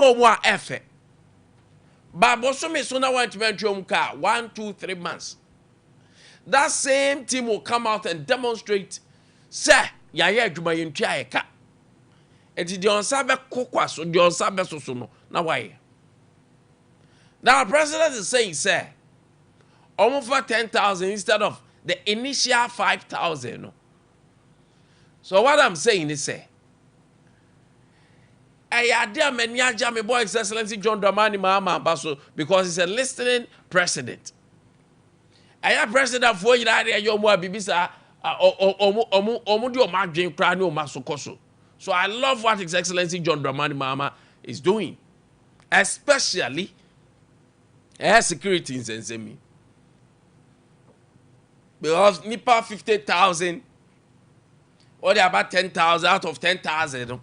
Wɔn a ɛfɛ ba bosome so na wɔntumi antua wɔn kaa 1, 2, 3 months, that same team will come out and demonstrate sɛ yɛayɛ adwuma, yɛntua yɛ ka. Nti deɛ ɔnsa bɛkɔ kwa so, deɛ ɔnsa bɛsoso no na wayɛ. Now president is saying sɛ ɔmo fa 10,000 instead of the initial 5,000 no. So what I'm saying is sɛ ɛyɛ ade a m'ani agye me boy, His Excellency John Dramani Mahama, aba so because he's a listening president. Ɛyɛ president foɔ nyinaa de ɛyɛ ɔmo a biribi saa, ɔmo de ɔmo adwene koraa ne ɔmo aso kɔ so. So I love what His Excellency John Dramani Mahama is doing, especially ɛyɛ security nsɛnsɛm yi, because nipa 50,000, wɔde aba 10,000 out of 10,000 no,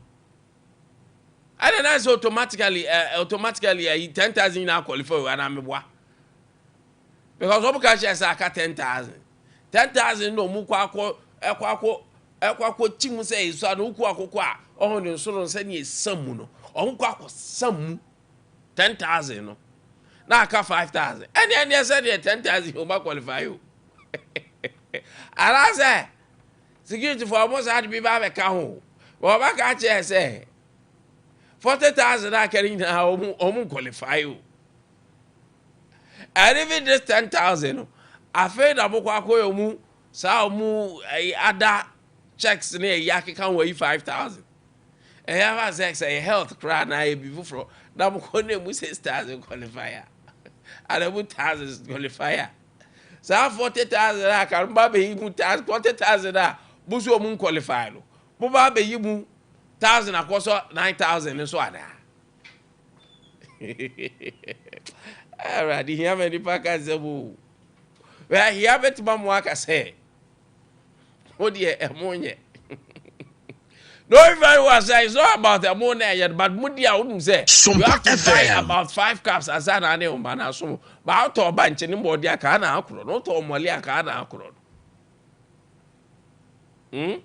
ɛna na sɛ automatically ɛyi 10,000 nyinaa qualify o anaa meboa? Because wɔn ka kyerɛ sɛ aka 10,000, 10,000 na wɔn kɔ akɔ ɛkɔ akɔ kyi mu sɛ esu ano wokɔ akoko a ɔho ne nso no sɛnea esam mu no, wɔn kɔ akɔ sam mu 10,000 no na aka 5,000. Ɛne ɛsɛ deɛ 10,000 wɔn qualify o, anaasɛ security fo ɔmo saa de bi ba abɛka ho, wɔn bɛka kyerɛ sɛ 40,000 a kɛre nyinaa ɔmo qualify o. And even this 10,000 no, afei na mo kɔ akɔ yɛ ɔmo saa ɔmo ɛyi ada checks ne ɛyi akeka ho ayi 5,000. Ɛyɛ afa sɛ ɛyɛ health koraa na ayɛ bi foforɔ na mo kɔ na emu 6,000 qualify a, ana emu thousand qualify a, saa 40,000 a ka mo ba bɛyi mu thousand, 40,000 a mo so ɔmo qualify no, mo ba bɛyi mu thousand akɔ so 9,000 nso anaa? Awurade hia ma nipa ka sɛ mo wɛ hia bɛtuma mo aka sɛ mo deɛ ɛmo nyɛ knowing very well sɛ it's not about ɛmo na ɛyɛ, but mo di a wonim sɛ you have to buy about five cups ansa na ne ɔma na so ba wotɔ ɔba nkyɛn ne mbɔɔde aka na akorɔ no, wotɔ ɔmɔle aka na akorɔ no.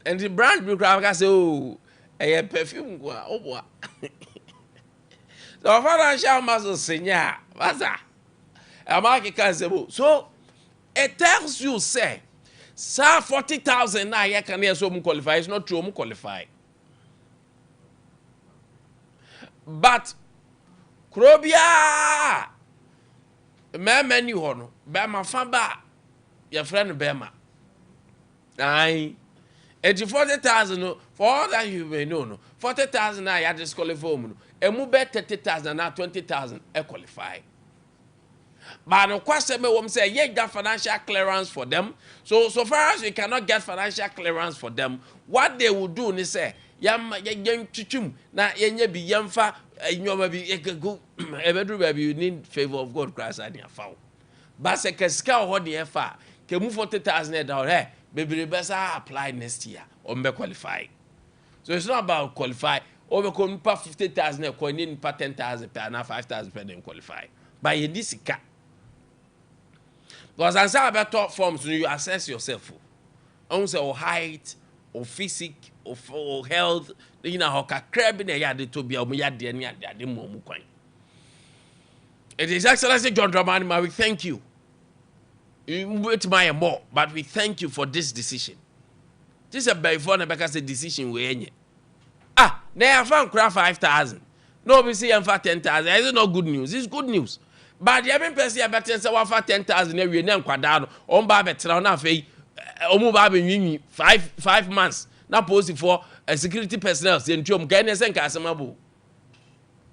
Nti brand bi koraa ka sɛ o ɛyɛ perfume nko a ɔboa sɛ ɔfa no ahyɛ ama so senya a masa ɛma akeka nsɛm o. So it tells you sɛ saa 40,000 na yɛka ne yɛ sɛ ɔmu qualify, it's not true. Ɔmu qualify, but kuro biara mmarima ni hɔ no, bɛrima fa ba a yɛfrɛ no bɛrima ayi. Eti 40,000 no, for all that you may know no, 40,000 na yɛ disqualify mu no, emu bɛ 30,000 na 20,000 ɛ qualify. But no question me wɔm sɛ yɛ get financial clearance for them. So far as we cannot get financial clearance for them, what they will do ni sɛ yɛn yɛn yɛn twitwim na yɛnyɛ bi, yɛnfa nneɛma bi yɛkɛko ɛbɛduru baabi, you need favour of God koraa saa ne afa wo ba sɛ kɛsika wɔ hɔ deɛ ɛfa kɛmu 40,000 ɛda hɔ ɛ bebree bɛ sa apply next year, wɔn bɛ qualify. So it's not about qualify. Wɔn bɛ kɔ nipa 50,000 ɛkɔ ne nipa 10,000 pɛ anaa 5,000 pɛ dem qualify, but yɛn di sika because ansa abɛtɔ forms no, you assess yourself o, ɔn sɛ o height, o physique, o health ne nyinaa hɔ kakra bi na ɛyɛ ade to bi a wɔn yɛ adeɛ ne ade ade mu wɔn kwan. It is Excellency John Dramani Ma, we thank you. Wetumi ayɛ more, but we thank you for this decision. Ti sɛ bɛyifoɔ na bɛka sɛ decision wei ɛnyɛ ah na yɛafa nkora 5,000 na obi sɛ yɛmfa 10,000. Is it not good news? It's good news, but deɛ mempɛ sɛ yɛbɛte sɛ wafa 10,000 awie ne nkwadaa no ɔmo ba abɛtena hɔ na afei ɔmo ba abɛnwinwi 5 5 months na polisifoɔ security personnel sɛ ntuom ka ɛne sɛ nka asɛm abo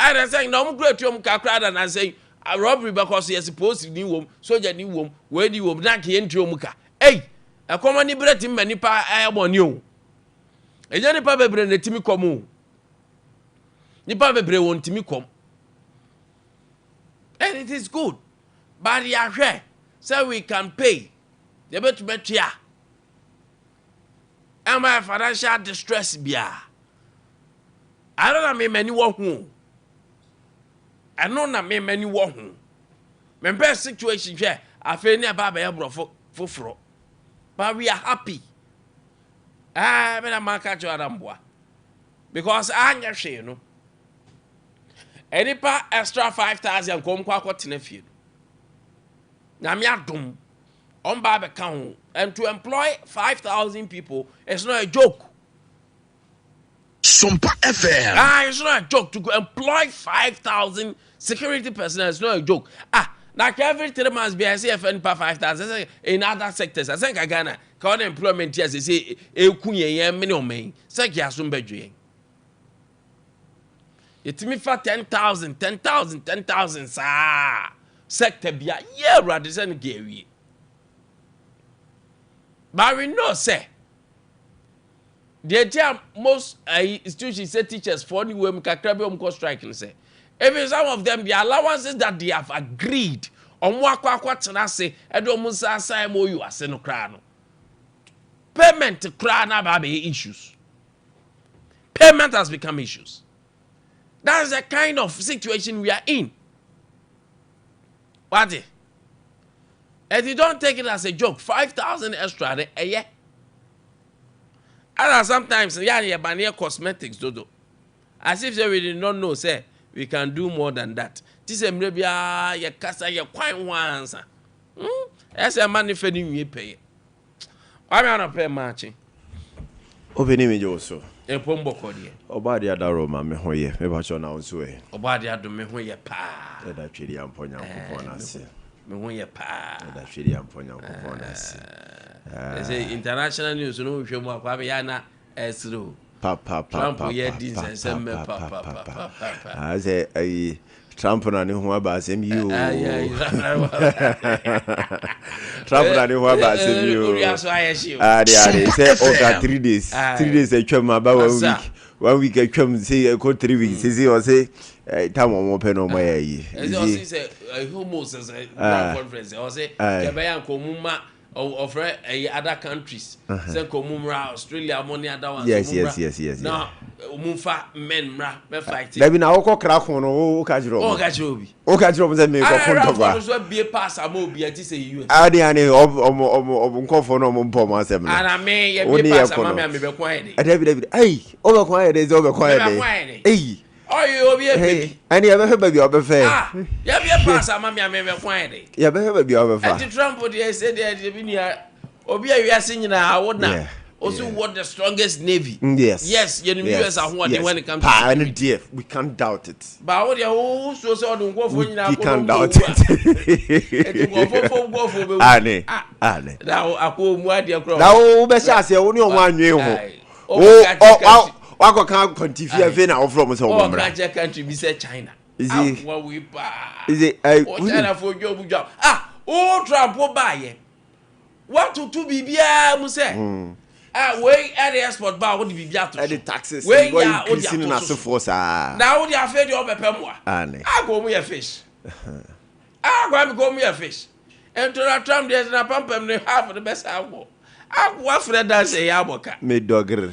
ɛna sɛ na ɔmo kura tuom kakra da na sɛ robbery bɛkɔ so, yɛsɛ polisi ni wɔm, soja ni wɔm, wei ni wɔm na nka yɛn ntuom ka. Ei, ɛkɔmɔ ni berɛ ti ma nipa ɛyɛ bɔne o. Ɛnyɛ nipa bebree na etimi kɔm o, nipa bebree wɔn ntimi kɔm, and it is good, but yɛahwɛ sɛ we can pay, yɛbɛtumi atua ɛma yɛ financial distress biara. Ɛno na mmɛmani wɔ ho, ɛno na mmɛmani wɔ ho. Mempɛ situation hwɛ afei ne ɛba abɛyɛ borɔfo foforɔ, but we are happy. Ɛɛ, mena maka kyerɛ ara mboa. Because anyɛ hwee no, nnipa extra 5,000 nka wɔn kɔ akɔtena fie no. Nyame adom, wɔn ba abɛka ho. And to employ 5,000 people is not a joke. Sompa FM. Ah, it's not a joke to go employ 5,000 security personnel. It's not a joke. Ah, like every 3 months, be I say if 5,000 in other sectors. I think Ghana, ka unemployment here, say, eku yɛn yɛn mene ɔman sɛ kí aso mbɛdwe yɛn. Yɛtumi fa 10,000, 10,000, 10,000 saa sector bia yɛ Awurade sɛ no kɛ awie. But we know sɛ deɛ ti a most institutions say teachers for ni wɔ mu kakra bi wɔn kɔ strike no sɛ, even some of them, the allowances that they have agreed, ɔmo akɔ tena ase ɛde ɔmo nsa asa MOU ase no koraa no, payment koraa na aba abɛyɛ issues. Payment has become issues. That is the kind of situation we are in. Wate? And you don't take it as a joke. 5,000 extra de ɛyɛ. Ana sometimes yà yɛ ba ne yɛ cosmetics dodo, as if say we did not know say we can do more than that. Ti sɛ mmerɛ biara yɛ kasa yɛ kwan ho ansa, Ɛsɛ ɛma ne fɛ ne nwie pɛyɛ. Kwame, anɔpɛ maakye. Obìnrin mi jẹ́ o so. Ɛpɔ mbɔkɔ deɛ. Ɔba ade adaro ma me ho yɛ, mepakyɛw, na wo nso ɛ? Ɔba ade adom, me ho yɛ paa. Ɛda Twɛdi Ampɔ Nyankopɔn ase. Me ho yɛ paa. Ɛda Twɛdi Ampɔ Nyankopɔn ase. Ɛsɛ international news no, wohwɛ mu a, Kwame, yɛ ana ɛsere o. Pa pa pa. Trump pa yɛ pa di pa nsɛnsɛm mɛ pa pa pa pa pa pa pa pa. Ah, sɛ ayi Trump na ne ho aba asɛm yi o. Trump na ne ho aba asɛm yi o. Owia so ayɛ hye o. Ade ade sɛ ɔka FM. 3 days, Aye. 3 days atwam aba one Asa. week, one week atwam sɛ ɛkɔ 3 weeks sɛ ɔsɛ time ɔmo pɛ na ɔmo yɛ yi. Ɛsɛ ɔsi sɛ homo sɛ grand conference ɔsɛ kɛbɛyɛ nka ɔmo ma ɔfrɛ ɛyɛ other countries sɛ nka ɔmo mmra, Australia mo ne other ones, ɔmo mmra na ɔmo nfa men mmra bɛ fight. Dabi, na wokɔ kra ko no, wo ka kyerɛ ɔmo ɔmo ka kyerɛ obi. Wo ka kyerɛ ɔmo sɛ mekɔko Ara ntɔkwa. ɔno so abie pass ama obi ɛti sɛ US. Ade ane ɔmo nkɔfoɔ no, ɔmo mpɔ ɔmo asɛm no. Ana me Wo yɛ ne bie yɛ pass kɔ ama no. me a mebɛko ayɛ de. Dabi dabi, ayi wobɛko ayɛ dɛ sɛ wobɛko ayɛ Mebɛko dɛ ayɛ dɛ. eyi. Ɔyɛ obi epe bi. Ɛne yɛbɛhwɛ baabi a wobɛfɛ. Ah, yɛbie pass ama me a mebɛko ayɛ de. Yɛbɛhwɛ baabi a wobɛfa. Ɛti Trump deɛ, sɛ deɛ deɛ bi nia obi a wiase nyinaa wo na also what, the strongest navy. Yes, yɛnim US ahoɔden when it comes to Paa, ɛno deɛ we can't doubt it. Ba wo deɛ, wo suo sɛ ɔde nkɔfoɔ nyinaa We kɔ can't na doubt ɔmo wu a. Eti it. nkɔfoɔ bɛwu. Ane Ah, ane na akɔ mu adeɛ korɔ. Na wo wobɛhyɛ aseɛ, wo ne ɔmo anwe ho. Aye. Wo Ɔmo ka kyerɛ country- wakɔka kwantifi afei na wofrɛ ɔmo sɛ ɔmo ɔka mmra. kyerɛ country bi sɛ China. Akoa wei paa. Is it, O China fo dwa obu dwa. Ah, o Trump wo baayɛ. Watoto biribiara mu sɛ. Ah, wei ɛde export ba a wode biribi ato so. Ɛde taxes Wei wɔ yɛ a wode increase ne ato so. n'asefoɔ saa. Na wode afei deɛ ɔbɛpɛ mmoa. Ane. Akɔ mu yɛ fish. Ah, Kwame, kɔ mu yɛ fish. Ntora Trump deɛ na pampam ne half ne bɛsa akɔ. Akoa frɛ danse yɛ abɔ ka. Medɔgere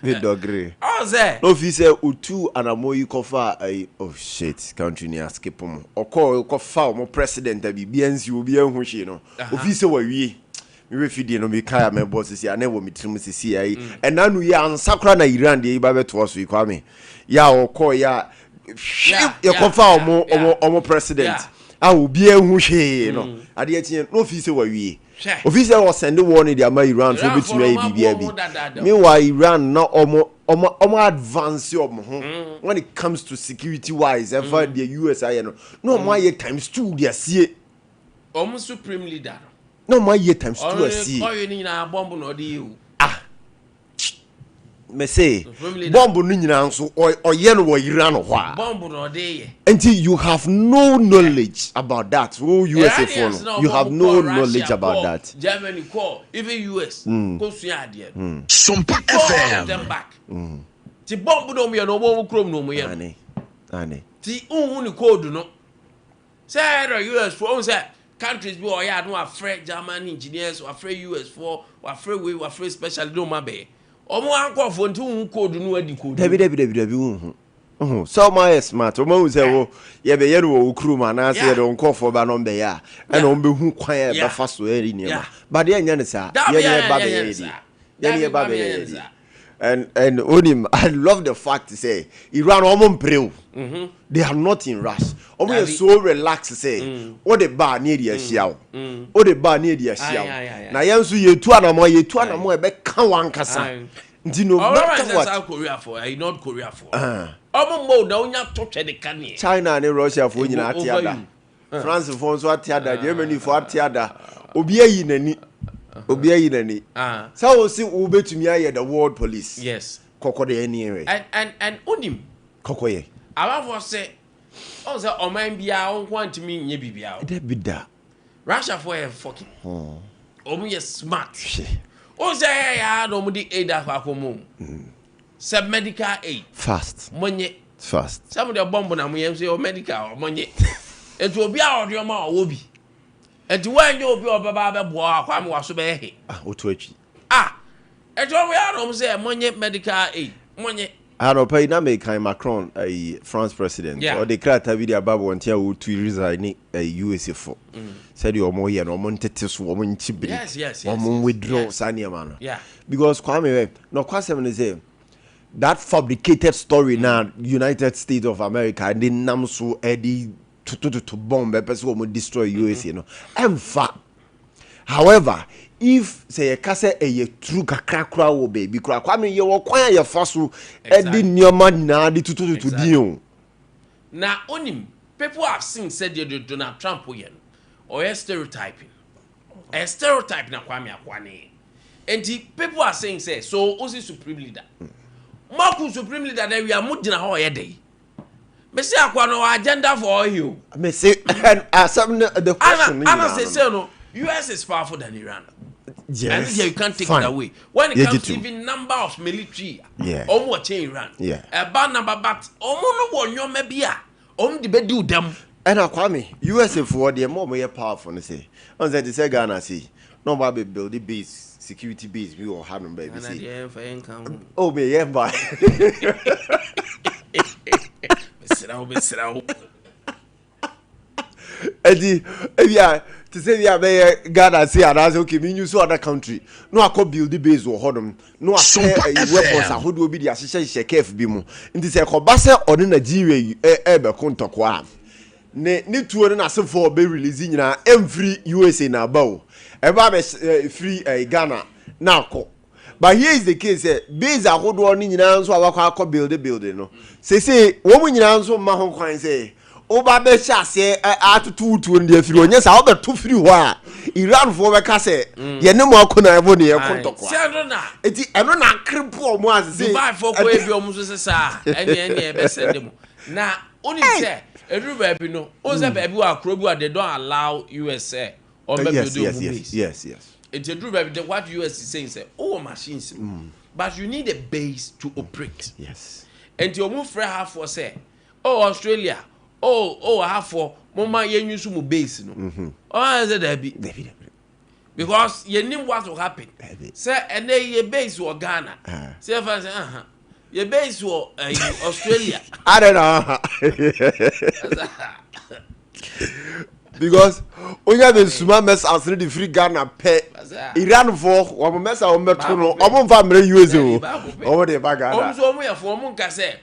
medɔgere. Ɔn sɛ. Na ofi sɛ otu anamɔ yi kɔfa ayi, oh shit, country ni askip mu, ɔkɔ kɔfa ɔmo president a biribi ansi obi anhu hwee no, ofi sɛ wawie mewɛ fidie no, mekae a mɛbɔ sisi a na ɛwɔ me tirim sisi ayi ɛna no yi ansa koraa na Iran deɛ yi ba bɛtoa so yi. Kwame, yɛ a ɔkɔɔ yɛ a yɛkɔfa ɔmo president a obi anhu hwee no, adeɛ kyeɛ na ofi sɛ wawie, Hwɛ. ofi sɛ ɔsɛnde wɔ ne de ama Iran so Iranfoɔ obɛtumi no, ayɛ ɔmo biribiara aboɔ ho bi. dadaada. Meanwhile, Iran na ɔmo advance ɔmo ho when it comes to security wise, ɛfa deɛ US ayɛ no, na ɔmo ayɛ times two de asie. Ɔmo supreme leader no. Na ɔmo ayɛ times two Ɔno ne asie. ɔyɛ ne nyinaa bɔmbo na ɔde yɛ o. Ah, mɛ se Supreme leader. bɔmbo no nyinaa nso ɔyɛ no wɔ Iran hɔ a. Bɔmbo na ɔde yɛ. Nti you have no knowledge about that, wo USA fo Iranians no, na you ɔmo have kɔ no Russia, knowledge about kɔ that. Germany kɔ, even US kɔ sua adeɛ no. Sompa Call all of FM. them back. Ti bɔmbo na ɔmo yɛ no, ɔmo kurom na ɔmo yɛ no. Ane ane. Ti nhu ne code no sɛ ɛdɔ US fo, ɔhu sɛ countries bi wɔ ɔyɛ ado, wafrɛ German engineers, wafrɛ US fo, wafrɛ wei, wafrɛ special de ɔmo abɛyɛ ɔmo ankɔfo, nti nhu code no adi code. Dabi dabi dabi dabi, wohu sɛ ɔmo ayɛ smart, ɔmo ahu sɛ wo yɛbɛyɛ no wɔ wo kurom anaasɛ yɛde wo nkɔɔfoɔ ba na ɔmbɛyɛ a, ɛna ɔmo bɛhu kwan a ɛbɛfa so ɛyɛ nneɛma, Yeah. but yɛnyɛ no saa. Dabi, yɛne yɛba yɛnyɛ bɛyɛ no yɛ saa. di yɛne Dabi, yɛba Kwame, bɛyɛ yɛnyɛ yɛ no di saa. And onim, I love the fact sɛ Iran ɔmo mpere o. They are not in rush. Ɔmo yɛ Dabi. so relax sɛ o de ba ne yɛ de ahyia o, o de ba ne yɛ de ahyia Aye, aye, aye, o. Na yɛn nso yɛtu anamɔ, yɛtu anamɔ, ɛbɛka wankasa. Aye. Nti no ɔmo matter sɛ what. South Korea fo, ɛyi, North Korea fo, ɔmo mbɔ na onya to twɛ de ka neɛ. China ne Russia foɔ nyinaa ate Over ada. you. France foɔ nso ate ada, Germany foɔ ate ada. Obi ayi n'ani, obi ayi n'ani. Ah. Sɛ o si wo betumi ayɛ the world police. Kɔkɔ de ɛni yɛ. And onim Kɔkɔ yɛ. abafoɔ sɛ ɔn sɛ ɔman biara ɔnko antumi nyɛ biribiara o. Dɛbi da. Russia foɔ yɛ fucking, ɔmo yɛ smart. Hwɛ. Ɔn sɛ ɛyɛ ya na ɔmo de aid akɔ akɔ mu sɛ medical aid. Fast. Mo nye Fast. sɛ mo de bɔmbo na mo yɛ nso yɛ medical, ɔmo nye. Nti obi a ɔde ɔmo a ɔwɔ bi, nti wɔnyɛ obi a ɔbɛba abɛboa akɔ ama waso bɛyɛ he. Ah, otu akyi. Ah, ɛnti ɔmo yɛ anam sɛ mo nye medical aid, mo nye. Anɔpa yi na mekan Macron, ayi, France president. Ɔde krataa bi de aba abɔnten a wɔtu resign ne ayi USA fo sɛdeɛ ɔmo yɛ no, ɔmo ntete so, ɔmo nkyi biri, ɔmo withdraw saa nneɛma no. Because Kwame, wɛ nɔkwasɛm ne sɛ that fabricated story na United States of America de nam so ɛde totototo bomb ɛpɛ sɛ ɔmo destroy USA no, ɛmfa. However, if sɛ yɛka sɛ ɛyɛ true kakra koraa wɔ baabi koraa, Kwame, yɛwɔ kwan a yɛfa so ɛde nneɛma nyinaa de totototo din o. Na onim, people have seen sɛ deɛ Donald Trump yɛ no, ɔyɛ stereotyping, ɛyɛ stereotype na Kwame akoa ne yɛ. Nti people are saying sɛ so osi supreme leader moaku supreme leader na wia mo gyina hɔ ɔyɛ dɛ mesi akoa no ɔwɔ agenda for oil. Me say asɛm no, the question no ana nyinaa say no. say no, US is powerful than Iran. Yes, And there you can't take fine. it away. When it Yeah, comes to too. even number of military, ɔmo wɔ kyɛn Iran. Ɛba number, but ɔmo no wɔ nneɛma bi a ɔmo de bɛ di o dɛm. Ɛna Kwame, USA foɔ deɛ, mo a ɔmo yɛ powerful no sɛ ɔn sɛ te sɛ Ghana sei na ɔmo abɛ build base, security base bi wɔ hanom baabi sei. Deɛ ɛnfa yɛn kan ho. O me yɛ mba. Mesrɛ wo, mesrɛ wo. Ɛdi ebi a te sɛ bi a bɛyɛ Ghana sei anaasɛ okay, mi use other country na wakɔ build base wɔ hɔnom na wakɛ Super ɛyi weapons FM. ahodoɔ bi de ahyehyɛ hyehyɛ kɛf bi mu. Nti sɛ ɛkɔba sɛ ɔne Nigeria yi ɛɛbɛko ntɔkwa a, ne tuo ne n'asefoɔ ɔbɛ release nyinaa ɛmfiri USA na aba o, ɛba bɛ firi Ghana na akɔ. But here is the case sɛ base ahodoɔ no nyinaa nso a wakɔ akɔ build no sese, wɔn mu nyinaa nso mma ho kwan sɛ woba bɛhyɛ aseɛ atoto wo tuo no deɛ firi hɔ. Nyɛ saa, wobɛto firi hɔ a, Iranfoɔ bɛka sɛ yɛne mo akɔ na ɛbɔ ne yɛko ntɔkwa. Sɛ ɛno na Eti ɛno na akerepo ɔmo asese. Dubai fo kɔ ebi ɔmo nso sɛ saa ɛne ɛbɛsɛ de mo na onim sɛ eduru baabi no o sɛ baabi wɔ akuro bi wa, they don't allow US sɛ ɔmo bɛ build ɔmo base. Nti eduru baabi de, what US is saying sɛ ɔwɔ machines no, but you need a base to operate. Nti ɔmo frɛ hafoɔ sɛ, oh, Australia, oh, hafoɔ, mo ma yɛn use mo base no. Ɔmo ayɛ sɛ daabi. Dabi, dabi. Because yɛnim what will happen. Dabi. Sɛ ɛnɛ yɛ base wɔ Ghana, Ah. sɛ yɛfa sɛ aha yɛ base wɔ ɛyi Australia. I don't know, because onya bɛ suma missiles no de firi Ghana pɛ, Iranfoɔ wɔn missile wɔn bɛto no, wɔn nfa mmerɛ USA o, wɔn de ba Ɔmo Ghana. nso ɔmo yɛ fo, ɔmo nka sɛ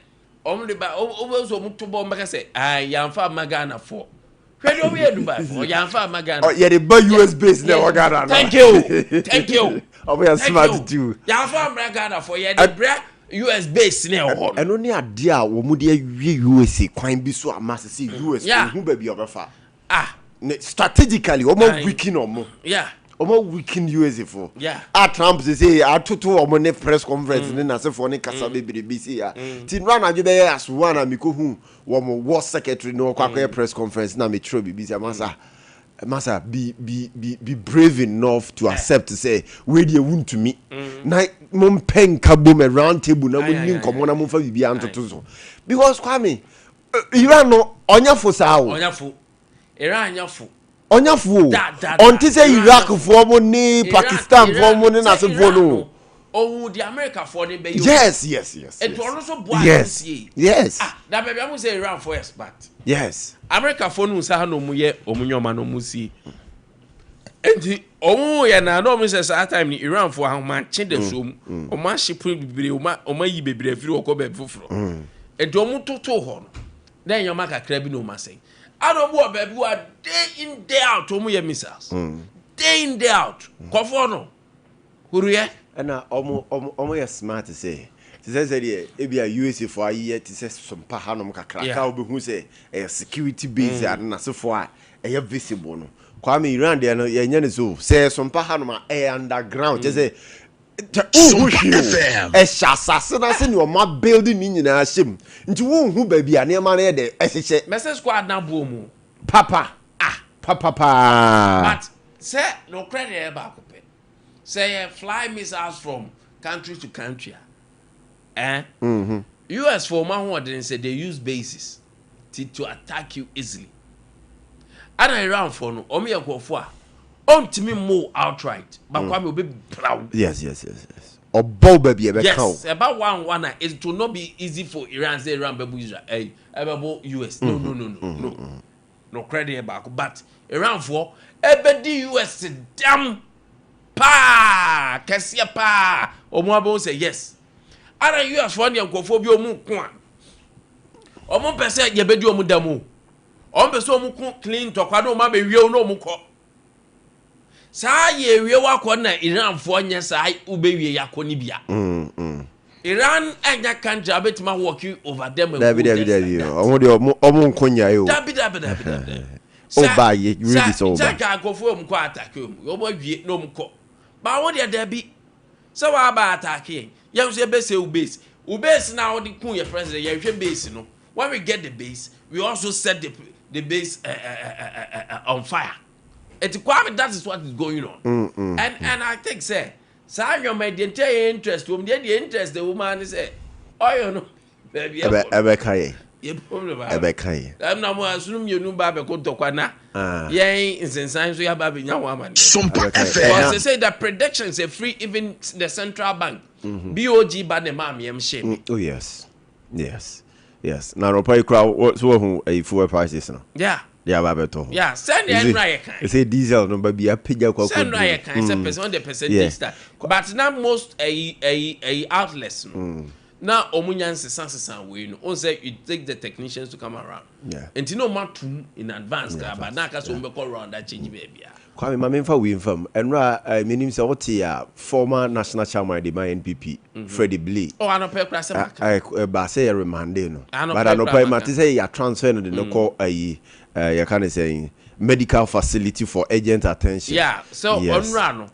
ɔmo de ba. Ɔmo nso ɔmo to bɔ, ɔmo bɛka sɛ ayi yanfa ama Ghana fo. Hwɛ deɛ ɔmo yɛ Dubai fo, yanfa ama Ghana. Ɔ, yɛde ba US base na ɛwɔ Ghana no. Thank you, thank you. Ɔmo yɛ Thank smart you. too. Yanfa amra Ghana fo, yɛde brɛ US base na ɛwɔ hɔ no. Ɛno ne adeɛ a wɔn de awie USA kwan bi so ama sisi US ohun baabi a ɔbɛfa ne strategically wɔn weaken ɔmo. Wɔn weaken USA fo. A Trump sese atoto wɔn ne press conference ne n'asefoɔ ne kasa bebree bi si ya ti nura anadwo bɛyɛ as one a miko hu wɔn war secretary ne wɔkɔ akɔyɛ press conference na metwerɛ biribi sɛ, masa, masa, be brave enough to accept sɛ wei deɛ wuntumi na mo mpɛ nka bom a round table na mo ni nkɔmɔ na mo nfa biribi antoto so, because Kwame, Iran no ɔnyɛ fo saa o. Ɔnyɛ fo, Iran nyɛ fo. Ɔnyɛ fo o. Da, da, da. Ɔnte sɛ Iran Iraq nyɛ foɔ mo ne Pakistan foɔ mo ne sɛ n'asefoɔ Iran no. Ohun di America foɔ ne bɛyɛ o. Etu ɔno nso boa sie. Ah, na baabi amu sɛ Iran foɔ yɛ smart. America foɔ no nsa ha na ɔmo yɛ ɔmo nyɔma na ɔmo sie, nti Ɔmo yɛ na na ɔmo sɛ saa time ni Iran fo ahomakye da so mu. Ɔmo ahye pono bebree, ɔmo ayi bebree afiri hɔ kɔ baabi foforɔ. Nti ɔmo toto hɔ no, na nneɛma kakra bi na ɔmo asɛn. Ana ɔmo wɔ baabi wɔ day in, day out ɔmo yɛ missiles. Day in, day out. Kɔfoɔ no huruyɛ. Ɛna ɔmo yɛ smart sɛ te sɛ deɛ ebi a USA fo ayɛ te sɛ sompa hanom kakra ka wobɛhu sɛ ɛyɛ security base a ne n'asefoɔ a ɛyɛ visible no. Kwame, Iran deɛ no yɛnyɛ ne so sɛ sompa hanom a, ɛyɛ underground, kyɛ sɛ wohu hwee o. Ɛhyɛ asase no ase ne ɔma building ne nyinaa hyɛ mu, nti wonhu baabi a nneɛma no yɛ dɛ ɛhyehyɛ. Mɛsɛ squad na boɔ mu. Papa. Ah. Papa paa. But sɛ nokorɛ deɛ, ɛyɛ baako pɛ sɛ yɛ fly missiles from country to country a, US for ɔmo ahoɔden sɛ they use bases to attack you easily. Ana Iran for no, ɔmo yɛ nkurɔfoɔ a ɔntumi mo outright, but Kwame, obi braw. Yes, ɔbɔ baabi ɛbɛka o. Yes, ɛba one one a, it will not be easy for Iran sɛ Iran bɛbɔ Israel, ɛyi ɛbɛbɔ US. No, no, no, no, no. Nokorɛ deɛ baako, but Iran foɔ ɛbɛdi US dam paa kɛseɛ paa. Ɔmo abɛn sɛ yes, ana US foɔ deɛ, nkurɔfoɔ bi ɔmo ko a, ɔmo mpɛ sɛ yɛbɛdi ɔmo dam o. Ɔmo pɛ sɛ ɔmo ko clean ntɔkwa na ɔmo abɛwie na ɔmo kɔ saa. Yɛ ewie wakɔ na Iran foɔ nyɛ saa, wobɛwie yakɔ ne bia. Iran ɛnyɛ country a bɛtumi awalk over them and Dabi. Go Dabi. just like Dabi. that. Ɔmo deɛ, ɔmo nko nyae o. Dabi, dabi, dabi, dabi. Ɔba yɛ really sɛ ɔba. Sɛ nka nkurɔfoɔ ɔmo kɔ attack ɔmo, ɔmo awie na ɔmo kɔ baawo deɛ, dabi, sɛ waba attack yɛn, yɛn nso yɛbɛsɛ wo base, wo base na wɔde kun yɛ president. Yɛhwɛ base no, when we get the base, we also set the base on fire. Eti Kwame, that is what is going on. And I think sɛ saa nneɛma deɛ, nkyɛn yɛ interest wɔm deɛ interest wɔ mu ani sɛ ɔyɛ no baabi ɛbɛ ɛkɔ ɛbɛka yɛ. Yɛ problem a Ɛbɛka yɛ. Ɛm na mo asono mmienu ba abɛko ntɔkwa na Ah. yɛn nsensan nso yɛaba abɛnya ho amaneɛ. Sompa Okay. FM. Because they say the predictions are free, even the central bank BOG ba ne maam yɛm hyɛ mi. Oh yes, na anɔpa yi kora so wahu ayi fuel prices no de aba abɛtɔ ho. Yeah, sɛnea ɛnura yɛ kan. Ɛsɛ diesel no ba bi apagya kɔ. Sɛ nnura yɛ kan sɛ percent on the percentage start, but na most ɛyi outlets no na ɔmo nya nsesa sesa wei no on sɛ you take the technicians to come around. Nti na ɔmo atum in advance kra, but na aka sɛ ɔmo bɛkɔ round a change baabi a. Kwame, ma memfa wei mfam. Ɛnora menim sɛ wote a former national chairman de ma NPP, Freddie Blay. Ɔ anɔpɛ kora sɛ maka. Ɛba sɛ yɛ remande no. Anɔpa but yi anɔpa koraa yi mate maka. sɛ yɛ transfer no de no kɔ ayi, yɛka ne sɛ medical facility for urgent attention. Yeah, so ɔnura no.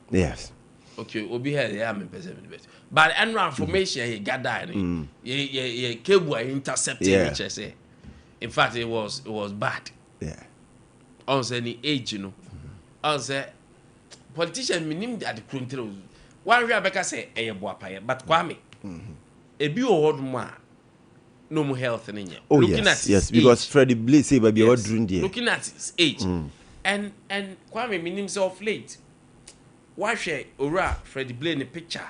Okay, obi hɛ yɛ a mepɛ sɛ mede bɛt, but ɛnora information yɛ gather no, yɛ cable a intercept ne kyerɛ sɛ in fact it was bad. Ɔn sɛ ne age no, ɔn sɛ politician minim de ade kuro ntire wanhwɛ a bɛka sɛ ɛyɛ boapayɛ, but Kwame, ebi wɔ hɔ nom a no mu health ne nyɛ. Oh Looking at yes his yes, because age, Freddie Blay sɛ baabi a yes, waduru deɛ. Looking at his age and Kwame, minim sɛ of late wahwɛ owura Freddie Blay ne picture,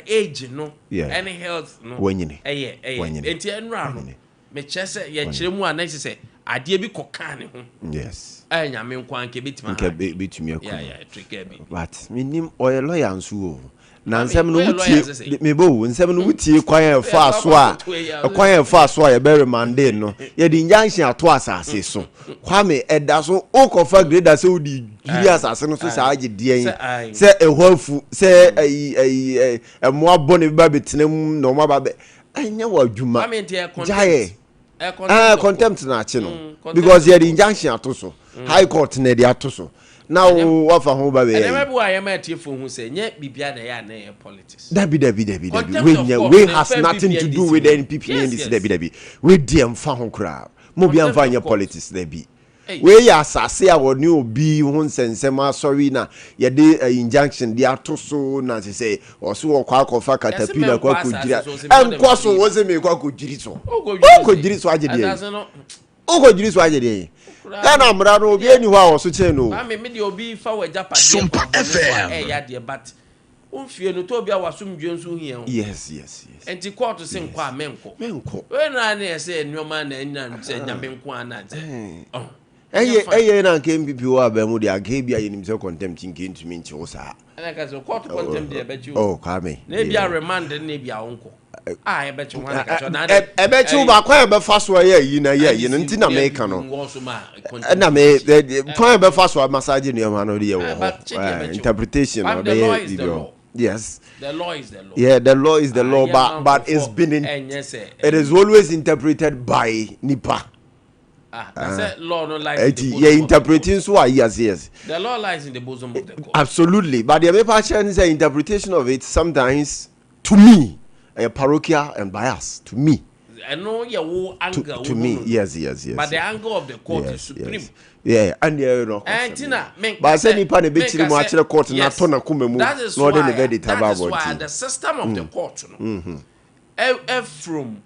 age no ɛne health no. Wanyini. Ɛyɛ Wanyini. nti ɛnura no Wanyini. mekyerɛ sɛ yɛkyerɛ mu a na kyerɛ sɛ adeɛ bi kɔkaa ne ho. Ɛyɛ Nyame nko anka ebɛtumi Nka bɛtumi aku no. yeah, trigger bi. But menim ɔyɛ lawyer nso o, na Kwame, nsɛm no woyɛ lawyer wotie sɛ sɛ? Mebɔ wo nsɛm no, wotie kwan a ɛfaa so a kwan a ɛfaa so a yɛbɛ remande no, yɛde injunction ato asase so. Kwame, ɛda so wokɔfa grader sɛ wode dwiri asase no so saa agye deɛn? Sɛ aye. Sɛ ɛhɔ afu sɛ ɛyi ɛyi ɛmoa bɔ ne ba bɛtena mu na ɔmo aba bɛ ɛnyɛ wɔ adwuma. Kwame, nti ɛyɛ contempt. Gyaeɛ. Ɛyɛ contempt Ah, of court. contempt na akye no. Contempt Because of yɛde court. injunction ato so, high court na yɛde ato so na wo wafa ho ba bɛyɛ. Ɛnɛɛma bi wɔ a yɛma atiefo hu sɛ nyɛ biribia na ɛyɛ a na ɛyɛ politics. Dabi, dabi, dabi, dabi. Contempt Wei of nyɛ court, wei na has ɛfɛ nothing to NPP do with NDC. NPP NDC. Dabi, dabi, wei deɛ mfa ho koraa mo bi Contempt amfa of nyɛ court. politics, dabi. Hey. Wei yɛ asase a wɔne obi ho nsɛnsɛm asɔre na yɛde injunction de ato so na sɛ ɔso wɔkɔ akɔfa caterpillar kɔ mɛnkɔ akɔdwiri asase so, ɔsɛ mɛnkɔ ɛnkɔ so dem. wɔ sɛ mekɔ akɔdwiri so. Wokɔdwiri wokɔdwiri so agye deɛ? Asase no. Wokɔdwiri so agye deɛ? Koraa. Ghana mmara no, obi ani hɔ a wɔso kyɛn no o. Maame, me deɛ, obi fa wɔ agyapadeɛ Sompa kwan bɔne so a, FM. ɛyɛ adeɛ, but womfie no tɔ obi a wasomdwe nso hia ho. Nti court se nkɔ a, menkɔ. Menkɔ. Wei na ne yɛ sɛ nneɛma na ɛnya sɛ Nyame nko a na sɛ ɔho. Ɛyɛ ɛyɛ na nka NPP wɔ aban mu deɛ, anka ebi a yɛnim sɛ contempt nka ntumi nkye wo saa. Ɛna ka sɛ court contempt deɛ, ɛbɛkye o. Oh, Kwame. Na ebi a remand na ebi a wonkɔ a, ɛbɛkye ho ana kakyɛ na ɛbɛkye wo baako a ɛbɛfa so ɛyɛ ayi na ɛyɛ ayi no nti na meka no. Ɛna me kwan a ɛbɛfa so a massage nneɛma no deɛ wɔ hɔ, interpretation no bɛyɛ biribi hɔ. Yes. The law is the law. Yeah, the law is the law, but it's been in, it is always interpreted by nipa. Ah, na sɛ law no lies in the bosom. Yɛ interpreting nso a, yes. The law lies in the bosom of the court. Absolutely, but deɛ mepa kyerɛ ne sɛ interpretation of it sometimes, to me, ɛyɛ parochial and bias to me. Ɛno yɛ wo angle. To me, yes. But the angle of the court is supreme. Yeah, and you know. Ɛnti na menka But sɛ nipa na ebɛkyerɛ mu akyerɛ court na atɔ n'akoma mu na ɔde ne verdict aba That is why abɔnten. The system of the court no, ɛ from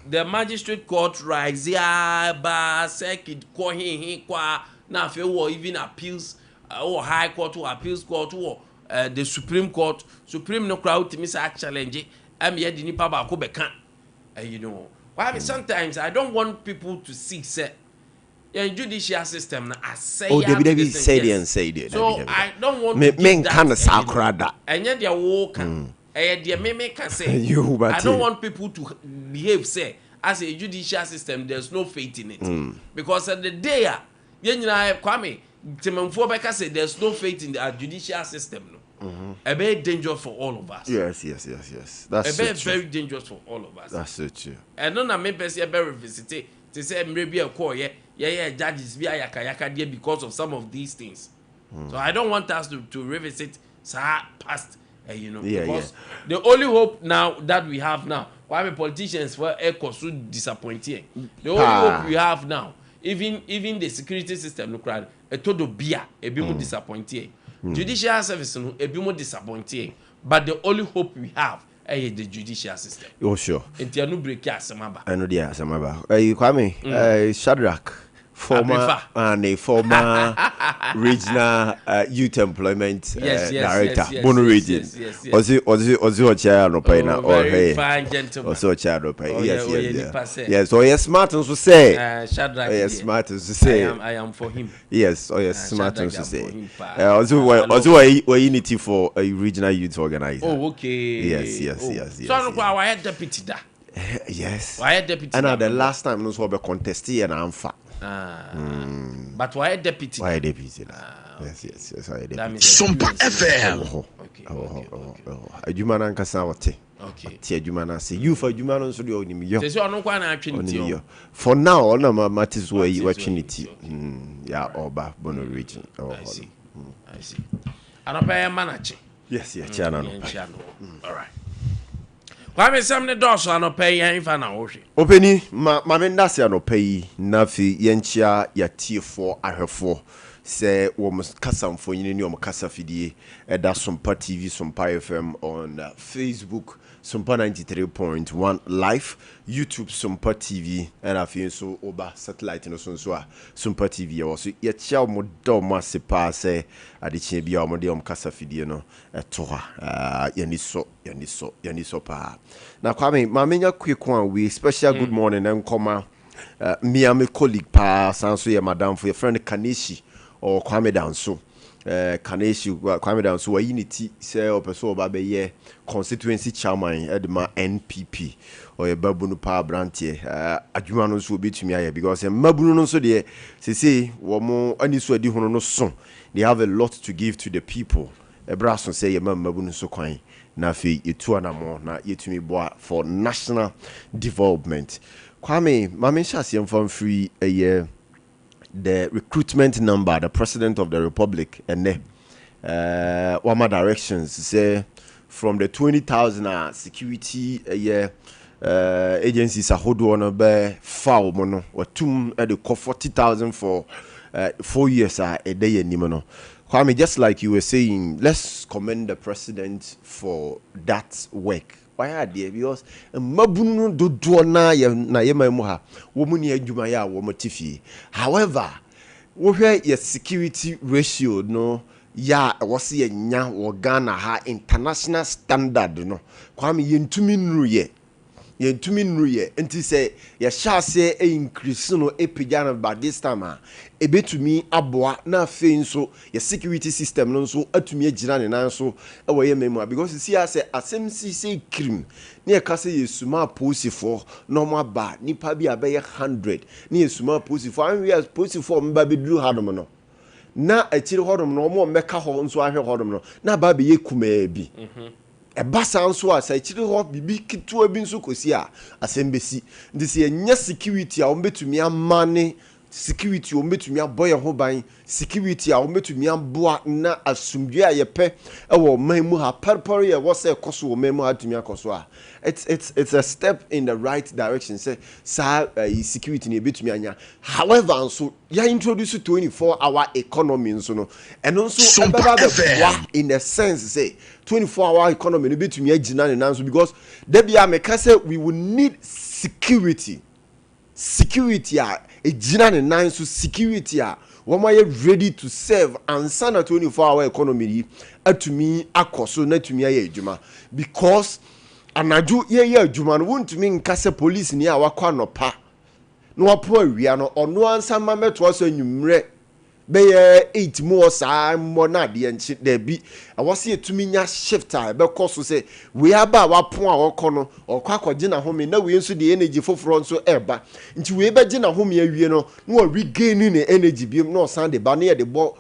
the magistrate court rise ba circuit kɔ hehe kɔ a, na afei wɔ even appeals, wɔ high court, wɔ appeals court, wɔ the Supreme Court. Supreme no koraa, wotumi saa challenge ɛmi yɛ de nipa baako bɛka ɛyi no. Why sometimes I don't want people to see sɛ yɛn judicial system na asɛe. Oh, dabi dabi, sɛ deɛ nsɛe deɛ. So I don't want to give that. Me nka no saa koraa da. Ɛnyɛ deɛ wɔɔka, ɛyɛ deɛ mímí ka sɛ I don't want people to behave sɛ as a judicial system there's no faith in it, because at the day a yɛn nyinaa, Kwame, tẹmɛnfoɔ bɛka sɛ there's no faith in the judicial system no, ɛbɛyɛ dangerous for all of us. Yes, that's so ɛbɛyɛ very dangerous for all of us. That's so true. Ɛno na mi pɛ sɛ ɛbɛ revisit te sɛ mmerɛ bi ɛkɔɔ yɛ yɛyɛ judges bi ayakayaka deɛ because of some of these things. So I don't want us to revisit saa past because the only hope now that we have now, Kwame, politicians for ɛkɔ so disappoint yɛ. The only hope we have now, even the security system no kora, ɛtɔ do bia ebi mu disappoint yɛ, judicial service no ebi mu disappoint yɛ, but the only hope we have ɛyɛ the judicial system. Oh, sure. Nti ɛno break asɛm aba. Ɛno deɛ asɛm aba. Ɛyi, Kwame, Shadrach, former and a former regional youth employment director, Bono region. Ɔsi ɔkyɛ anɔpa yi na ɔhwɛ yɛ. Ɔsi ɔkyɛ anɔpa yi. Yes. Ɔyɛ smart nso sɛ. Ɔyɛ smart nso sɛ. I am for him. Yes, ɔyɛ smart nso sɛ. Ɔsi wɔyi ne ti for a regional youth organizer. Oh, okay. Yes. Oh. Yes. So ɔno kɔ a wayɛ deputy da. Yes. Wayɛ deputy. Ɛna the last time no nso ɔbɛ contest yɛ na anfa. Ah. But wayɛ deputy. Wayɛ deputy na. Yes, wayɛ deputy. Sompa FM. Adwuma no ankasa wɔte. Ɔte adwuma no ase. Youth adwuma no nso deɛ, ɔnim yɔ. Sɛ ɔno nkwa na atwe ne ti o. For now, ɔno na ma te so wɔyi watwe ne ti. Ya ɔba Bono Region. I see. I see. Anɔpɛ yɛ ma n'akyi. Yes, yɛ kyia na anɔpɛ. All right. Kwame, sɛm ne dɔɔso anɔpɛ yi, yɛn fa na wɔhwɛ. Openi ma maame ndase anɔpɛ yi, na afei yɛnkyia yɛtiefoɔ ahwɛfoɔ sɛ wɔn kasa mfonyini ne wɔn kasa fidie ɛda Sompa TV, Sompa FM on Facebook, Sompa 93.1 live, YouTube Sompa TV, ɛna afei nso woba satellite no so nso a, Sompa TV yɛwɔ so. Yɛkyia wɔn, da wɔn ase paa sɛ adekyea bi a wɔde wɔn kasa fidie no ɛto hɔ a, yɛni sɔ, yɛni sɔ, yɛni sɔ paa. Na Kwame, maame nya quick one wei, special good morning nkɔma mmea me colleague paa, san so yɛ madamfo, yɛfrɛ no Kaneshi, ɔwɔ Kwame Danso. Kaneshi Kwame Danso wayi ne ti sɛ ɔpɛ sɛ ɔba bɛyɛ constituency chairman ɛde ma NPP. Ɔyɛ babunu paa, aberanteɛ. Adwuma no nso obɛtumi ayɛ because mmabunu no nso deɛ, sesei wɔn ani so adi hono no so, they have a lot to give to the people. Ɛberɛ aso sɛ yɛma mmabunu nso kwan na afei yɛtu anammɔ na yɛtumi boa for national development. Kwame, maame nhyɛ aseɛ mfa mfiri ɛyɛ the recruitment number. The President of the Republic ɛnɛ wama directions sɛ from the 20,000 a security ɛyɛ agencies ahodoɔ no bɛ fa wɔn no, watum ɛde kɔ 40,000 for 4 years a ɛda yɛ anim no. Kwame, just like you were saying, let's commend the president for that work. Wayɛ adeɛ because mmabunu no dodoɔ naa yɛ na yɛ man mu ha, wɔn mu ni adwumayɛ a wɔn te fie. However, wohwɛ yɛ security ratio no yɛ a ɛwɔ sɛ yɛnya wɔ Ghana ha, international standard no, Kwame, yɛntumi nnuru yɛ. Yɛntumi nnuru yɛ, nti sɛ yɛhyɛ aseɛ increase no, ɛpagya no by this time a, ɛbɛtumi aboa. Na afei nso yɛ security system no nso atumi agyina ne nan so ɛwɔ yɛ mmamu a, because si a sɛ asɛm si sɛ kirim ne yɛka sɛ yɛsuma apolisifoɔ na ɔmo aba, nipa bi a bɛyɛ 100 ne yɛsuma apolisifoɔ anwie a, apolisifoɔ ɔmo ba bɛduru hanom no, na akyire hɔnom no, ɔmo a ɔmmɛka hɔ nso ahwɛ hɔnom no na aba abɛyɛ kumaa bi. Ɛba saa nso a, sɛ akyire hɔ biribi ketewa bi nso kɔsi a, asɛm bɛsi. Nti sɛ yɛnyɛ security a wɔbɛtumi ama ne security, wɔn bɛtumi abɔ yɛn ho ban, security a wɔn bɛtumi aboa na asomdwe a yɛpɛ ɛwɔ ɔman mu ha pɛrepɛre yɛ wɔ sɛ ɛkɔ so wɔ ɔman mu ha atumi akɔ so a, it's a step in the right direction sɛ saa security no yɛbɛtumi anya. However, nso yɛ introduce 24 hour economy nso no, ɛno nso ɛbɛba bɛboa in a sense sɛ 24 hour economy no bɛtumi agyina ne nan so, because dabi a meka sɛ we will need security a egyina ne nan so, security a wɔn ayɛ ready to serve ansa na 24 hour economy yi atumi akɔ so na atumi ayɛ adwuma, because anadwo yɛyɛ adwuma no, wontumi nka sɛ police ni a wakɔ anɔpa na wapo awia no, ɔno ansa ma mɛtoa so anwummerɛ bɛyɛ 8 mu wɔ saa mmɔ no adeɛ nkye. Daabi, ɛwɔ sɛ yɛtumi nya shift a ɛbɛkɔ so sɛ wei aba a wapo a ɔkɔ no, ɔkɔ akɔgye n'ahome, na wei nso de energy foforɔ nso ɛreba. Nti wei bɛgye n'ahome awie no na wɔregain ne energy biom na ɔsan de ba na yɛde bɔ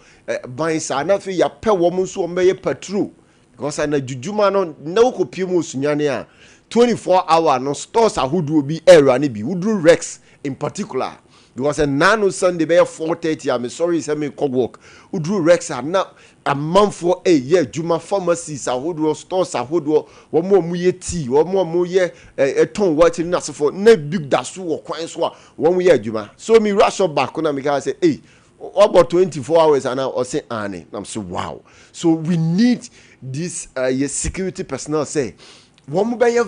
ban saa. Na afei yɛapɛ wɔn nso wɔn bɛyɛ patrol, because anadwudwuma no na wokɔpie mu Osunyane a, 24 hour no, stores ahodoɔ bi ɛwura ne bi woduru Rex in particular, because ɛnaa Sunday bɛyɛ 4:30 a mesɔre sɛ mekɔ work, woduru Rex a, na amanfoɔ ɛyɛ adwuma, pharmacies ahodoɔ, stores ahodoɔ, wɔn a wɔyɛ tea, wɔn a wɔyɛ ɛtɔn wɔakyi ne n'asefoɔ na bi da so wɔ kwan so a wɔn yɛ adwuma. So mi wura shop baako na mi ka sɛ, "Ei, wabɔ 24 hours ana?" Ɔsɛ ane. Na so wow, so we need this yɛ security personnel sɛ wɔn bɛyɛ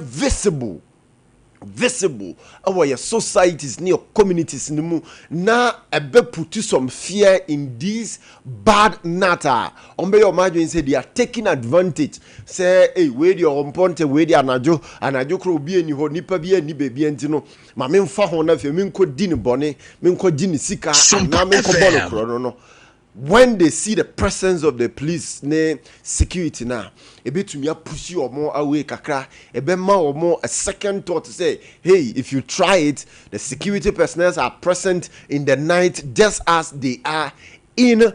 visible ɛwɔ yɛ societies ne yɛ communities no mu, na ɛbɛ put some fear in these bad nut a wɔn bɛyɛ wɔn adwene sɛ they are taking advantage sɛ, "Ei, wei deɛ ɔmpɔ ntɛ, wei deɛ anadwo anadwo koro obi ani hɔ, nipa bi ani beebi nti no maame nfa ho na afei mi nkɔ di ne bɔne, mi nkɔ di ne sika anaa mi nkɔ bɔ ne korɔ no." When they see the presence of the police ne security na ebetumi apush wɔn away kakra, ebɛma wɔn a second thought say, "Hey, if you try it, the security personnel are present in the night just as they are in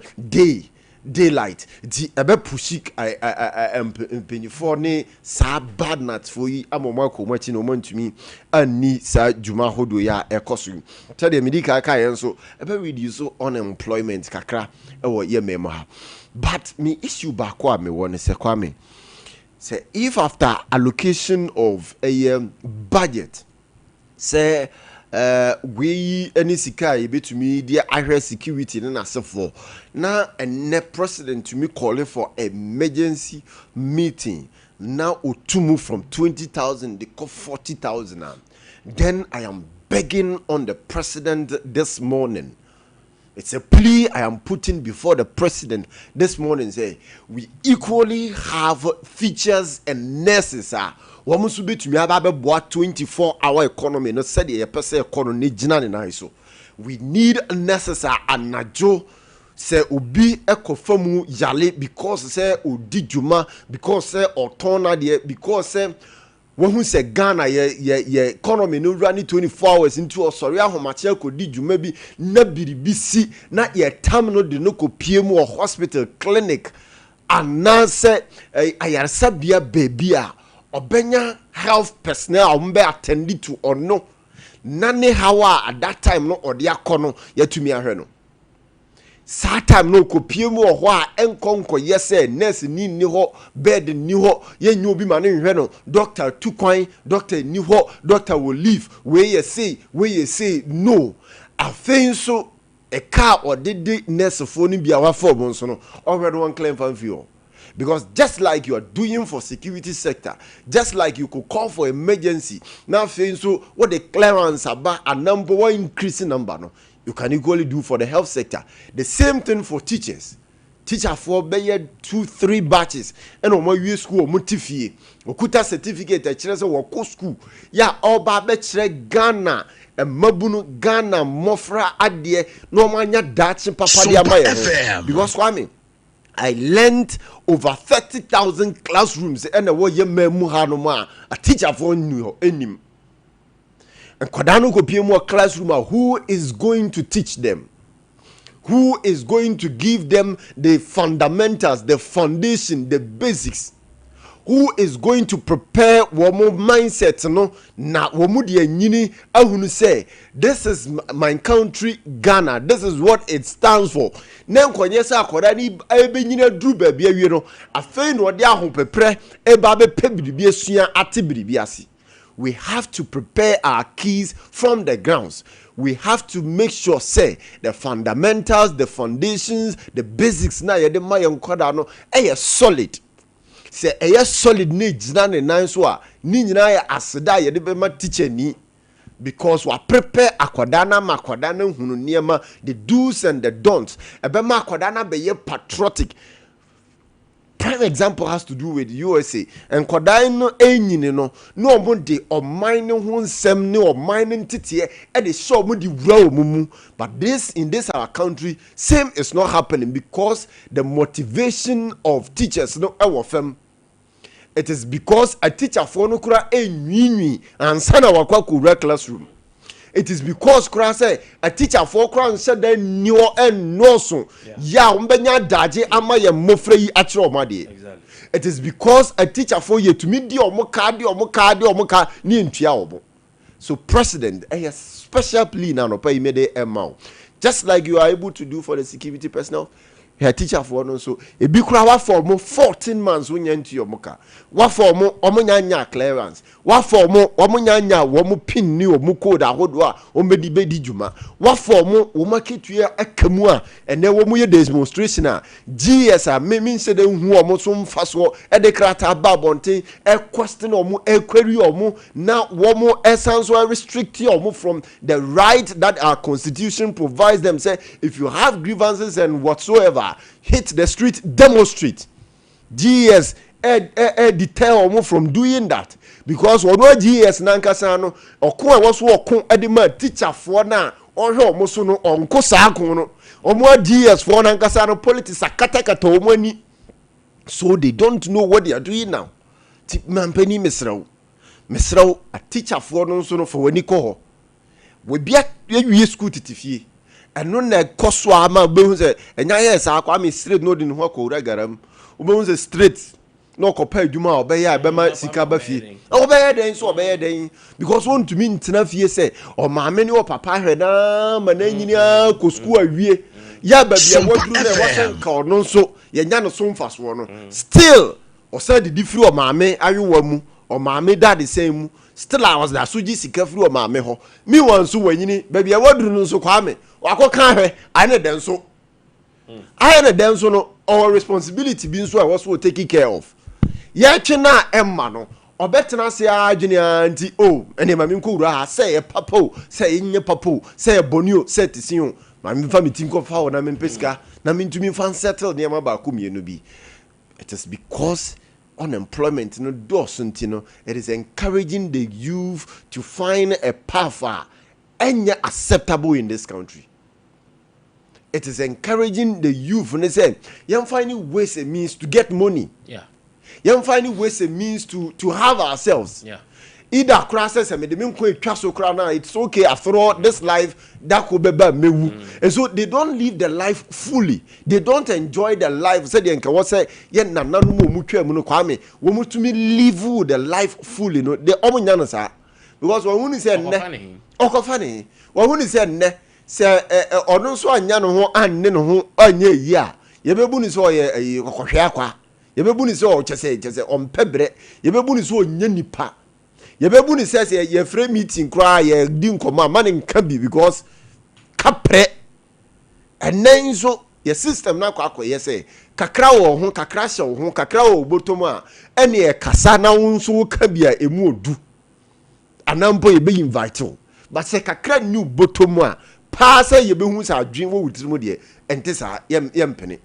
daylight." Nti ɛbɛ push mpanyinfoɔ ne saa bad nutfoɔ yi ama wɔn akɔ wɔn akyi na wɔn ntumi anni saa dwuma ahodoɔ yi a ɛkɔ so yi. Sɛdeɛ medi kan ka yɛn nso, ɛbɛ reduce unemployment kakra ɛwɔ yɛ mɛmo ha. But me issue baako a mewɔ ne sɛ, Kwame, sɛ if after allocation of ɛyɛ budget sɛ wei ne sika a yɛbɛtumi de ahwɛ security ne n'asefoɔ, na ɛnɛ president tumi call for emergency meeting na otumu from 20,000 de kɔ 40,000 a, then I am begging on the president this morning. It's a plea I am putting before the president this morning. Say we equally have teachers and nurses a wɔn nso bɛtumi aba abɛboa 24 hour economy no sɛdeɛ yɛpɛ sɛ ɛkɔ no ne gyina ne nan so. We need nurses a anadwo sɛ obi ɛkɔ fam yale, because sɛ odi dwuma, because sɛ ɔtɔn n'adeɛ, because sɛ wɔn sɛ Ghana yɛ economy no wura ne 24 hours, nti ɔsɔre ahomakye akɔdi dwuma bi na biribi si na yɛtam no de no kɔ pie mu wɔ hospital, clinic anaasɛ ayaresabea beebi a ɔbɛnya health personnel a wɔn bɛ attend to ɔno na ne haw a at that time no ɔde akɔ no, yɛtumi ahwɛ no. Saa time no okopie mu wɔ hɔ a, ɛnkɔ nkɔyɛ sɛ nurse ni nni hɔ, bed nni hɔ, yɛnyɛ obi ma ne nhwɛ no, doctor tu kwan, doctor nni hɔ, doctor wɔ leave, wei yɛ sei, wei yɛ sei no. Afei nso ɛka a ɔde de nursefoɔ no bi a wafa ɔmo nso no, ɔhwɛ no wɔn clear nfa mfi hɔ, because just like you are doing for security sector, just like you could call for emergency na afei nso wɔde clearance aba anampo wɔn increase number no, you can equally do for the health sector. The same thing for teachers. Teacherfoɔ bɛyɛ two, three batches ɛna wɔn awie school, wɔn te fie, wɔkuta certificate ɛkyerɛ sɛ wɔkɔ school yɛ a ɔba abɛkyerɛ Ghana mmabunu, Ghana mmɔfra adeɛ na wɔn anya daakye papa de ama yɛn ho. Because Kwame, I learned over 30,000 classrooms ɛna ɛwɔ yɛ mmaa mu hanom a ateacherfoɔ nni hɔ anim. Nkwadaa no kɔpie mu wɔ classroom a, who is going to teach them? Who is going to give them the fundamentals, the foundation, the basics? Who is going to prepare wɔn mindset no na wɔn de anyini ahunu sɛ this is my country Ghana, this is what it stands for? Na nkɔnyɛ sɛ akwadaa ni ɛbɛnyini aduru baabi awie no, afei na ɔde ahopeprɛ ɛba abɛpɛ biribi asua ate biribi ase. We have to prepare our kids from the grounds. We have to make sure sɛ the fundamentals, the foundations, the basics na yɛde ma yɛn nkwadaa no ɛyɛ solid. Sɛ ɛyɛ solid ne gyina ne nan so a, ne nyinaa yɛ aseda a yɛde bɛma teacher ni, because wa prepare akwadaa no ama akwadaa no hunu nneɛma, the do's and the don'ts. Ɛbɛma akwadaa no abɛyɛ patriotic. Prime example has to do with USA. Nkwadaa no enyini no na wɔn de ɔman ne ho nsɛm ne ɔman ne nteteɛ ɛde hyɛ wɔn de wura wɔn mu. But this in this our country, same is not happening because the motivation of teachers no ɛwɔ fam. It is because a teacherfoɔ no kora enwiinwii ansa na wakɔ akɔwura classroom. It is because kora sɛ a teacherfoɔ kora nhyɛ da nni hɔ ɛnnɔɔso yɛ a wɔn bɛnya adagye ama yɛn mmɔfra yi akyerɛ wɔn adeɛ. It is because a teacherfoɔ yɛtumi di wɔn kaa, di wɔn kaa, di wɔn kaa ne ntua wɔn. So President, ɛyɛ special plea na anɔpa yi mede ɛma wo. Just like you are able to do for the security personnel, yɛ teacherfoɔ no nso, ebi kora wafa ɔmo 14 months wonya ntua ɔmo ka, wafa ɔmo, ɔmo nya nya clearance, wafa ɔmo, ɔmo nya nya wɔn pin ne ɔmo code ahodoɔ a wɔn bɛdi bɛdi dwuma, wafa ɔmo, wɔn akatua ɛka mu a ɛnɛ wɔn yɛ demonstration a GES a mímí nhyɛ dɛ nhu ɔmo so mfa soɔ ɛde krataa ba abɔnten ɛquestion ɔmo, ɛquery ɔmo, na wɔn ɛsan so restrict ɔmo from the right that our constitution provides them sɛ if you have grievances and whatsoever, hit the street, demonstrate. GES ɛ ɛ ɛ deter ɔmo from doing that because ɔno GES nankasa no, ɔko a ɛwɔ so ɔko ɛde ma teacherfoɔ no a ɔhwɛ ɔmo so no, ɔnko saa ko no. Ɔmo GES foɔ nankasa no, politics akatakata ɔmo ani, so they don't know what they are doing now. Ti mampanin, mesrɛ wo, mesrɛ wo, a teacherfoɔ no nso no, fa w'ani kɔ hɔ. Wɔbi awie school tete fie, ɛno na ɛkɔ so ama wobɛhu sɛ ɛnya yɛ saa kɔ ame straight na ɔde ne ho akɔwura gara mu. Wobɛhu sɛ straight na ɔkɔpɛ adwuma a ɔbɛyɛ a ɛbɛma sika ba fie. Ɔbɛyɛ dɛn so? Ɔbɛyɛ dɛn? Because wɔntumi ntena fie sɛ ɔmaame ne ɔpapa hwɛ naa ma n'anyini kɔ sukuu awie yɛ baabi a waduru na ɛwɔ sɛ nka ɔno nso yɛnya ne so mfasoɔ no, still ɔsɛ didi firi ɔmaame ayowa mu, ɔmaame dadesɛn mu, still a ɔsɛ aso gye sika firi ɔmaame hɔ. Meanwhile nso wanyini baabi a waduru no nso, Kwame, wakɔka ahwɛ ayɛ ne dɛn so, ayɛ ne dɛn so no, ɔwɔ responsibility bi nso a ɛwɔ so wɔ taking care of. Yɛtwe na ɛma no ɔbɛtena ase adwene a nti o ɛnna maame nkɔ wura ha sɛ ɛyɛ papa o, sɛ ɛyɛ papa o, sɛ ɛyɛ bɔnni o, sɛ ɛte si o, maame nfa mi ti nkɔ fa hɔ na mi mpɛ sika na mi ntumi nfa nsettle nneɛma baako mmienu bi. It is because unemployment no dɔɔso nti no, it is encouraging the youth to find a path a ɛnyɛ acceptable in this country. It is encouraging the youth ne sɛ yɛn find ways and means to get money, yɛn find ways and means to have ourselves. Either koraa sɛ mede me nko etwa so koraa na it's okay. After all, this life dako bɛba mewu, and so they don't live the life fully. They don't enjoy the life sɛdeɛ nka wɔ sɛ yɛ nananom a wɔn twa mu no, Kwame, wɔn tumi live the life fully no de, wɔn nya no saa because wɔn hu ni sɛ Ɔkɔfa nnɛ ne he. Ɔkɔfa ne he. Wɔn hu ni sɛ nnɛ sɛ ɛ ɛ ɔno nso anya ne ho anne ne ho anya eyi a, yɛbɛbu ni sɛ ɔyɛ ɛyi ɔkɔhwɛ akwa, yɛbɛbu ni sɛ ɔkyɛ sɛ kyɛ sɛ ɔmpɛ brɛ, yɛbɛbu ni sɛ ɔnyɛ nipa, yɛbɛbu ni sɛ sɛ yɛfrɛ meeting koraa, yɛdi nkɔmɔ a ma ne nka bi because kaprɛ. Ɛnɛ nso yɛ system no akɔ akɔyɛ sɛ kakra wɔ ho, kakra hyɛ wo ho, kakra wɔ wo bɔtɔm a, ɛne ɛkasa na wo nso woka bi a ɛmu odu anaa mpo yɛbɛyi invite wo. But sɛ kakra nni wo bɔtɔm a paa sɛ yɛbɛhu sɛ adwene wɔ wo tirim deɛ, ɛnte saa. Yɛmpene.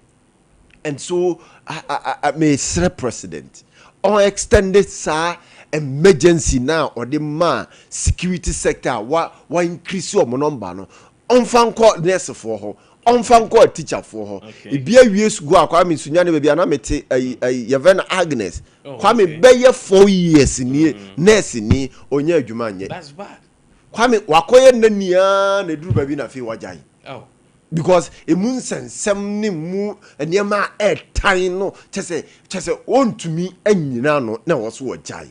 And so I mesrɛ president ɔn extend saa emergency na ɔde ma security sector a wa increase ɔmo number no, ɔmfa nkɔ nursefoɔ hɔ, ɔmfa nkɔ teacherfoɔ hɔ. Ebi awie sukuu a, Kwame, Sunyani baabi a na mete ayi ayi yɛfɛ no Agnes. Kwame, bɛyɛ 4 years nie, nurse ni onye adwuma nyɛ. That's bad. Kwame, wakɔyɛ nna nia na eduru baabi na afei wagyae because emu nsɛnsɛm ne mu nneɛma a ɛɛtan no kyɛ sɛ wɔntumi anyina no na ɛwɔ so wɔgyae.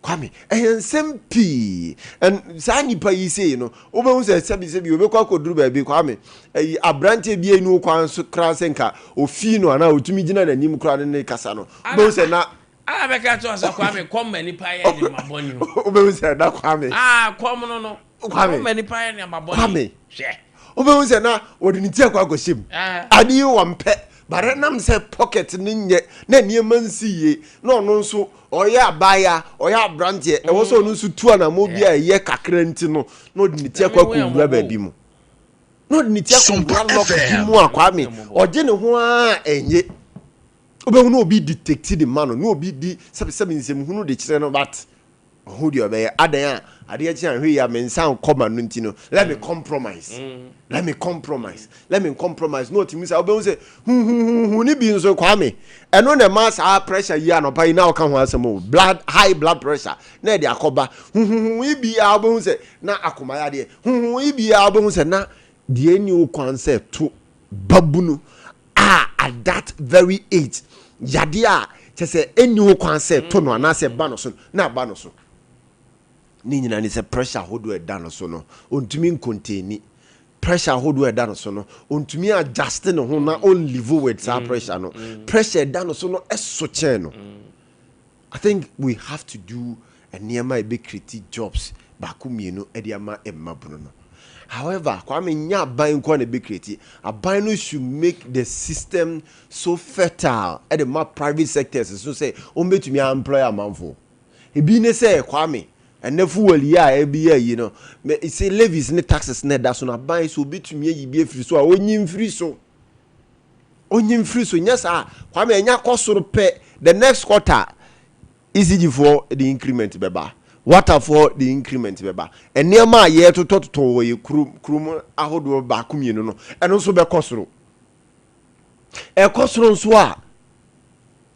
Kwame, ɛyɛ nsɛm pii, and saa nipa yi sei no, wobɛhu sɛ sɛbi sɛbi obɛkɔ akɔduru baabi. Kwame, ɛyi aberanteɛ bi enu kwan so koraa sɛ nka ofii no anaa otumi gyina n'anim koraa ne kasa no, wobɛhu sɛ na Ana bɛka kyerɛ sɛ, Kwame, kɔm ma nipa yɛ nneɛma bɔne o. Wobɛhu sɛ na Kwame Ah, kɔm no. Kwame. Kɔm ma nipa yɛ nneɛma bɔne. Kwame. Hwɛ. Wobɛhu sɛ na wɔde ne ti akɔ akɔhyɛ mu. Ade yi wɔn pɛ bare nam sɛ pocket ne nyɛ na nneɛma nsi yie, na ɔno nso ɔyɛ abaayewa, ɔyɛ aberanteɛ, ɛwɔ sɛ ɔno nso tu anamɔ bi a ɛyɛ kakra nti no, na ɔde ne ti akɔ Na mehu akɔwura ɛmmɔbɔ. baabi mu, na ɔde ne ti Sompa akɔwura lock bi FM. mu a, Kwame, Ɛmmɔbɔ. ɔgye ne ho ara ɛnyɛ. Wobɛhu na obi detect de ma no, na obi di sɛbisɛbi nsɛmhunu de kyerɛ no, but ɔho deɛ ɔbɛyɛ adan a adeɛ kye ahwɛ yi a me nsa nkɔ ma no nti no, let me compromise, let me compromise, let me compromise, na ɔtumi sɛ wobɛhu sɛ huhuhuhu ne bi nso. Kwame, ɛno na ɛma saa pressure yi anɔpa yi na ɔka ho asɛm o, blood high blood pressure na ɛde akɔba. Huhuhu yi bi a wobɛhu sɛ na akoma yadeɛ, huhu yi bi a wobɛhu sɛ na deɛ ɛni wo kwan sɛ to babunu a at that very age, yadeɛ a kyɛ sɛ ɛni wo kwan sɛ to no anaasɛ ba no so na aba no so. Ne nyinaa ne sɛ pressure ahodoɔ ɛda no so no, ɔntumi ncontain pressure ahodoɔ ɛda no so no, ɔntumi adjust ne ho na ɔnlive with saa pressure no. Pressure ɛda no so no ɛso kyɛn no. I think we have to do nneɛma a ɛbɛ create jobs baako mmienu ɛde ama mmabunu no. However, Kwame, nya aban nkɔ na ɛbɛ create. Aban no should make the system so fertile ɛde ma private sectors so sɛ wɔn bɛtumi employ amanfoɔ. Ebi ne sɛ, Kwame, ɛnɛ fuel yi a ɛbi yɛ yi no, mɛ sɛ levies ne taxes na ɛda so no, aban so obɛtumi ayi bi afiri so a, onyi mfiri so, onyi mfiri so. Nyɛ saa, Kwame, ɛnya kɔ soro pɛ, the next quarter ECG foɔ de increment bɛba, water foɔ de increment bɛba, nneɛma a yɛtotɔtotɔ wɔ yɛ kurom kurom ahodoɔ baako mmienu no, ɛno nso bɛkɔ soro. Ɛkɔ soro nso a,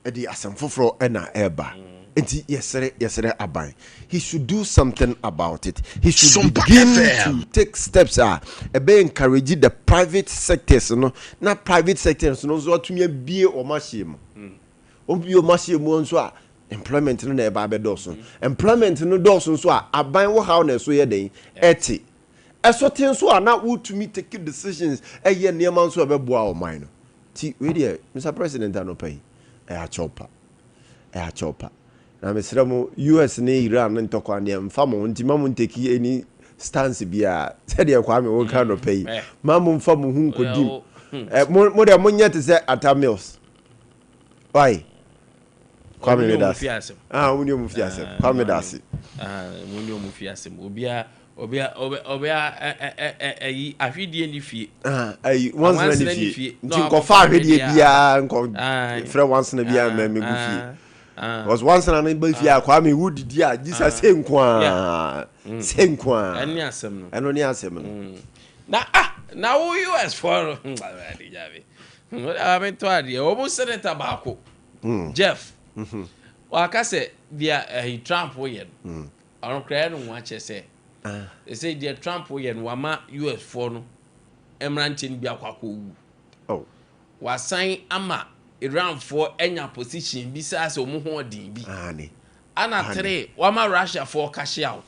ɛde asɛm foforɔ ɛna ɛreba. Nti yɛsrɛ aban, he should do something about it. He should Sompa begin FM. to take steps a ɛbɛ encourage the private sectors no, na private sectors no nso atumi abie wɔn ahyɛ mu. Wɔn bie wɔn ahyɛ mu nso a, employment no na ɛba abɛdɔɔso. Employment no dɔɔso nso a, aban wɔ haw na ɛso yɛ den ɛte ɛso te nso a, na wotumi take decisions, ɛyɛ nneɛma nso a ɛbɛboa ɔman no. Ti wei deɛ, Mr President, anɔpa yi ɛyɛ akyɛw pa, ɛyɛ akyɛw pa. Na mesrɛ mo, US ne Iran ne ntɔkwa deɛ, mfa mo ho nti ma mo ntake any stance biara. Sɛdeɛ Kwame woka anɔpa yi, ma mo mfa mo ho nkɔdim. Mo deɛ monyɛ te sɛ Ata Mills. Why, Kwame? Ɔmo ne meda ɔmo ase. fi asɛm. Ah, mo ne ɔmo fi asɛm. Kwame, da ase. Ah, mo ne ɔmo fi asɛm. Obia obia obia ɛ ɛ ɛ ɛyi ahwedeɛ ni fie. Ah, ayi wansena Wansena ne ne fie. fie. Nti Na nkɔfa wakɔfa ahwedeɛ ahwedeɛ biara nkɔ frɛ wansena biara mma mɛgu fie, because wansena no ba fie a, Kwame, wo didi a gyisa se nko a, se nko a. Ɛne asɛm no. Ɛno ne asɛm no. Na ah, na wo US foɔ no ade gyabe ametɔ adeɛ, wɔn senator baako, Jeff, waka sɛ deɛ ɛyi Trump yɛ no, ɔno koraa no ho akyɛ sɛ ɛsɛ deɛ Trump yɛ no, wama US foɔ no mmeranteɛ no bi akɔ akɔwu. Wasan ama Iranfoɔ anya position bi saa sɛ wɔn ho ɔden bi. Ana three, wama Russiafoɔ cash out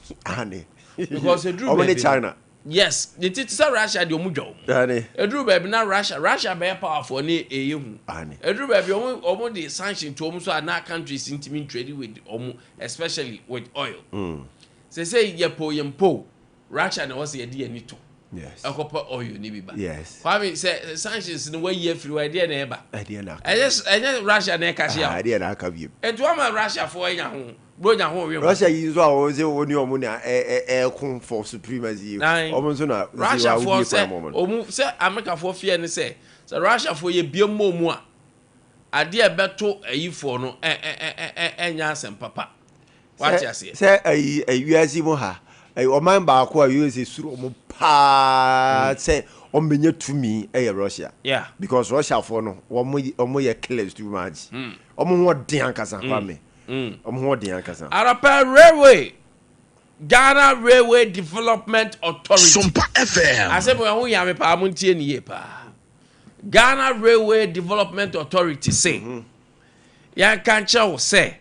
because eduru ɔmo ne baabi no- China. Yes, ne ti te sɛ Russia deɛ, ɔmo dwa wɔn. Eduru baabi na Russia bɛyɛ powerful ne ɛyɛ hu. Eduru baabi ɔmo de sanction to ɔmo so a, na countries ntumi trade with ɔmo, especially with oil. Sese yɛ po yɛn po Russia na wɔsɛ yɛde yɛn ni to ɛkɔpɛ oil ni bi ba. Kwame, sɛ sanctions no wayi afiri hɔ, ɛdeɛ na ɛba? Ɛdeɛ na aka? Ɛnyɛ Russia na ɛka hyia. Ah, ɛdeɛ na aka bio? Etu ama Russia foɔ anya ho. Bronya ho ɔwe ho. Russia yi nso a wɔn sɛ wɔn ne wɔn na ɛɛko for supremacy yi, wɔn nso na Russia foɔ sɛ wɔn sɛ America foɔ feɛ ne sɛ sɛ Russia foɔ yɛ bie mmɔ mu a, adeɛ ɛbɛto ayifoɔ no ɛ ɛ ɛ ɛnyɛ asɛm papa. Wate aseɛ? Sɛ ayi wiase mu ha, ɔman baako a USA suro wɔn paa sɛ wɔn bɛnya tumi yɛ Russia. Yeah. Because Russia foɔ no wɔn wɔn yɛ killers too much. Wɔn ho ɔden ankasa, Kwame. Wɔn ho ɔden ankasa. Arapa Railway, Ghana Railway Development Authority. Sompa FM. Asɛm wei ho hia me paa, montie ne yie paa. Ghana Railway Development Authority se yɛnka nkyerɛ wo sɛ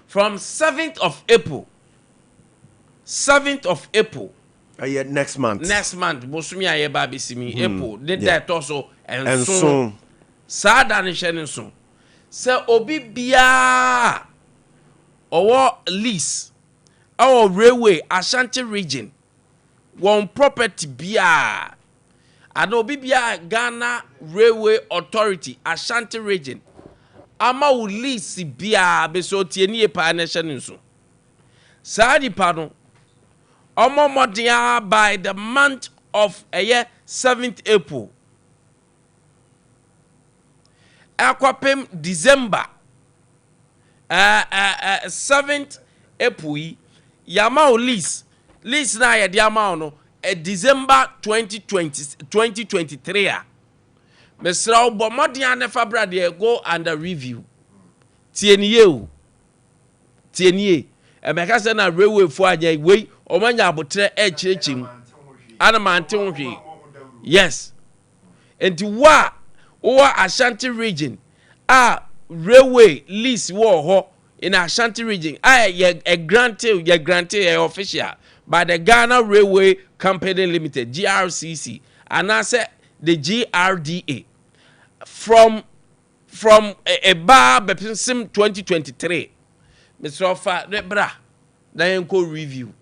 from 7th of April, 7th of April, Ɛyɛ next month. Next month, bosome a yɛba abɛsi mi, April ne da ɛtɔ so 7. 7. Saa da no, hyɛ ne nso sɛ obi biara ɔwɔ lease ɛwɔ railway Ashanti Region wɔn property biara ana obi biara Ghana Railway Authority Ashanti Region ama wo lease biara bɛsɛ otie nie paa na ɛhyɛ ne nso, saa nipa no ɔmɔ mmɔden ara by the month of ɛyɛ 7th April ɛkɔpem December 7th April yi, yama wo lease na yɛde ama wo no December 2020 2023 a, mesrɛ wo, bɔ mmɔden a ne fa bra deɛ go under review. Tie ne yie o, tie ne yie. Ɛmɛka sɛ na railway fo anyɛ wei, ɔmo anya abotrɛ ɛkyerɛkyerɛ mu ana mante ho hwee. Yes, nti wo a wowɔ Ashanti Region a railway lease wɔ hɔ in Ashanti Region a yɛ ɛ grant, yɛ grant, yɛ official by the Ghana Railway Company Limited, GRCC, anaasɛ the GRDA from ɛbaa bɛpem 2023, mesrɛ ɔfa ne bra na yɛnkɔ review.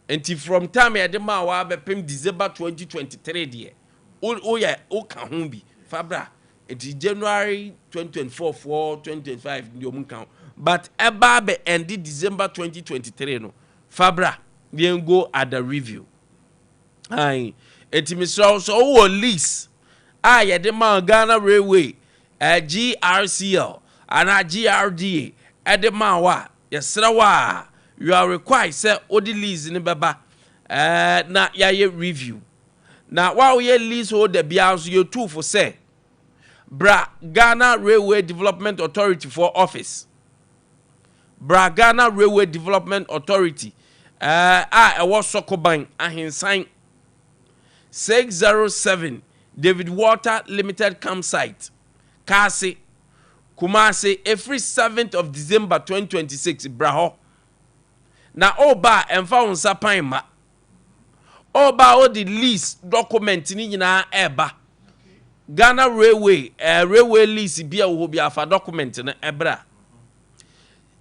Nti from time yɛde maa wa bɛpem December 2023 deɛ, woyɛ woka ho bi, fa bra. Nti January 2024 4 2025 deɛ, ɔmu nka ho, but ɛbaa bɛ ɛnde December 2023 no, fa bra, yɛn go at the review. Ayi, eti mesrɛ wo sɛ wowɔ lease a yɛde maa Ghana Railway, GRCL anaa GRDA ɛde maa wo a, yɛsrɛ wo a, you are required sɛ wode lease no bɛba na yɛayɛ review. Na wa woyɛ lease holder biara nso, yɛtu fo sɛ bra Ghana Railway Development Authority for office. Bra Ghana Railway Development Authority a ɛwɔ Sɔkoban Ahensan, 607 David Water Limited Campsite, Kaase, Kumase, ɛfiri 7th of December 2026. Bra hɔ na ɔba a, ɛmfa wo nsa pan ma ɔba a, ɔde lease document ne nyinaa ɛɛba. Ghana Railway railway lease bi a wɔ hɔ bi afa document no ɛbra.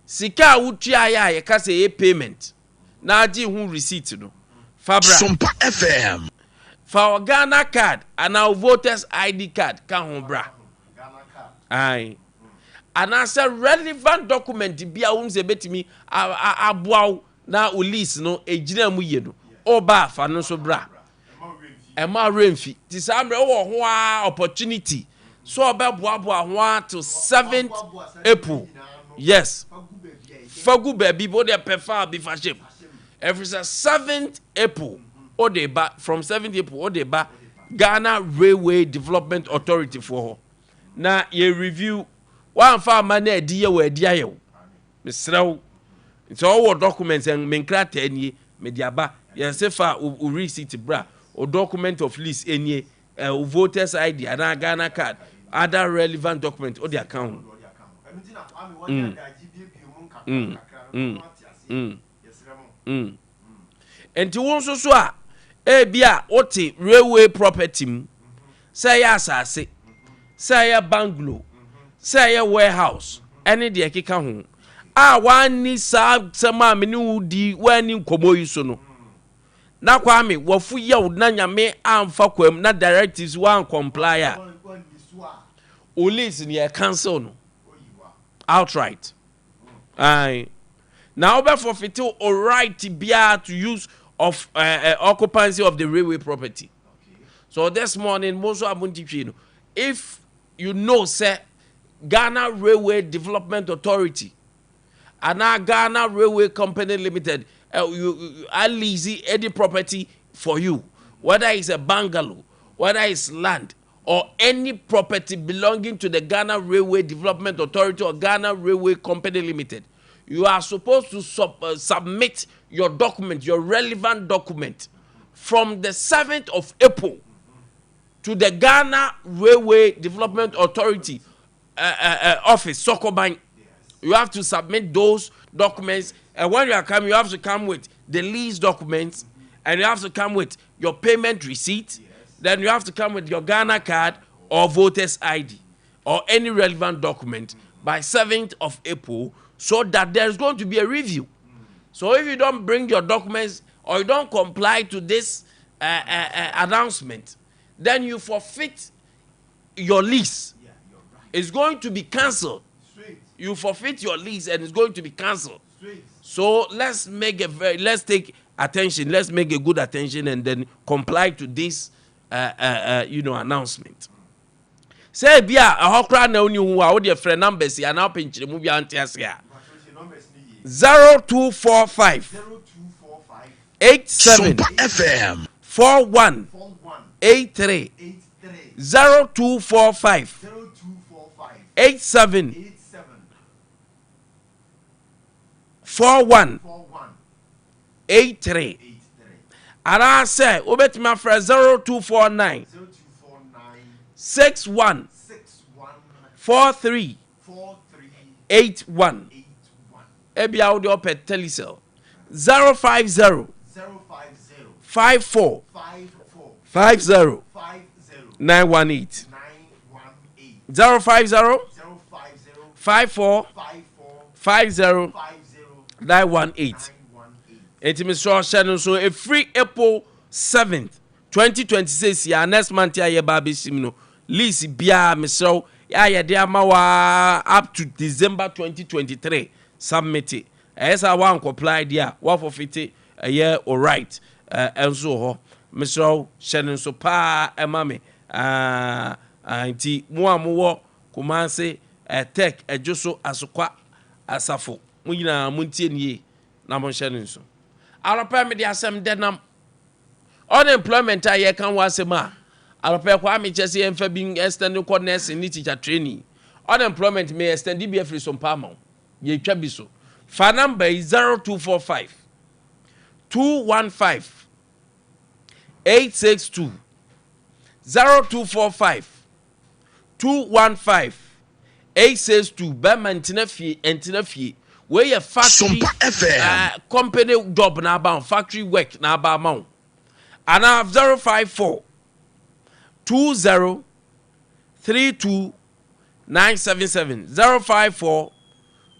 Sika a wotua yɛ a yɛka sɛ ɛyɛ payment na agye ho receipt no, fa bra. Sompa FM. Fa wɔ Ghana Card anaa wo voters ID card ka ho bra. Ae, anaasɛ relevant document bi a wohu sɛ ɛbɛtumi aboa wo na wo lease no ɛgyina mu yie no, ɔba a, fa no nso bra. Ɛma werɛ mfi nti saa mmerɛ wowɔ ho a opportunity so ɔbɛboaboa ho a till 7th April. Yes, fa gu baabi bi, wode pɛ fa bi fa hyɛ mu, ɛfiri sɛ 7th April wode ba, from 7th April wode ba Ghana Railway Development Authority foɔ hɔ na yɛ review. Woamfa ama no adi yɛ wɔ adi ayɛ wo. Mesrɛ wo, sɛ ɔwɔ documents, me nkrataa nie, mede aba. Yɛsɛ fa wo receipt bra, o document of lease nie, o voters ID anaa Ghana Card, other relevant document wode aka ho. Nti wo nso so a ebi a wote railway property mu, sɛ ɛyɛ asase, sɛ ɛyɛ bungalow, sɛ ɛyɛ warehouse ɛne deɛ ɛkeka ho a, wanni saa sɛm a mene wo di, wanni nkɔmmɔ yi so no na Kwame wafu yɛw na Nyame amfa kwam na directives wan comply a, o lease no yɛ cancel no outright. Ae. Na wobɛ forfeit wo right biara to use of occupancy of the railway property. So this morning, mo nso a mo nti twi no, if you know sɛ Ghana Railway Development Authority anaa Ghana Railway Company Limited you lease any property for you, whether it's a bungalow, whether it's land, or any property belonging to the Ghana Railway Development Authority or Ghana Railway Company Limited, you are supposed to submit your document, your relevant document, from the 7th of April to the Ghana Railway Development Authority office, Sokoban. You have to submit those documents, and when you are coming, you have to come with the lease documents, and you have to come with your payment receipt. Then you have to come with your Ghana card or voter's ID or any relevant document by 7th of April, so that there's going to be a review. So if you don't bring your documents or you don't comply to this announcement, then you forfeit your lease. Yeah, you're right. It's going to be cancelled. Straight. You forfeit your lease and it's going to be cancelled. Straight. So let's take attention. Let's make a good attention and then comply to this announcement. Sɛ ebi a ɛhɔ koraa na oni hu a, wode frɛ numbers yi anaa wopɛ nkyerɛmu bi a nte ase a, 0245 0245 87 Sompa FM. 41 41 83. 83. 0245 0245 87 87 41 41 83. 83. Anaasɛ wobɛtumi afrɛ 0249 0249 61 61 43 43 81. 81. Ebia wode ɔpɛ Telecel, 050 050 54 54 50 50 918. 918. 050 050 54 54 50 50 918. 918. Enti mesrɛ, ɔhyɛ no nso, ɛfiri April 7th 2026 yɛ next month a yɛba abɛsim no, lease biara, mesrɛ wo, a yɛde ama waa up to December 2023, submit it. Ɛyɛ sɛ woancomply deɛ a, woaforfeit ɛyɛ alright. Ɛnso wɔ hɔ. Mesrɛ wo, hyɛ no nso paa ɛma me. Ah, ah, nti mo a mowɔ Kumase, Tech, Ɛdwo so, Asokwa, Asafo, mo nyinaa montie ne yie na monhyɛ no nso. Alɔpɛ mede asɛm dɛ nam unemployment a yɛka ho asɛm a, alɔpɛ kɔ amekyɛ sɛ yɛmfa bi extend kɔ nursing ne teacher training. Unemployment, me extend bi afiri so mpa ama wo, yɛtwa bi so. Fa number yi, 0245 215 862, 0245 215 862. Bɛrima, ntena fie, ntena fie. Wei yɛ factory Sompa FM. Company job na aba wo, factory work na aba ama wo. Anaa 054 20 32 977, 054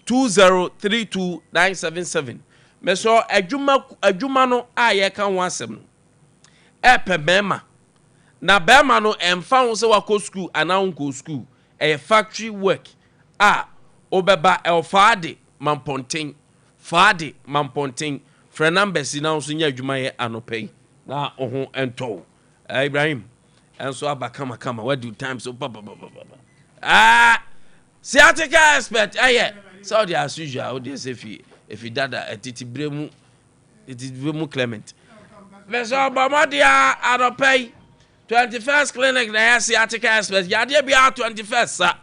20 32 977. Mɛsɛ adwuma, adwuma no a yɛka ho asɛm no, ɛpɛ bɛrima na bɛrima no, ɛmfa ho sɛ wakɔ school anaa wonkɔ school. Ɛyɛ factory work a wobɛba. Ɛwɔ Faade Mampɔnten, Faade Mampɔnten. Frɛ numbers yi na wo nso nyɛ adwuma yɛ anɔpɛ yi na wo ho ntɔ wo. Ibrahim ɛnso aba kamakama, wadi time so papapapapa. Ah, sciatica expert, ɛyɛ sɛ wode as usual, wode sɛ fi ɛfi dada ɛtete berɛ mu, ɛtete berɛ mu. Clement, mɛsɛ ɔbɔ mmɔde a anɔpɛ yi 21st Clinic na ɛyɛ sciatica expert. Yadeɛ biara 21st sa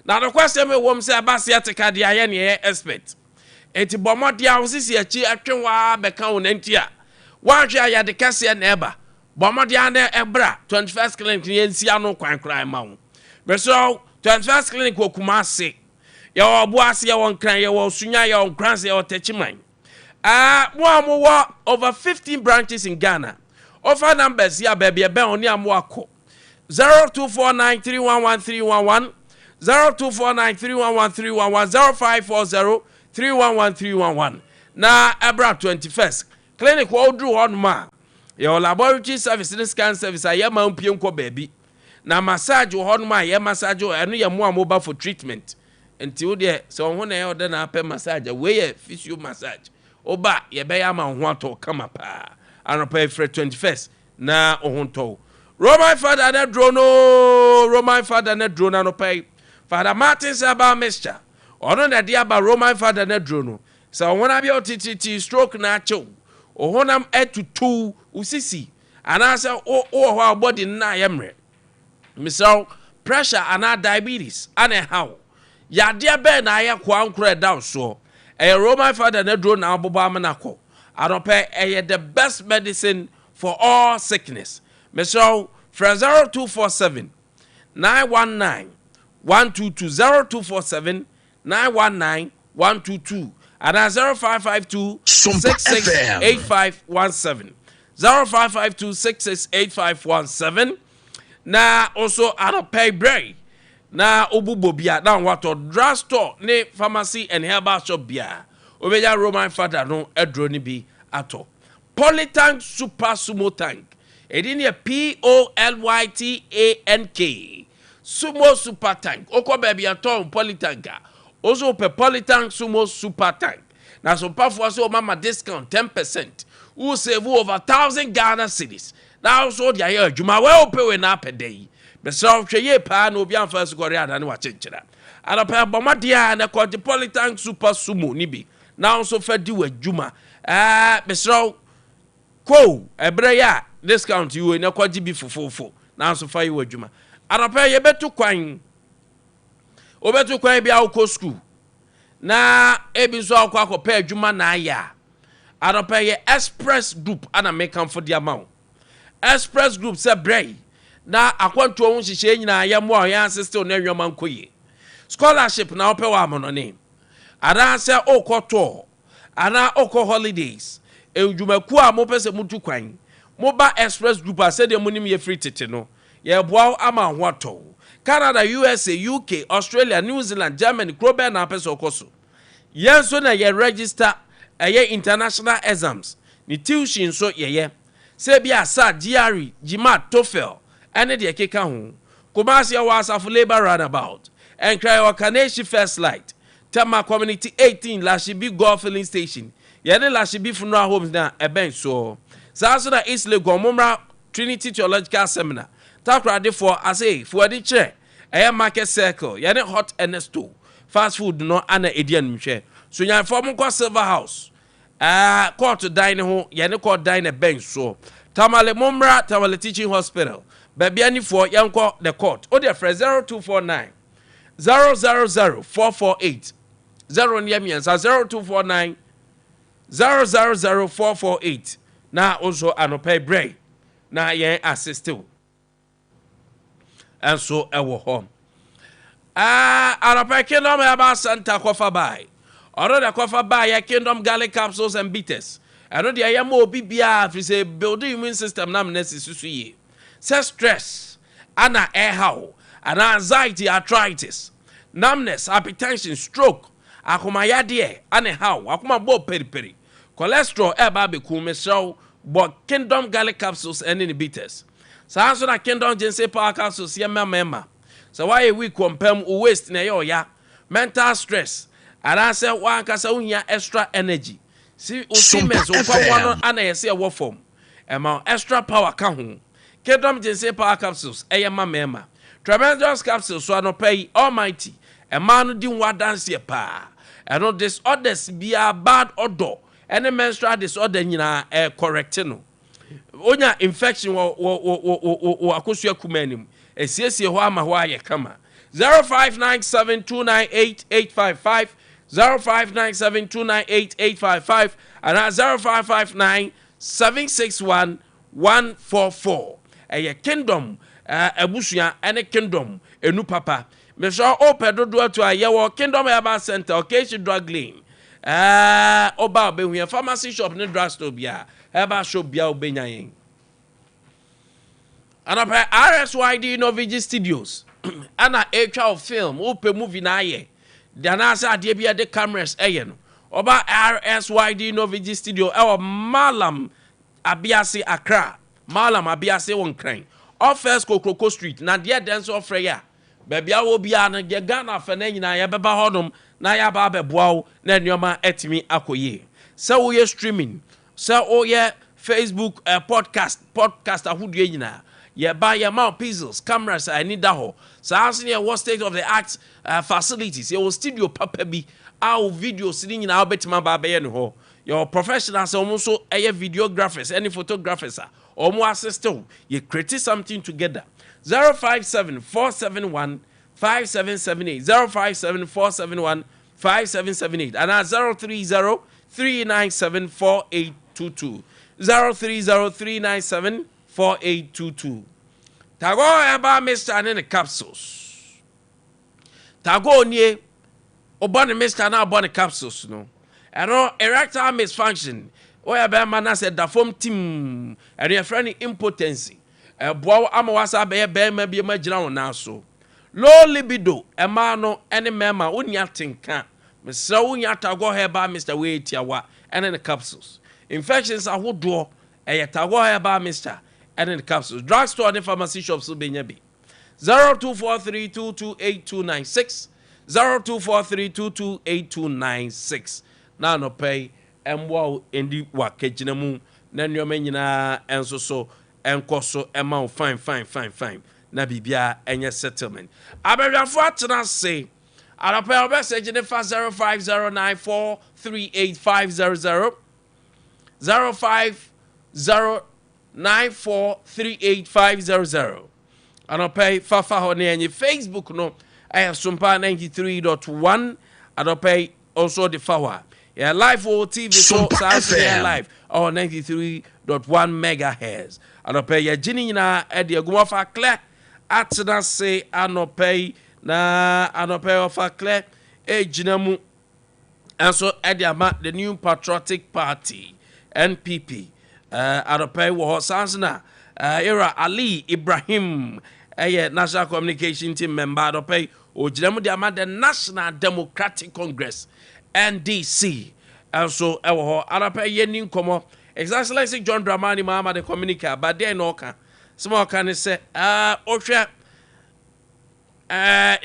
na nokwasɛm ɛwɔ m sɛ ɛba sciatica deɛ, ayɛ ne ɛyɛ expert. Enti bɔ mmɔde a wo sisi akyi ɛtwe waa bɛka wo nanti a woanhwɛ a, yɛde kɛseɛ na ɛba. Bɔ mmɔde a na ɛbra 21st Clinic ne yɛnsi ano kwan koraa ma wo. Mesrɛ, 21st Clinic wɔ Kumase, yɛwɔ Ɔboase, yɛwɔ Nkran, yɛwɔ Sunya, yɛwɔ Nkranse, yɛwɔ Tɛkyiman. Mo a mowɔ over 15 branches in Ghana, ɔfa numbers yi a, baabi ɛbɛn wo ne a mo akɔ: 0249311311, 0249311311, 0540311311 na ɛbra 21st Clinic. Wɔ woduru hɔ nom a, yɛwɔ laboratory service ne scan service a yɛma mpie nkɔ baabi, na massage wɔ hɔ nom a yɛ massage wɔ. Ɛno yɛ mo a moba for treatment. Nti wo deɛ, sɛ wo ho na ɛyɛ ɔdɛ na apɛ massage a, wei yɛ physio massage. Woba a, yɛbɛyɛ ama wo ho atɔ wo kama paa. Anɔpa yi frɛ 21st na wo ho ntɔ wo. Roman Fada no aduro no, Roman Fada no aduro no anɔpa yi. Fada Martins herbal mixture, ɔno na ɛde aba Roman Fada no aduro no. Sɛ wo honam yɛ wo titiritii, stroke na akye wo, wo honam atutu wo sisi, anaasɛ wo wɔ hɔ a wo body no na ayɛ mmerɛ. Mesrɛ wo, pressure anaa diabetes ana ɛha wo? Yadeɛ bɛn na ayɛ koankorɔ a ɛda wo soɔ? Ɛyɛ Roman Father no aduro na wobobɔ amena kɔ. Anɔpa yi, ɛyɛ the best medicine for all sickness. Mesrɛ wo, frɛ 0247 919 122, 0247 919 122 anaa 0552 Sompa FM. 668517, 0552 668517. Na wo nso anɔpa yi brɛ yi na wobobɔ bi a na watɔ drug store ne pharmacy and herbal shop biara, wobɛnya Roman Fada no aduro no bi atɔ. Polytank Super Sumo Tank, ɛdin yɛ Polytank Sumo Super Tank. Wokɔ baabi a tɔn Polytank a, wo nso wopɛ Polytank Sumo Super Tank. Na so mpafoɔ sɛ wɔma ma discount 10%, wo save over 1,000 Ghana cedis na wo nso wode ayɛ adwuma. Wei wopɛ wei na apɛ da yi, mesrɛ wo, hwɛ yie paa na obi amfa asukɔre anane wakyenkyera. Anɔpa bɔ mmɔden a na kɔgye Polytank Super Sumo no bi na wo nso fa di w'adwuma. Ɛɛ, mesrɛ wo, ko ɛberɛ yi a discount yi wɔ yi na kɔgye bi fofofo na nso fa yi w'adwuma. Anɔpa yɛbɛtu kwan, wobɛtu kwan bi a wokɔ school na ebi nso akɔ akɔpɛ adwuma na ayɛ a, anɔpa yɛ Express Group ana mekamfo de ama wo. Express Group sɛ brɛ yi na akwantuo ho nhyehyɛe nyinaa yɛmmoa wo, yɛn assist wo na nneɛma nkɔ yie. Scholarship na wopɛ wɔ amanɔne, anaasɛ wokɔ tour anaa wokɔ holidays, ndwumakuo a mopɛ sɛ mutu kwan, moba Express Group a, sɛdeɛ monim yɛfiri tete no, yɛboa wo ama wo ho atɔ wo. Canada, USA, UK, Australia, New Zealand, Germany, kuro bɛɛ na apɛ sɛ wokɔ so, yɛn nso na yɛ register ɛyɛ international exams ne tuition nso yɛyɛ sɛ bi a SAT, GRE, GMAT, TOEFL ɛne deɛ ɛkeka ho. Kumasi ɛwɔ Asafo Labour Roundabout, Nkran ɛwɔ Kaneshie First Light, Tema Community 18, Lashibi Golf Filling Station, yɛne Lashibi Funeral Homes na ɛbɛn soɔ. Saa nso na East Legon, mommra Trinity Theological Seminar. Takoradefoɔ ase fuadi kyerɛ ɛyɛ Market Circle, yɛne Hot Ernesto Fast Food no ana ɛdi animhwɛ. Sonyanfoɔ, monkɔ Silver House court dan ne ho, yɛne court dan na ɛbɛn soɔ. Tamale, mommra Tamale Teaching Hospital. Baabi anifoɔ, yɛnkɔ the court. Wode frɛ 0249 000 448, 0 ne yɛ mmiɛnsa, 0249 000 448. Na wo nso anɔpa yi brɛ na yɛn assist wo ɛnso ɛwɔ hɔ. Anɔpa Kingdom Herbal Center kɔfa bae, ɔno de kɔfa bae yɛ Kingdom Garlic Capsules and Bitters. Ɛno deɛ ɛyɛ ma obi biara firi sɛ build immune system nam na sisi so yie. Sɛ stress ana ɛhaw anaa anxiety, arthritis, numbness, hypertension, stroke, akomayadeɛ ana ɛhaw, akoma bɔ periperi, cholesterol ɛba abɛkum, mesrɛw bɔ Kingdom Garlic Capsules ɛne ne bitters. Saa nso na Kingdom Ginseng Power Capsules yɛ mmarima. Sɛ woayɛ weak wɔ mpam, wo waist na ɛyɛ ɔya, mental stress, anaasɛ woankasa wohia extra energy si wo Sompa siemens wo nkwamoa no FM. ana yɛsɛ ɛwɔ fam, ɛma wo extra power ka ho. Kingdom Ginseng Power Capsules ɛyɛ ma mmarima. Tremendous Capsules so anɔpa yi, almighty ɛmaa no di ho adanseɛ paa. Ɛno disorders biara, bad odor ɛne menstrual disorder nyinaa ɛɛ correct no. Onya infection wɔ akosua kuma anim, esiesie hɔ ama hɔ ayɛ kama. 0597298855, 0597298855 anaa 0559761144. Ɛyɛ Kingdom abusua ɛne Kingdom enu papa. Mesrɛ ɔpɛ dodoɔ to a, yɛwɔ Kingdom Herbal Center, Occasion Drug Lane. Ɔba a ɔbɛhu yɛn pharmacy shop ne drug store bia, herbal shop bia, wobɛnya yɛn. Anɔpɛ RSYD Novigi Studios ɛna ɛtwa wo film, wopɛ movie na ayɛ de anaasɛ adeɛ bi a ɛde cameras ɛyɛ no, ɔba RSYD Novigi Studio ɛwɔ Malam Abiase, Accra, Malam Abiase wɔ Nkran, Office Kokroko Street. Na deɛ dɛn nso ɔfrɛ yɛ a Baabi a wɔ biara no, yɛ Ghana afɛnɛ nyinaa yɛbɛba hɔnom na yɛaba abɛboa wo na nneɛma atumi akɔ yie. Sɛ woyɛ streaming, sɛ woyɛ Facebook podcast, podcast ahodoɔ nyinaa, yɛba yɛma wo pixels, cameras a ani da hɔ. Saa nso ne yɛwɔ state of the art facilities. Yɛwɔ studio papa bi a wo videos ne nyinaa wobɛtumi aba abɛyɛ no hɔ. Yɛwɔ professionals a wɔn nso ɛyɛ videographers ɛne photographers a wɔn assist wo. Yɛ create something together. 057 471 5778, 057 471 5778 anaa 030 397 4822, 030 397 4822. Tagor Herbal Mixture ne ne capsules. Tagor nie, ɔbɔ ne mixture na ɔbɔ ne capsules no, ɛno erectile misfunction, woyɛ bɛrima na sɛ da fam tim, ɛno yɛfrɛ no impotency, ɛboa wo ama wasa bɛyɛ bɛrima bi ma gyina wo nan so. Low libido, ɛmaa no ɛne mmarima wonni atenka, mesrɛ wo nya Tagor Herbal Mixture wei tiawa ɛne ne capsules. Infections ahodoɔ, ɛyɛ Tagor Herbal Mixture ɛne ne capsules. Drugstore ne pharmacy shops so bɛnya bi. 0243228296, 0243228296. Na anɔpɛ yi ɛmboa wo ɛndi wakagyina mu na nneɛma nyinaa ɛnso so ɛnkɔ so ɛma wo fine fine fine fine na biribiara ɛnyɛ settlement. Abadwafoɔ atena ase anɔpɛ yi, ɔbɛsɛ gye ne fa 0509438500, 0509438500. Anɔpɛ yi fafa hɔ ne ɛnyɛ Facebook no, ɛyɛ Sompa 93.1. Anɔpɛ yi nso de fa hɔ a yɛ live wɔ TV so. Sompa Saa nso yɛ FM. live ɔwɔ 93.1 megahertz. Anɔpɛ yi yɛgye ne nyinaa ɛde agu mu. Ɔfa clear atena se anɔpɛ yi, na anɔpɛ yi ɔfa clear egyina mu nso ɛde ama the New Patriotic Party, NPP. Anɔpɛ yi wɔ hɔ saa nso na era Ali Ibrahim ɛyɛ National Communication Team member. Anɔpɛ yi ogyina mu de ama the National Democratic Congress, NDC, nso ɛwɔ hɔ. Anɔpɛ yi yɛni nkɔmmɔ. His Excellency John Dramani Mahama de communique aba. Deɛ na ɔka sɛma ɔka ne sɛ ɔhwɛ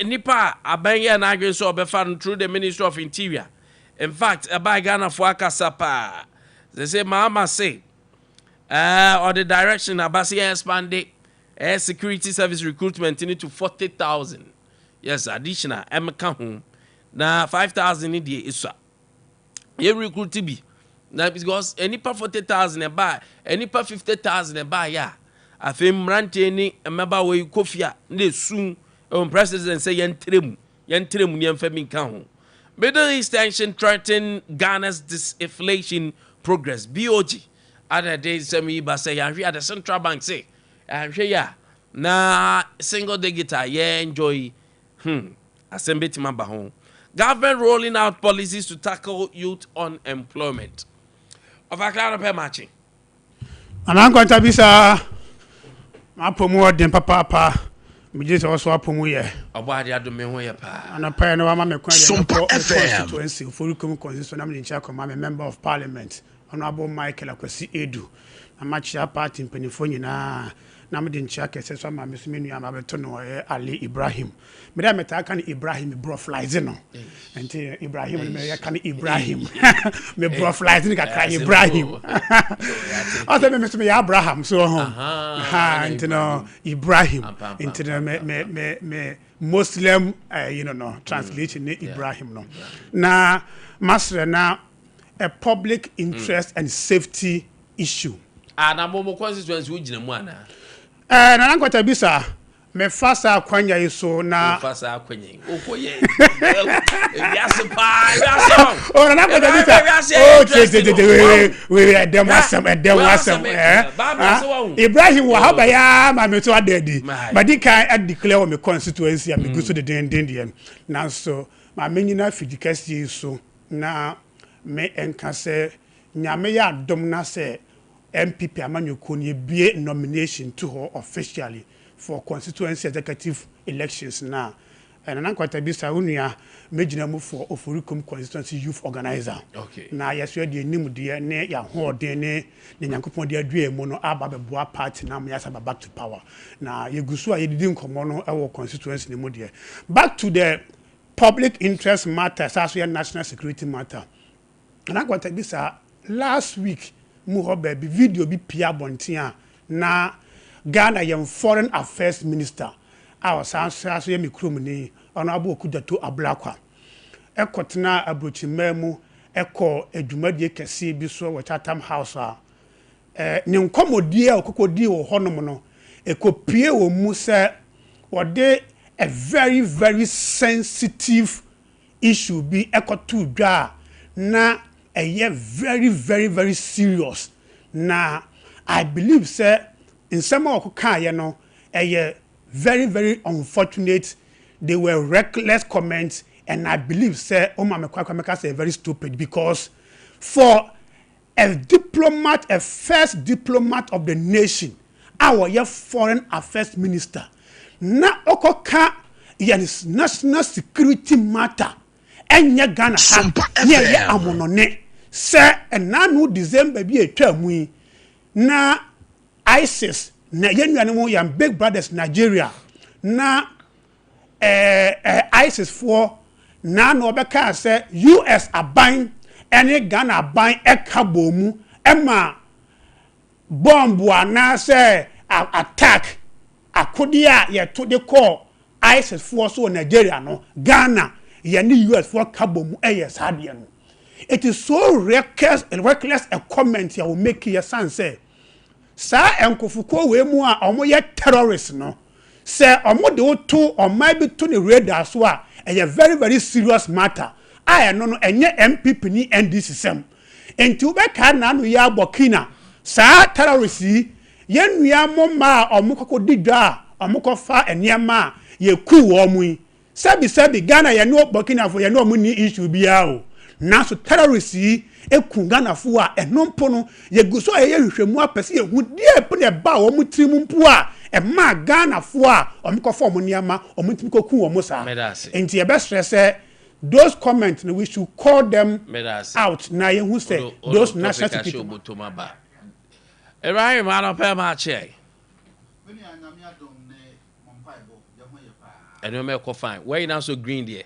nipa a aban yɛ n'adwene sɛ ɔbɛfa no through the Ministry of Interior. In fact, ɛbaa Ghanafoɔ akasa paa sɛ Mahama se ɔde direction aba sɛ yɛn expand security service recruitment ni to 40,000. Yes, additional ɛmka ho na 5,000 ni deɛ esua yɛn recruit bi na because nipa 40,000 ɛbaa, nipa 50,000 ɛbaa yɛ a, afei mmeranteɛ ne mmabaawa yi kɔ fie a na esu ɛwɔ. President sɛ yɛntere mu ne yɛmfa bi nka ho. Middle East tension threaten Ghana's disinflation progress. BOG ada de nsɛm yi ba sɛ yɛahwɛ a, the central bank sɛ yɛahwɛ yi a na single digit a yɛ enjoy asɛm bɛtumi aba ho. Government rolling out policies to tackle youth unemployment. Ɔfa no pɛ makye. Anaa nkwanta bi saa mapɔ mu ɔden papaapa, megye sɛ ɔso apɔ mu yɛ. Ɔbɔ ade adome ho yɛ paa. Anɔpa yi no wama me kwan deɛ Sompa mekɔ me FM. constituency, Oforikom constituency, na mede nkyɛ akɔma me member of parliament, Honorable Michael Akwasi Edu, na makyea party mpanimfoɔ nyinaa, na mede nkyea kɛsɛ so ama me so me nua ma bɛto no, ɔyɛ Ali Ibrahim. Mede a metaa ka no Ibrahim, meborɔflize no, nti Ibrahim no meyɛka no Ibrahim, meborɔflize no kakra. Ibrahim ɔsɛ me so meyɛ Abraham so ho ha, nti no Ibrahim. Nti no me Muslim no translation ne Ibrahim no. Na masrɛ na a public interest and safety issue. Ah, na mo constituency wo gyina mu ana? Nana Nkwata bi saa mefa saa akwanya yi so na. Wofa saa akwanya yi wokɔ yɛ ewiase paa, ewiase o. Oh, Nana Nkwata bi saa, oh, tie tie tie, wei wei, ɛdɛm asɛm, ɛdɛm asɛm. Ibrahim wɔ ha bɛyɛ ma mi so ada adi. Madi kan adeclare wɔ mi constituency a mi gu so dedenden deɛ, nanso maame nyina fidi kɛseɛ yi so na me nka sɛ Nyame yɛ adom na sɛ NPP amanyɔkuo no yɛbue nomination to hɔ officially for constituency executive elections na Nana Nkwanta Bisa, wo nua mɛgyina mu for Oforikum Constituency Youth Organizer. Na yɛso yɛde nimdeɛ ne yɛahoɔden ne ne Nyankopɔn de adua mu no aba bɛboa party na ama yɛasa aba back to power. Na yɛgu so a yɛdidi nkɔmmɔ no wɔ constituency no mu deɛ. Back to the public interest matter, saa so yɛ national security matter. Nana Nkwanta Bisa, last week mu hɔ baabi, video bi pia abɔnten a na Ghana yɛn Foreign Affairs Minister a ɔsan so so yɛ me kurom ni, Honourable Okudzeto Ablakwa, ɛkɔtena aburokyimaa mu ɛkɔ adwumadie kɛseɛ bi so wɔ Chatham House a ne nkɔmmɔdie a ɔkɔkɔdii wɔ hɔnom no, ɛkɔpie wɔ mu sɛ wɔde a very very sensitive issue bi ɛkɔtoo dwa a na ɛyɛ very very very serious. Na I believe sɛ nsɛm a ɔkɔkaeɛ no ɛyɛ very very unfortunate. They were reckless comments, and I believe sɛ ɔma me kwakwa mɛka sɛ very stupid, because for a diplomat, a first diplomat of the nation a wɔyɛ Foreign Affairs Minister, na ɔkɔka yɛn national security matter, ɛnyɛ Ghana ha ne ɛyɛ amonɔne sɛ ɛnanu December bi etwa mu yi na ISIS na yɛn nuanom, yɛn big brothers Nigeria, na ɛɛ ɛɛ ISIS foɔ na ɔbɛka sɛ US aban ɛne Ghana aban ɛka bɔ mu ɛma bɔmbu anaasɛ attack akodeɛ a yɛto de kɔɔ ISIS foɔ so wɔ Nigeria no, Ghana yɛne US foɔ ka bɔ mu ɛyɛ saa adeɛ no. It is so reckless, reckless a comment a wɔn make yɛ san sɛ saa nkofokuo wei mu a wɔyɛ terrorist no, sɛ wɔn de woto ɔman bi to ne radar so a, ɛyɛ very very serious matter a ɛno no ɛnyɛ NPP ne NDC sɛm. Nti wobɛkaa n'ano yɛ abɔ kina saa terrorist yi, yɛn nua mo mmaa a wɔn kɔkɔ di dwa a wɔn kɔfa nneɛma a yɛku wɔn mu yi, sɛbi sɛbi, Ghana yɛn ne Burkinafo yɛn ne wɔn ni issue biara o, nanso terrorist yi eku Ghanafo a ɛno mpo no yɛgu so a yɛyɛ nhwehwɛmu apɛ sɛ yɛhu deɛ po na ɛba a wɔn tiri mu mpo a ɛmaa Ghanafoɔ a wɔn kɔfa wɔn nneɛma wɔn ntumi kɔku wɔn saa. Nti yɛbɛsrɛ sɛ those comments no, we should call them out na yɛhu sɛ those national security. Ibrahim, anɔpɛ ma akyɛ ɛnneɛma ɛkɔ fine. Wɔyi na so green deɛ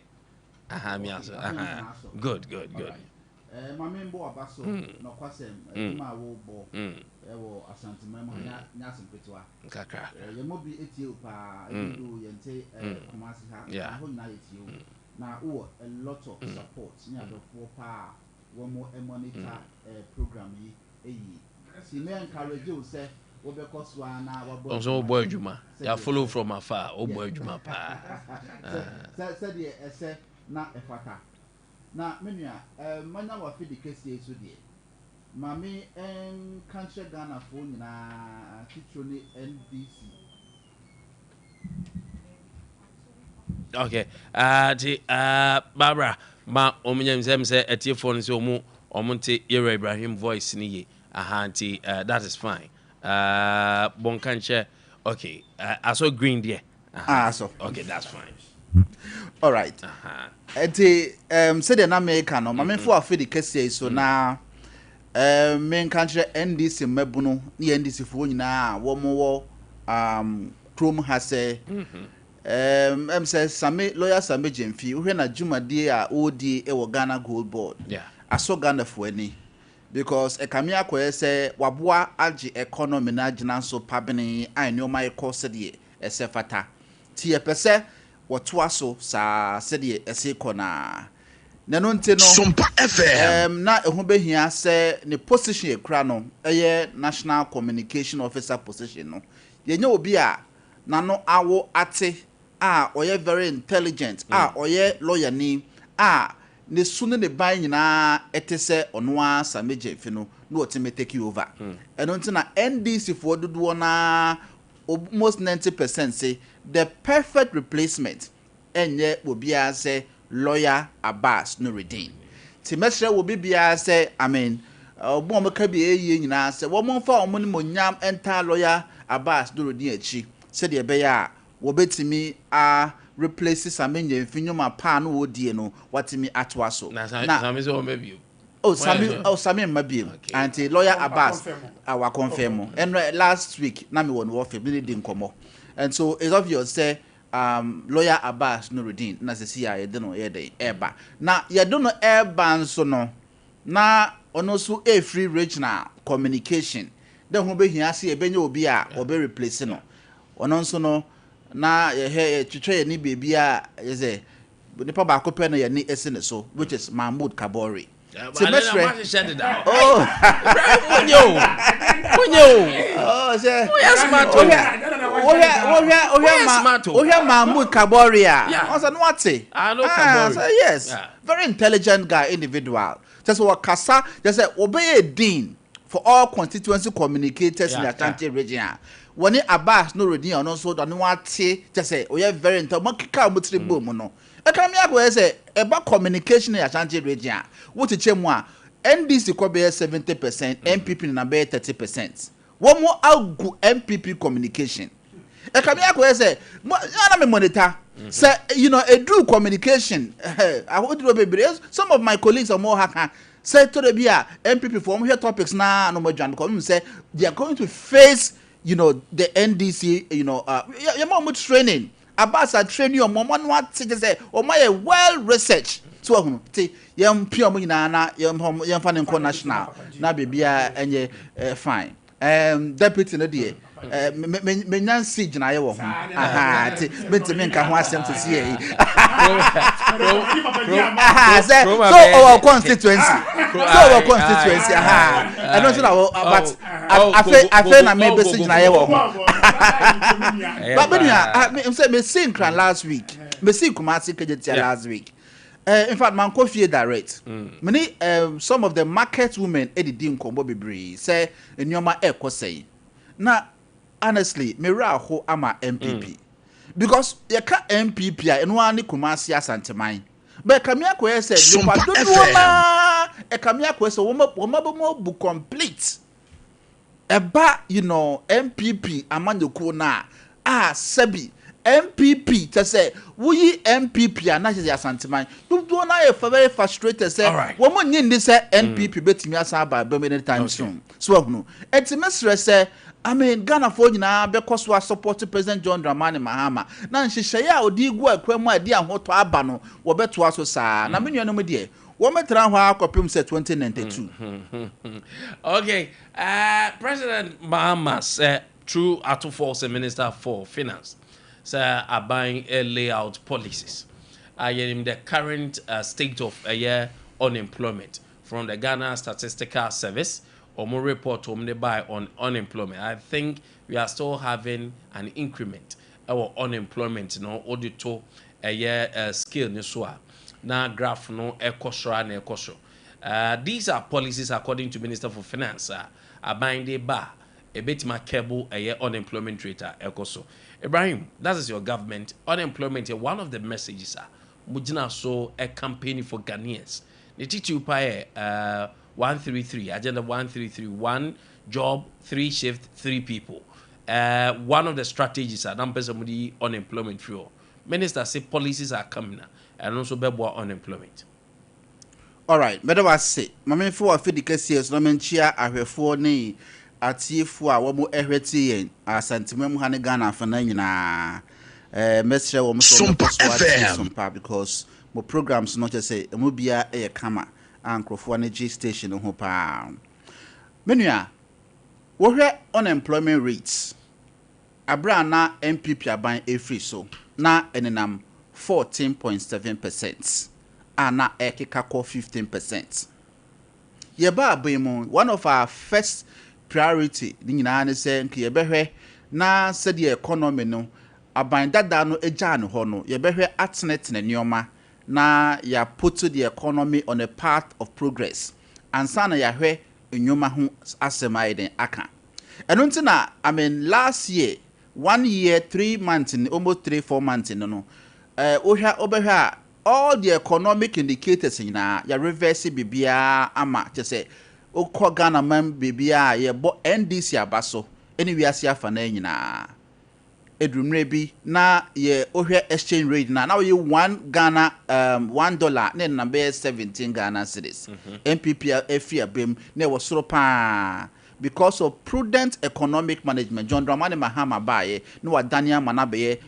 aha mi aso aha. Good, good, good. Maame mbɔ aba so nɔkwasɛm adwuma a wɔrebɔ ɛwɔ Asanteman mu ha nyɛ asɛm ketewa. Kakra. Yɛn mu bi etie o paa, ebi do yɛnte Kumasi ha, ɛhɔ nyinaa yɛtie o, na wowɔ a lot of support ne adɔfoɔ paa a wɔn monitor program yi eyi si mɛ encourage o sɛ wobɛkɔ so a na wabɔ. Ɔnso wobɔ adwuma, yà follow from afar, wobɔ adwuma paa. Sɛ sɛdeɛ ɛsɛ na ɛfata na me nua manya wafidi kɛseɛ so deɛ, maame nka nkyerɛ Ghanafoɔ nyinaa, titiro ne NDC. Okay, ti Barbara ma wɔn nyɛ nsɛm sɛ ɛtiefoɔ no sɛ wɔn nte yɛwura Ibrahim voice ni yie aha, nti that is fine. Bɔnka nkyɛ, okay, asɔ green deɛ. Ah, so. Okay, that's fine. All right. Nti sɛdeɛ na meka no, maame fo afidi kɛseɛ yi so na menka nkyerɛ NDC mmabunu ne NDC foɔ nyinaa a wɔn wɔ kurom ha sɛ sɛ Same, Lawyer Sammy Gyamfi, wohwɛ na dwumadie a ɔredie wɔ Ghana Gold Board, asɔ Ghanafoɔ ani because ɛkame akɔyɛ sɛ waboa agye economy no agyina so pabene a nneɛma ekɔ sɛdeɛ ɛsɛ fata. Ti yɛpɛ sɛ wɔtoa so saa sɛdeɛ ɛsɛ kɔ naa na ɛno nti no Sompa FM. Na ɛho bɛhia sɛ ne position ekura no ɛyɛ National Communication Officer position no, yɛnyɛ obi a n'ano awo ate a ɔyɛ very intelligent a ɔyɛ lawyer ni a ne su ne ne ban nyinaa ɛte sɛ ɔno ara Sammy Gyamfi no na ɔtumi take over. Ɛno nti na NDC foɔ dodoɔ naa, almost 90% say the perfect replacement ɛnyɛ obiara sɛ Lawyer Abbas Nurudeen. Nti mɛsrɛ wɔ bibiara sɛ, I mean, ɔmo a wɔka bi ɛyɛ nyinaa sɛ wɔn mfa wɔn nimonyam ntaa Lawyer Abbas Nurudeen akyi sɛdeɛ ɛbɛyɛ a wɔbɛtumi a replace Sammy Gyamfi nnwuma paa no wɔdie no, watumi atoa so. Na Sammy sɛ ɔmma bio. Oh, Sammy, oh, Sammy mma bio. Anti Lawyer Abbas a wa confirm mu. Ɛno last week na me wɔ no office, me ne di nkɔmmɔ. And so it's obvious sɛ Lawyer Abbas Nurudeen na sisi a yɛde no yɛ dɛn ɛɛba. Na yɛde no ɛɛba nso no, na ɔno nso ɛfiri regional communication. Dɛ ho bɛhia sɛ yɛbɛnya obi a ɔbɛ replace no. Ɔno nso no, na yɛhwɛ yɛtwitwa yɛn ni beebi a yɛ sɛ nipa baako pɛ na yɛn ni esi ne so, which is Mahmood Kabori. Ti mɛsrɛ. Oh. Wonye o. Wonye o. Oh, sɛ. Woyɛ smart o. Wohwɛ wohwɛ wohwɛ ma wohwɛ Mahmood Kabori a. Ɔsɛ no wate. I know Kabori. Ah, yes. Very intelligent guy, individual. Kyɛ sɛ wɔkasa, kyɛ sɛ wɔbɛyɛ dean for all constituency communicators in the Ashanti region a. Wɔne Abbas Nurudeen, ɔno nso ɔno wate, kyɛ sɛ ɔyɛ very intelligent. Wɔn keka wɔn tiri bɔ mu no. Ɛka mi akɔyɛ sɛ ɛba communication in Ashanti region a, wokyekyɛ mu a, NDC kɔ bɛyɛ 70%, NPP nana bɛyɛ 30%. Wɔn mo agu NPP communication. Ɛka mi akɔyɛ sɛ mo yana mi monitor sɛ eduru communication ahoduro bebree. Some of my colleagues ɔmo ha ka sɛ tɔrɔ bi a NPP fo ɔmo hwɛ topics naa na ɔmo adwane because ɔmo sɛ they are going to face the NDC yɛ mo ɔmo training. Abbas a training ɔmo, ɔmo ano ate, kyɛ sɛ ɔmo ayɛ well research so ɔhono te yɛn pia ɔmo nyinaa na yɛn yɛn fa ne nkɔ national na beebiara ɛnyɛ fine. Deputy no deɛ, me me me nya nsi gyinaeɛ wɔ ho aha te mentumi nka ho asɛm sisi yɛ yi sɛ so ɔwɔ constituency, so ɔwɔ constituency aha, ɛno nso na wɔ, but afei na me bɛsi gyinaeɛ wɔ ho. But me nua, me sɛ me si Nkran last week, me si Kumasi Kejetia last week. In fact, man kɔ fie direct. Me ne some of the market women edidi nkɔmbɔ bebree sɛ nneɛma ɛkɔ sɛn. Na honestly, me werɛ aho ama NPP. Because yɛka NPP a, ɛno ara ne Kumasi Asanteman. But ɛka mi akɔyɛ sɛ nipa dodoɔ naa, ɛka mi akɔyɛ sɛ wɔn abɛmu abu complete. Ɛba NPP amanyɔkuo na a, sɛbi, NPP kyɛ sɛ woyi NPP a, na kyɛ sɛ Asanteman dodoɔ naa yɛ very frustrated sɛ wɔn mo nyi ndi sɛ NPP bɛtumi asan aba abɛm anytime soon. So ahunu eti mesrɛ sɛ, I mean, Ghanafoɔ nyinaa bɛkɔ so a support President John Dramani Mahama na nhyehyɛeɛ a ɔde gu akwan mu a ɛde ahotɔ aba no, wɔbɛtoa so saa. Na me nuanom deɛ, wɔmɛtena hɔ akɔpem sɛ 2092. Okay, President Mahama sɛ through Ato Forson, Minister for Finance, sɛ aban lay out policies. In the current state of unemployment from the Ghana Statistical Service, ɔmo report ɔmo de by on unemployment. I think we are still having an increment. Ɛwɔ unemployment no, ɔde to ɛyɛ scale ne so a, na graph no ɛkɔ soro a na ɛkɔ soro. These are policies, according to Minister for Finance, aban de ba ebetuma curb ɛyɛ unemployment rate a ɛkɔ so. Ibrahim, that is your government. Unemployment yɛ one of the messages a mo gyina so ɛ campaigning for Ghanaians. Ne titiri pa yɛ 133 agenda, 133, one job, three shift, three people. One of the strategies a na mpɛ sɛ mo de yi unemployment firi hɔ. Minister say policies are coming na ɛno nso bɛboa unemployment. Alright, mɛda wase. Maame mfo wɔ afidi kɛseɛ so na menkyia ahwɛfoɔ ne atiefoɔ a wɔn ɛhwɛ tie yɛn Asantema mu ha ne Ghana afana nyinaa. Mɛsrɛ wɔn sɛ wɔn bɛkɔ so atie Sompa because mo programs no kyerɛ sɛ emu biara yɛ kama a nkurɔfoɔ ani gye station no ho paa. Me nua, wohwɛ unemployment rates abere a na NPP aban efiri so na ɛnenam 14.7% a na ɛkeka kɔ 15%. Yɛba aban mu, one of our first priority ne nyinaa ne sɛ nka yɛbɛhwɛ na sɛdeɛ economy no aban dada no agyaa ne hɔ no, yɛbɛhwɛ atenetene nneɛma na yɛa put the economy on a path of progress ansa na yɛahwɛ nnwuma ho asɛm ayɛ den aka. Ɛno nti na, I mean, last year, one year 3 months, almost 3, 4 months no, wohwɛ, wobɛhwɛ a, all the economic indicators nyinaa yɛ reverse biribiara ama kyɛ sɛ wokɔ Ghana man biribiara a yɛbɔ NDC aba so ɛne wiase afa no nyinaa. Edumire bi na yɛ wohwɛ exchange rate na woyɛ 1 Ghana $1 na ɛnam bɛyɛ 17 Ghana cedis. NPP efi abem na ɛwɔ soro paa. Because of prudent economic management, John Dramani Mahama baayɛ na wadane ama no abɛyɛ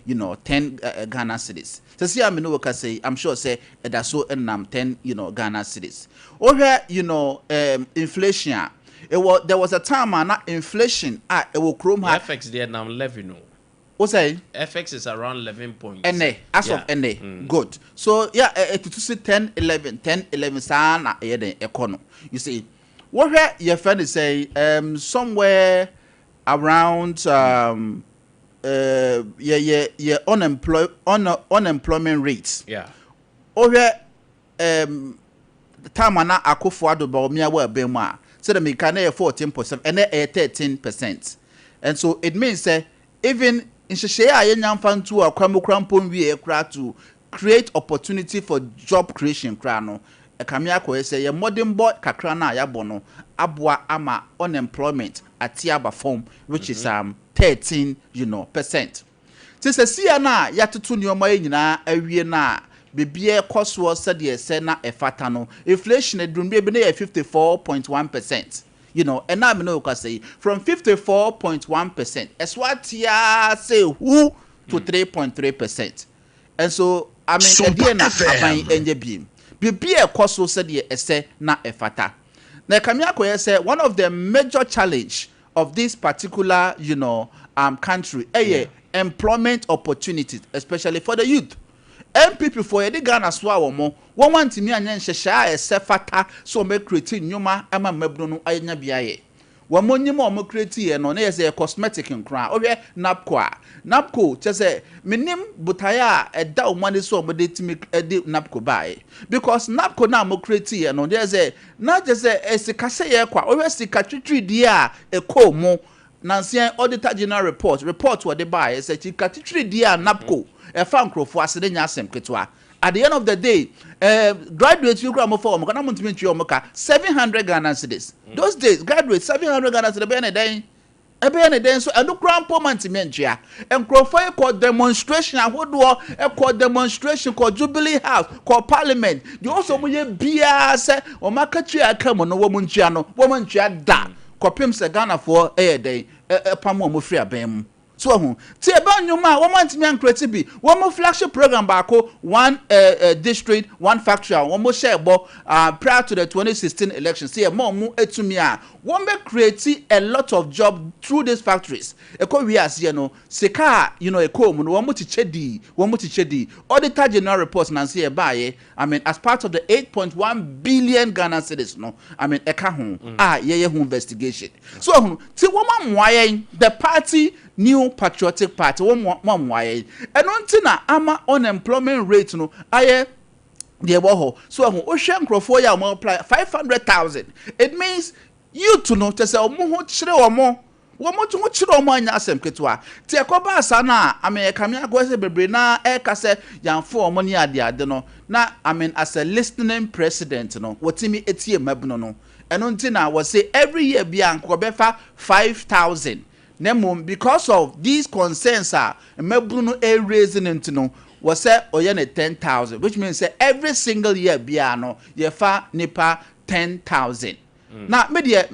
10 Ghana cedis. Sɛsi a me ne wo kasa yi, I'm sure sɛ ɛda so nam 10 Ghana cedis. Wohwɛ inflation a ɛwɔ, there was a time a na inflation a ɛwɔ kurom ha. FX deɛ nam 11 o. Wo sɛ? FX is around 11 points. Ɛnɛ, as of ɛnɛ. Good. So yeah, ɛtutu si 10 11 10 11 saa na ɛyɛ den ɛkɔ no. You see, wɔhwɛ yɛfɛ no sɛ somewhere around yɛ unemployment rate. Wohwɛ time a na Akufo Addo Bawumia wɔ ɛbɛn mu a, sɛdeɛ meka na yɛ 14%, ɛnɛ ɛyɛ 13%, and so it means sɛ even nhyehyɛeɛ a yɛnya mfa nto akwan mu kora mpo nwie kora to create opportunity for job creation kora no, ɛkame akɔyɛ sɛ yɛ mmɔdenbɔ kakra no a yɛabɔ no aboa ama unemployment ate aba fam, which is 13 percent. Te sɛ sia no a yɛatoto nneɛma yi nyinaa awie no a, biribiara kɔ soɔ sɛdeɛ sɛ na ɛfata no, inflation adurumire bi no yɛ 54.1%. Ɛna mi na okasa yi, from 54.1% ɛso atea sɛ hu to 3.3%. And so, I mean, ɛdeɛ na aban ɛnyɛ biem biribi a ɛkɔ so sɛdeɛ ɛsɛ na ɛfata. Na ɛkame akɔyɛ sɛ one of the major challenge of this particular country ɛyɛ employment opportunities, especially for the youth. NPP foɔ, yɛde Ghana so a, wɔn wantumi anyɛ nhyehyɛ a ɛsɛ fata so wɔn bɛ create nnwuma ama mmabunu no anya bi ayɛ. Wɔn mo nyim a wɔn create yɛ no, ne yɛ sɛ yɛ cosmetic nkora. Ɔhwɛ NABCO a, NABCO kyɛ sɛ menim botaeɛ a ɛda wɔn ani so a wɔde tumi ɛde NABCO baeɛ, because NABCO na wɔn create yɛ no, deɛ sɛ na kyɛ sɛ ɛsikasɛ yɛ kɔ a, ɔhwɛ sika twitwiridie a ɛkɔɔ mu nansia, Auditor General report wɔde baeɛ sɛ sika twitwiridie a NABCO ɛfa nkurɔfoɔ ase ne nya asɛm ketewa. At the end of the day, graduate yi kura mo fɔ wɔn ka na mo ntumi ntua wɔn ka 700 Ghana cedis. Those days, graduate 700 Ghana cedis, ɛbɛyɛ ne dɛn? Ɛbɛyɛ ne dɛn? So ɛno kura mpo ma ntumi ntua. Nkurɔfoɔ yi kɔ demonstration ahodoɔ, ɛkɔ demonstration, kɔ Jubilee House, kɔ Parliament deɛ, ɔsɔ wɔn yɛ biara sɛ wɔn akatua aka mu no, wɔn ntua no, wɔn ntua da kɔpem sɛ Ghanafoɔ ɛyɛ dɛn ɛpam wɔn firi abɛn mu. So ɛho ti ɛbɛ nnwuma a wɔn antumi ancreate bi. Wɔn flagship program baako, One District One Factory, a wɔn hyɛ bɔ prior to the 2016 election sɛ ɛma wɔn etumi a, wɔn bɛ create a lot of job through these factories. Ɛkɔ wi aseɛ no, sika a ɛkɔ mu no, wɔn kyekyɛ di, wɔn kyekyɛ di. Auditor General report nansi ɛbaayɛ, I mean, as part of the 8.1 billion Ghana cedis no, I mean, ɛka ho a yɛyɛ ho investigation. So ɛho ti wɔn amoa yɛn, the party, New Patriotic Party, wɔn mo amoa yɛn. Ɛno nti na ama unemployment rate no ayɛ deɛ ɛwɔ hɔ. So ɛho wohwɛ nkurɔfoɔ yi a wɔn apply 500,000, it means youth no kyɛ sɛ wɔn ho kyerɛ wɔn, wɔn ho kyerɛ wɔn anya asɛm ketewa. Te ɛkɔba asa no a, I mean, ɛkame akɔ sɛ bebree na ɛka sɛ yɛnfo wɔn ne adeade no na, I mean, as a listening president no, wɔtumi etie mmabunu no. Ɛno nti na wɔse every year bi a nkɔ bɛfa 5,000, na mmom because of these concerns a mmabunu no ɛraise no nti no, wɔsɛ ɔyɛ ne 10,000, which means sɛ every single year biara no, yɛfa nipa 10,000. Na me deɛ,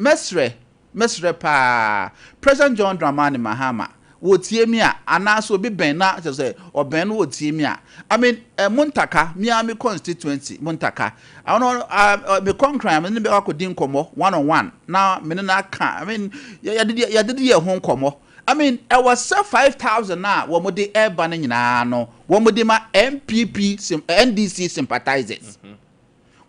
mɛsrɛ paa President John Dramani Mahama, wɔtie mi a, anaasɛ obi bɛn na kyerɛ sɛ ɔbɛn no wɔtie mi a, I mean, Muntaka, mia mi constituency Muntaka, ɔno me kɔnkran, me ne bɛ akɔdi nkɔmmɔ one on one na me ne na aka. I mean, yɛdede yɛ ho nkɔmmɔ. I mean, ɛwɔ sɛ 5,000 a wɔn de ɛreba no nyinaa no, wɔn de ma NPP NDC sympathizers.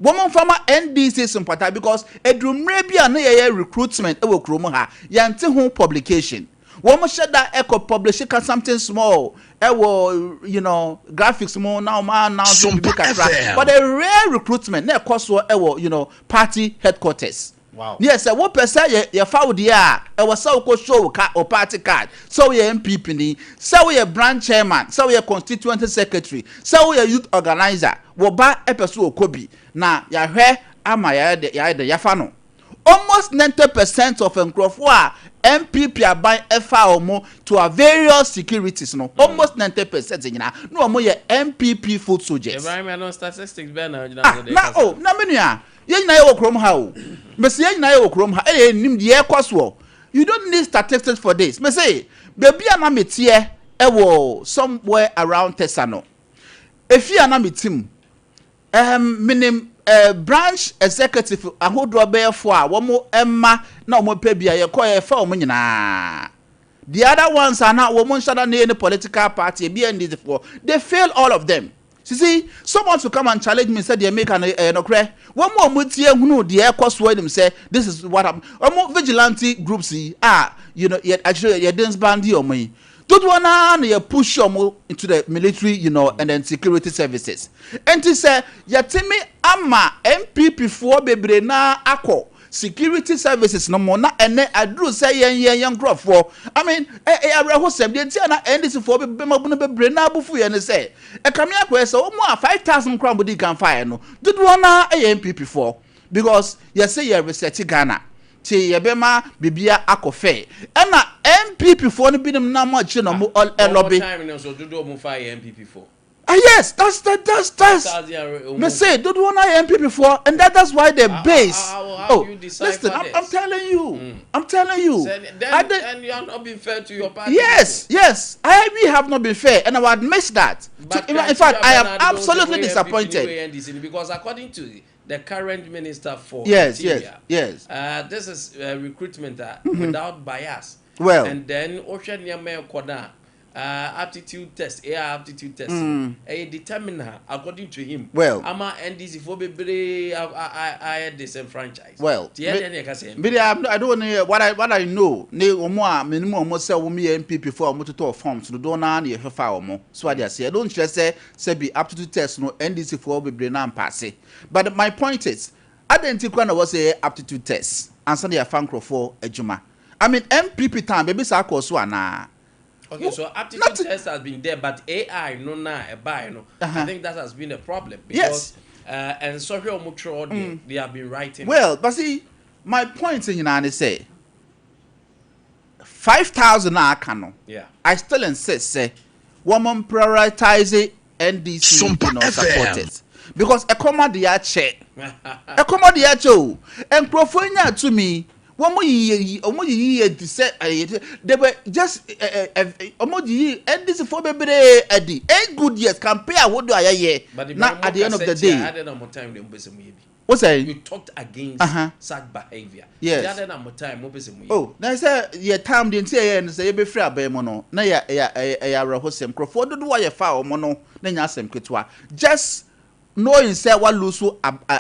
Wɔn mfa ma NDC sympathizer, because edumire bi a ne yɛyɛ recruitment ɛwɔ kurom ha, yɛnte ho publication. Wɔn hyɛ da ɛkɔ publish ka something small ɛwɔ graphics mu na wɔn announce bibi kakra, but the real recruitment na ɛkɔ soɔ ɛwɔ party headquarters. Ne yɛ sɛ wopɛ sɛ yɛ yɛfa wo deɛ a, ɛwɔ sɛ wokɔ show wo ka wo party card, sɛ woyɛ NPP ni, sɛ woyɛ branch chairman, sɛ woyɛ constituency secretary, sɛ woyɛ youth organizer, wɔ ba ɛpɛ so wɔkɔ bi na yɛahwɛ ama yɛayɛ de yɛayɛ de yɛafa no. Almost 90% of nkurɔfoɔ a NPP aban ɛfa wɔn to our various securities no, almost 90% nyinaa na wɔn yɛ NPP foot soldiers. Ibrahim, ɛno statistics bɛn na ɔgyina Ah, so de na kasa? Oh, na me nua, yɛn nyinaa yɛ wɔ kurom ha o. Mesi yɛn nyinaa yɛ wɔ kurom ha, ɛyɛ nim deɛ ɛkɔ soɔ. You don't need statistics for this. Mesi beebi a na me teɛ ɛwɔ somewhere around Tesano, efi a na me ti mu, menim branch executive ahodoɔ bɛyɛ fo a wɔn mma na wɔn pɛ bi a yɛkɔ yɛfa wɔn nyinaa. The other ones are na wɔn nhyɛ da ne political party ebi NDC foɔ, they fail all of them. You see, someone to come and challenge me sɛ deɛ meka no ɛyɛ nokorɛ. Wɔn mu a wɔn tie hunu deɛ ɛkɔ soɔ anim sɛ this is what happen. Wɔn vigilante groups yi a yɛ actually yɛ disband wɔn yi, dodoɔ naa na yɛ push wɔn into the military and then security services. Nti sɛ yɛtumi ama NPP foɔ bebree naa akɔ security services no mo na ɛnɛ aduru sɛ yɛn nkurɔfoɔ, I mean, ɛ awerɛhosɛm deɛ nti a na NDC foɔ bɛma bunu bebree na abufu yɛn ne sɛ ɛkame akɔyɛ sɛ wɔn a 5,000 koraa mo di kan faeɛ no, dodoɔ naa yɛ NPP foɔ, because yɛsɛ yɛ reset Ghana te yɛbɛma bibia akɔ fɛ, ɛna NPP foɔ no binom nam akyire na ɔmo ɛlobby. Time no so dodoɔ mu fa yɛ NPP foɔ. Ah yes, that's mese dodoɔ na yɛ NPP foɔ, and that's why the base. How Oh, do you decipher listen, I'm this? telling you, I'm telling you. Then, and you are not being fair to your party. Yes, I we have not been fair, and I will admit that. But So, in fact, I am criteria, Bernard, absolutely don't say disappointed. NPP, NDC, because according to the current minister for Interior, this is recruitment without bias. Well. And then Ocean nneɛma ɛkɔ na aptitude test, AI aptitude test, ɛyɛ determine according to him. Well. Ama NDC foɔ bebree ayɛ disenfranchise. Well, tiɛ deɛ ne yɛ ka sɛ Me, I don't know what I know. Ne wɔn a me nim wɔn sɛ wɔn yɛ NPP foɔ a wɔn totɔ forms no dodoɔ naa na yɛhwɛ wɔn so ade ase. Ɛdo nkyerɛ sɛ sɛbi aptitude test no NDC foɔ bebree na mpaase. But my point is, adan ti kura na wɔ sɛ yɛ aptitude test ansa na yɛfa nkurɔfoɔ adwuma. I mean, NPP time beebi saa kɔ so anaa? Okay, so aptitude test has been there, but AI no na ɛbae no. I think that has been a problem because and sorry, ɔmo twerɛ deɛ, they have been writing. Well, but see, my point nyinaa ne sɛ 5,000 na aka no. I still insist sɛ wɔn prioritize NDC Sompa FM. supporters, because ɛkɔm de akyɛ, ɛkɔm de akyɛ o. Nkurɔfoɔ nya atumi, wɔn yiyi, wɔn yiyi yɛ di sɛ ɛyɛ, they were just ɛ ɛ ɛ wɔn yiyi NDC foɔ bebree ɛdi 8 good years campaign ahodoɔ a yɛyɛ. But Na at the end of the day, I don't know time dem bɛ sɛ mo yɛ bi. O sɛ You talked against such behaviour. Yes. The other na mo time mo bɛ sɛ mo yɛ. Oh, na sɛ yɛ time deɛ nti yɛyɛ no sɛ yɛbɛfiri aban mu no na yɛ ɛyɛ ɛyɛ ɛyɛ awerɛhosɛm. Nkurɔfoɔ dodoɔ a yɛfa wɔn no na nya asɛm ketewa, just knowing sɛ wa lose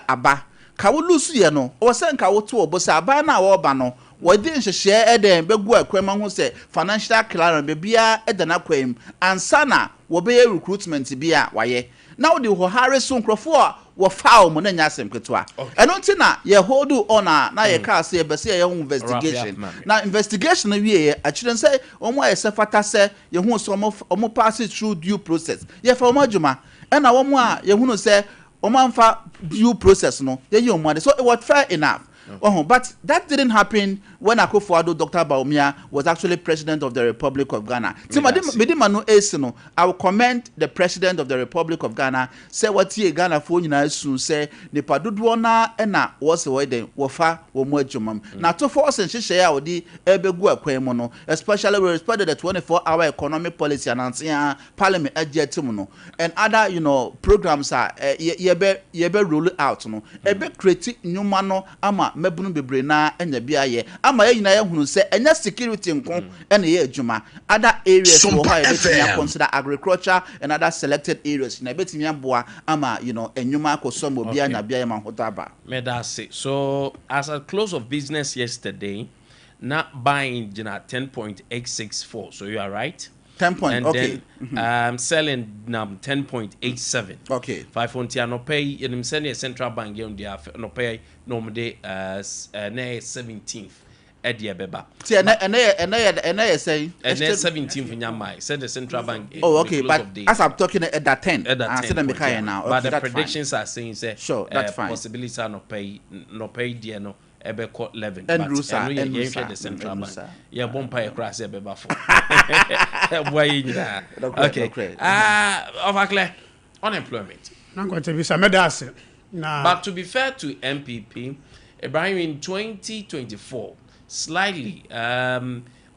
aba ka wo lose yɛ no, ɔwɔ sɛ nka woto wɔ bo sɛ aban no a wɔreba no, wɔde nhyehyɛɛ ɛdɛn bɛgu akwan mu ho sɛ financial clearance beebiara ɛda n'akwan mu ansa na wɔbɛyɛ recruitment bi a wayɛ na wɔde hɔ hare so nkurɔfoɔ a wɔfa wɔn na nya asɛm ketewa. Ɛno nti na yɛ hold on a na yɛ kaa sɛ yɛbɛ sɛ yɛyɛ ho investigation. Wrap it up, man. Na investigation no wie yɛ akyerɛ sɛ wɔn ayɛ sɛ fata sɛ yɛhu sɛ wɔn pass it through due process, yɛfa wɔn adwuma, ɛna wɔn a yɛhunu sɛ wɔn amfa due process no, yɛyi wɔn ade. So it was fair enough. But that didn't happen when Akufo-Addo, Dr. Bawumia, was actually president of the Republic of Ghana. Ti Medase. mede ma no esi no, I will commend the president of the Republic of Ghana sɛ wɔtie Ghanafoɔ nyinaa sun sɛ nipa dodoɔ naa ɛna wɔsɛ wɔyɛ dɛn wɔfa wɔn mu adwuma mu. Na atofo ɔsɛ nhyehyɛeɛ a wɔde ɛbɛgu akwan mu no, especially with respect to the 24-hour economic policy anansia parliament agye atum no and other programs a yɛbɛ roll out no, ɛbɛ create nnwuma no ama mmabunu bebree naa anya bi ayɛ ama yɛn nyinaa yɛhunu sɛ ɛnyɛ security nko ɛna ɛyɛ adwuma. Other areas wɔ hɔ a yɛbɛtumi FM. akɔnsider agriculture and other selected areas na yɛbɛtumi aboa ama nnwuma akɔ so ama obi anya bi ayɛ ma ahotɔ aba. Medase. So as at close of business yesterday, na buying gyina 10.864. So you are right. 10 point, And then selling nam 10.87. Five nti anɔpɛ yi yɛnim sɛdeɛ central bank yɛn de anɔpɛ yi na wɔn de na ɛyɛ 17th ɛde ɛbɛba. Ti ɛnɛ yɛ sɛn? Ɛnɛ 17th nyama sɛ the central bank Oh, the okay, close but of day. as I'm talking, at 10. At that Ah, 10 sɛ na point, meka yeah. yɛ now. But Okay, the that's fine. predictions are saying sɛ Sure, that's fine. possibility anɔpɛ yi, nɔpɛ yi deɛ no Ɛbɛkɔ 11, but Ɛnduru saa, ɛno yɛ ɛnduru yɛnhwɛ saa, the central ɛnduru bank. saa. Yɛbɔ mpa yɛ koraa sɛ ɛbɛba fo, ɛboa yɛ nyinaa. Nokorɛ, Okay. nokorɛ. Ah, ɔfaklɛ, unemployment. Na nkɔntɛ bi sa, mɛda ase na. But to be fair to NPP, Ibrahim, in 2024, slightly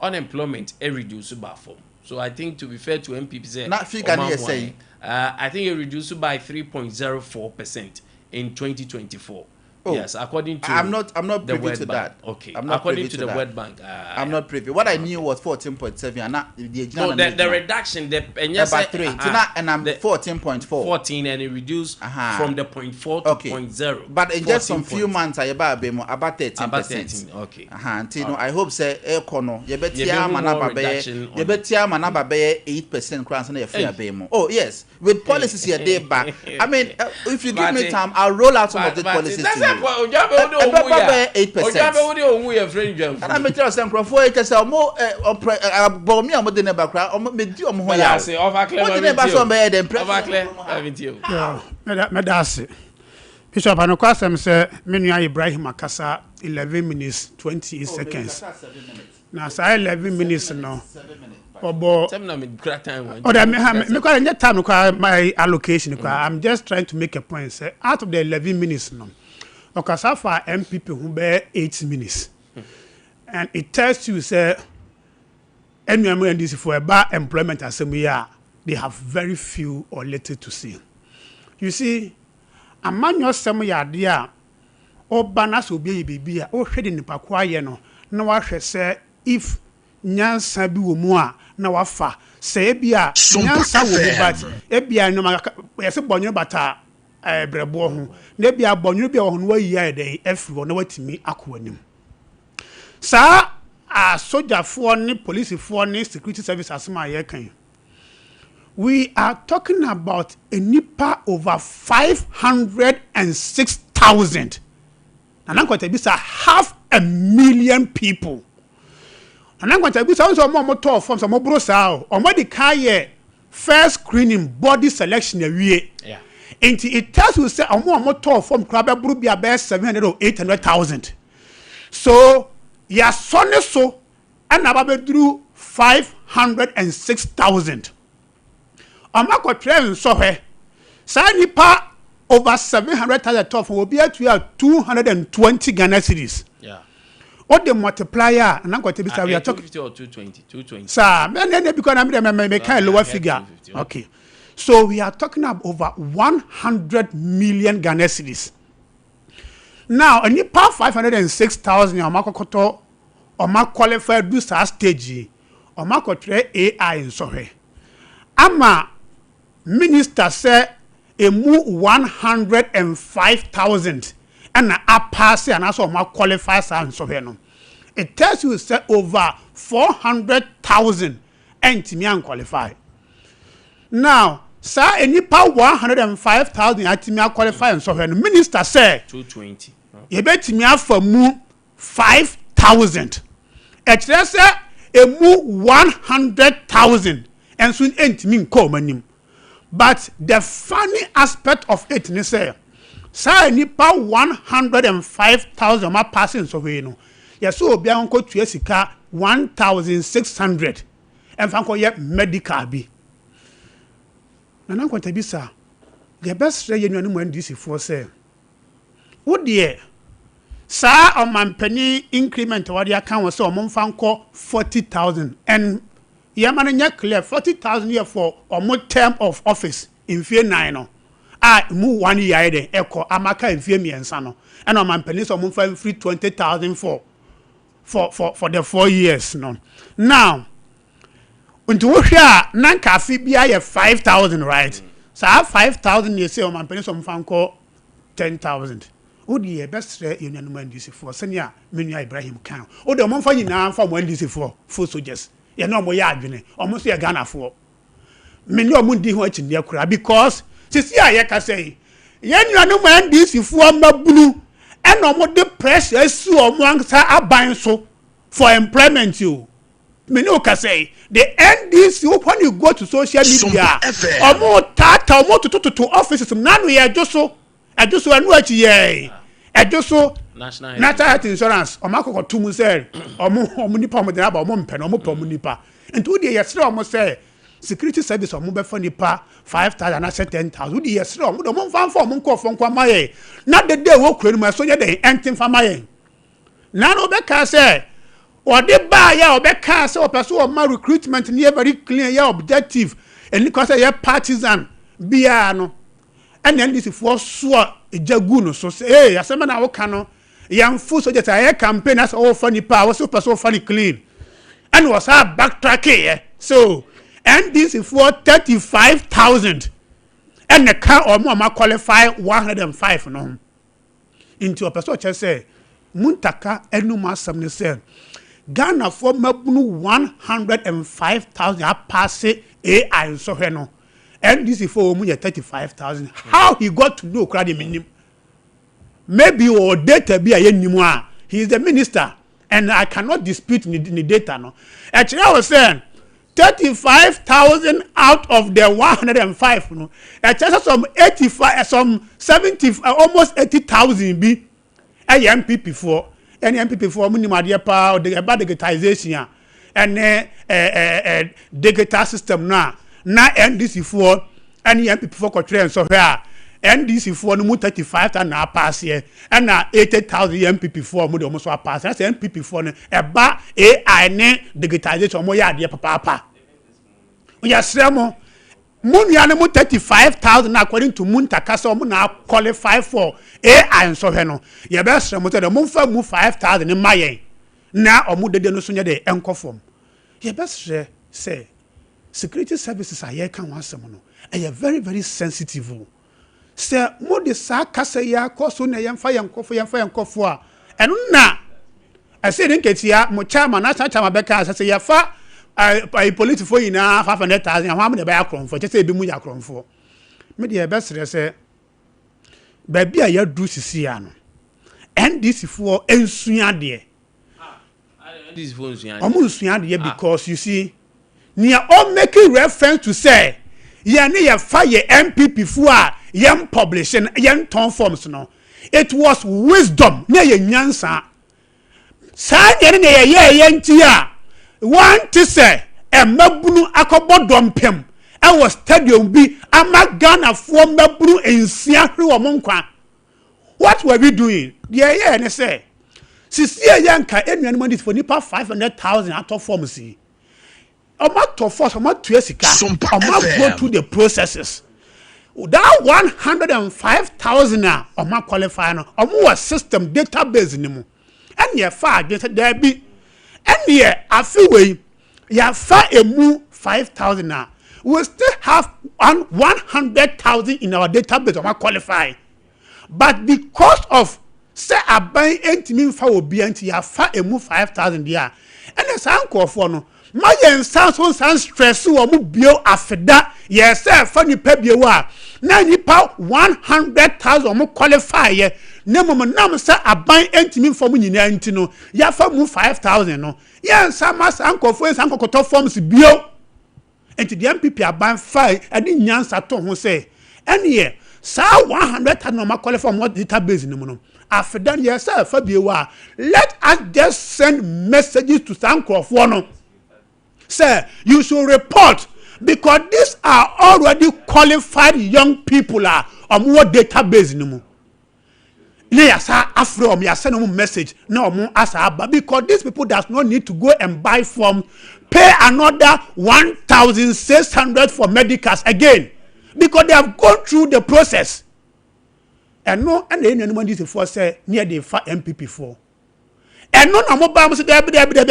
unemployment reduced by 4. So I think to be fair to NPP, say Na figure no yɛ sɛn? I think it reduced by 3.04% in 2024. Oh, Yes, according to I'm not the privy World to Bank. that. Okay, I'm not according privy to to the that. World Bank. I'm not privy. What I knew was 14.7 and na the No, the reduction, the and yes, about 3. Nti na and I'm 14.4. 14, and it reduced from the 0.4 to 0.0. But in just some 14 few months a yɛba abɛ mu about 13 About percent. 13, okay. Aha, nti no, I hope sɛ ɛkɔ no yɛbɛtia Yɛbɛhu ama naba more bɛyɛ reduction on yɛbɛtia ama naba bɛyɛ 8% koraa ansa na yɛfiri Hey. abɛn mu. Oh yes, with policies yɛde ba. I mean, if you give me Mate. time, I'll roll out some of the policies to you. Ɛbɛba bɛyɛ 8%. Odwabe wo de ohun yɛ fɛ ndwamfu. Ɛna mekyerɛ sɛ nkurɔfoɔ yi kyɛ sɛ ɔmo ɛ ɔprɛ ɛ abɔmi a ɔmo de ne ba koraa, ɔmo medi ɔmo ho yaw. Ɔfaklɛ. Ɔmo de ne ba sɛ ɔmo bɛyɛ dɛ mpɛ. Ɔfaklɛ, ɛmi o. Yeah, mɛda ase, Bishop. Anokɔ asɛm sɛ me nua Ibrahim akasa 11 minutes 28 seconds, na saa 11 minutes no ɔbɔ. Sɛmi na mi kura time wa. Ɔdɛ me ha me kora nyɛ time kora, my allocation kora. I'm just trying to make a point sɛ out of the 11 minutes no, ɔkasa fa NPP ho bɛyɛ 8 minutes, and it tells you sɛ ɛnuamu NDC fo, ɛba employment asɛm yi a, they have very few or little to say. You see, amanyɔsɛm yɛ adeɛ a ɔba na sɛ obi ayɛ biribi a, ɔhwɛ de nipa ko ayɛ no na wahwɛ sɛ if nyansa bi wɔ mu a, na wafa sɛ ebi a nyansa wɔ mu, but ebi a nneɛma yɛsɛ bɔnwene bata brɛboɔ ho, na ebi a bɔnwene bi a wɔ ho no, wayi ayɛ dɛn afiri hɔ na watumi akɔ anim. Saa asogyafoɔ ne polisifoɔ ne security service asɛm a yɛreka yi, we are talking about nipa over 506,000. Nana Nkɔtɛ bisa, half a million people. Nana Nkɔtɛ bisa, wɔn sɛ ɔmo a ɔmo tɔɔ fam sɛ ɔmo boro saa o, ɔmo de ka yɛ first screening, body selection awie. Nti it tells you sɛ ɔmo a ɔmo tɔɔ fam koraa bɛboro bi a bɛyɛ 700 or 800,000. So yasɔ ne so ɛna aba bɛduru 506,000. Ɔmo akɔtwerɛ nsɔhwɛ. Saa nipa over 700,000 tɔɔ fam, obi atua 220 Ghana cedis. O de multiply a, Nana Nkɔtɛ bisa, we are talking 250 or 220? 220. Sir, me ne ne because na me me kind lower I heard figure. 250. Okay, so we are talking about over 100 million Ghana cedis. Now nipa 506,000 a ɔmo akɔkɔtɔ, ɔmo qualify do saa stage yi, ɔmo akɔtwerɛ AI nsɔhwɛ ama minister sɛ emu 105,000 ɛna apaase anaasɛ ɔmo qualify saa nsɔhwɛ no. It tells you sɛ over 400,000 ɛntumi anqualify. Now saa nipa 105,000 atumi aqualify nsɔhwɛ no, minister sɛ 220. yɛbɛtumi afa mu 5,000. Ɛkyerɛ sɛ emu 100,000 nso ntumi nkɔ wɔn anim. But the funny aspect of it ni sɛ saa nipa 105,000 ɔmo apaase nsɔhwɛ yi no, yɛsɛ obiara nkɔ tua sika 1,600 ɛnfa nkɔ yɛ medical bi. Nana Nkɔnta bi sa, yɛbɛsrɛ yɛn nuanom NDC foɔ sɛ wo deɛ, saa ɔmampanin increment a wɔde aka wɔn sɛ ɔmo nfa nkɔ 40,000, and yɛma no nyɛ clear, 40,000 yɛ for ɔmo term of office mfie 9 no a mu one year ayɛ dɛ ɛkɔ amaka mfie 3 no, ɛna ɔmampanin sɛ ɔmo nfa mfiri 20,000 for the 4 years no. Now nti wohwɛ a, na nka afe bi ayɛ 5,000, right? Saa 5,000 yɛ sɛ ɔmampanin sɛ ɔmo fa nkɔ 10,000. Wode yɛbɛsrɛ yɛn nuanom NDC foɔ, sɛnea me nua Ibrahim kan, wode ɔmo mfa nyinaa mfa ɔmo NDC foɔ full soldiers, yɛne ɔmo yɛ adwene, ɔmo nso yɛ Ghanafoɔ. Me ne ɔmo ndi ho akyinnyeɛ koraa, because sisi a yɛkasa yi, yɛn nuanom NDC foɔ mmabunu ɛna ɔmo de pressure asi ɔmo ankasa aban so for employment o. Me ne o kasa yi, the NDC, when you go to social media, ɔmo taata, ɔmo totototo offices mu nanu yɛ ɛdwo so, ɛdwo so, ɛnu akyi yɛ ɛdwo so. National National Health Insurance, ɔmo akɔkɔ mu sɛ ɔmo nipa ɔmo de aba, ɔmo mpɛ no, ɔmo pɛ ɔmo nipa. Nti wo deɛ, yɛsrɛ ɔmo sɛ security service, ɔmo bɛfa nipa 5,000 anaasɛ 10,000. Wo deɛ, yɛsrɛ ɔmo de ɔmo nfa nfa ɔmo nkɔɔfo nkɔ ama yɛ na dede ɛwɔ kuro no mu ɛso nyɛ dɛ ɛnte nfa ma yɛn. Nana ɔbɛka sɛ ɔde baayɛ a ɔbɛka sɛ ɔpɛ so ɔma recruitment no yɛ very clear, yɛ objective, ɛni kɔ sɛ yɛ partisan biara no, ɛna NDC foɔ soa egya gu no so sɛ ee, asɛm na awoka no, yɛnfo so gye sɛ ɛyɛ campaign asɛ ɔwɔfa nipa a wɔsɛ ɔpɛ so ɔfa no clean. Ɛna ɔsaa backtrack yɛ so NDC foɔ 35,000 ɛna ka ɔmo a ɔmo qualify 105 no ho. Nti ɔpɛ sɛ ɔkyerɛ sɛ Muntaka ɛnum asɛm ne sɛ Ghanafoɔ mmabunu 105,000 apass AI nsɔhwɛ no, NDC foɔ wɔn mu yɛ 35,000. How he got to know kora de mi nim. Maybe wɔ data bi a yɛ nim a, he is the minister and I cannot dispute ne data no. Ɛkyerɛ wɔ sɛ 35,000 out of the 105 no, ɛkyerɛ sɛ some 85, some 70, almost 80,000 bi ɛyɛ NPP foɔ. Ɛne NPP foɔ, ɔmo nim adeɛ paa. Ɔde ɛba digitization a ɛne ɛɛ ɛɛ digital system no a, na NDC foɔ ɛne NPP foɔ kɔtwerɛ nsɔhwɛ a, NDC foɔ no mu 35,000 na apass yɛ, ɛna 80,000 yɛ NPP foɔ. Ɔmo de ɔmo so apass. Ɛsɛ NPP foɔ no, ɛba AI ne digitization, ɔmo yɛ adeɛ papaapa. Yɛsrɛ mo nua no mu 35,000 according to Muntaka sɛ ɔmo na qualify for AI nsɔhwɛ no, yɛbɛsrɛ mo sɛ dɛ momfa mu 5,000 ma yɛn na ɔmo dede no so nyɛ de ɛnkɔ fam. Yɛbɛsrɛ sɛ security services a yɛreka ho asɛm no, ɛyɛ very very sensitive o. Sɛ mode saa kasa yi akɔ so na yɛmfa yɛn nkɔfo a, ɛno na ɛsɛ ne nketewa mo chairman, national chairman, bɛka sɛ yɛfa ɛɛ polisifoɔ nyinaa 500,000 ahɔn amu na ɛbɛyɛ akorɔmfoɔ, kyɛ sɛ ebi mu yɛ akorɔmfoɔ. Me deɛ, yɛbɛsrɛ sɛ baabi a yɛaduru sisi ya no, NDC foɔ nsua adeɛ. NDC foɔ nsua adeɛ. Ɔmo nsua adeɛ because you see, nea ɔmake reference to sɛ yɛn ne yɛfa yɛ NPP foɔ a yɛn publish no, yɛn tɔn forms no, it was wisdom ne yɛ nyansa. Saa deɛ ne na yɛyɛ yɛ nti a wɔn te sɛ mmabunu akɔbɔ dɔmpem ɛwɔ stadium bi ama Ghanafoɔ mmabunu 6 hwere wɔn nkwa. What were we doing? Deɛ yɛyɛ ne sɛ sisi a yɛn nka enuanom NDC for nipa 500,000 atɔ forms yi, ɔmo atɔ forms, ɔmo atua sika, Sompa ɔmo go FM. through the processes. That 105,000 a ɔmo qualify no, ɔmo wɔ system database ni mu. Ɛna ɛfa adwene sɛ daabi, ɛneɛ afe wei yɛafa emu 5,000 a, we still have 100,000 in our database ɔmo qualify, but because of sɛ aban ntumi nfa wɔ bia nti yɛafa emu 5,000 deɛ a, ɛna saa nkurɔfoɔ no ma yɛn nsa so nsa stress wɔn mu bio. Afeda yɛsɛ ɛfa nipa bio a na nipa 100,000 wɔn qualify yɛ, na mmom nam sɛ aban ntumi nfa mu nyinaa nti no, yɛafa mu 5,000 no, yɛn nsa ma saa nkurɔfoɔ nsa nkɔkɔtɔ forms bio. Nti deɛ NPP aban fa ɛde nyansa to ho sɛ ɛneɛ saa 100,000 ɔmo qualify ɔmo database no mu no, afeda no yɛsɛ ɛfa bio a, let us just send messages to saa nkurɔfoɔ no sɛ you should report because these are already qualified young people a ɔmo wɔ database no mu. Ne yasa afrɛ ɔmo, yasa na ɔmo message na ɔmo asa aba because these people does not need to go and buy form, pay another 1,600 for medicals again because they have gone through the process. Ɛno ɛna yɛn nuanom NDC foɔ sɛ ne yɛ de fa NPP foɔ. Ɛno na mo ba mo sɛ dɛbi dɛbi dɛbi,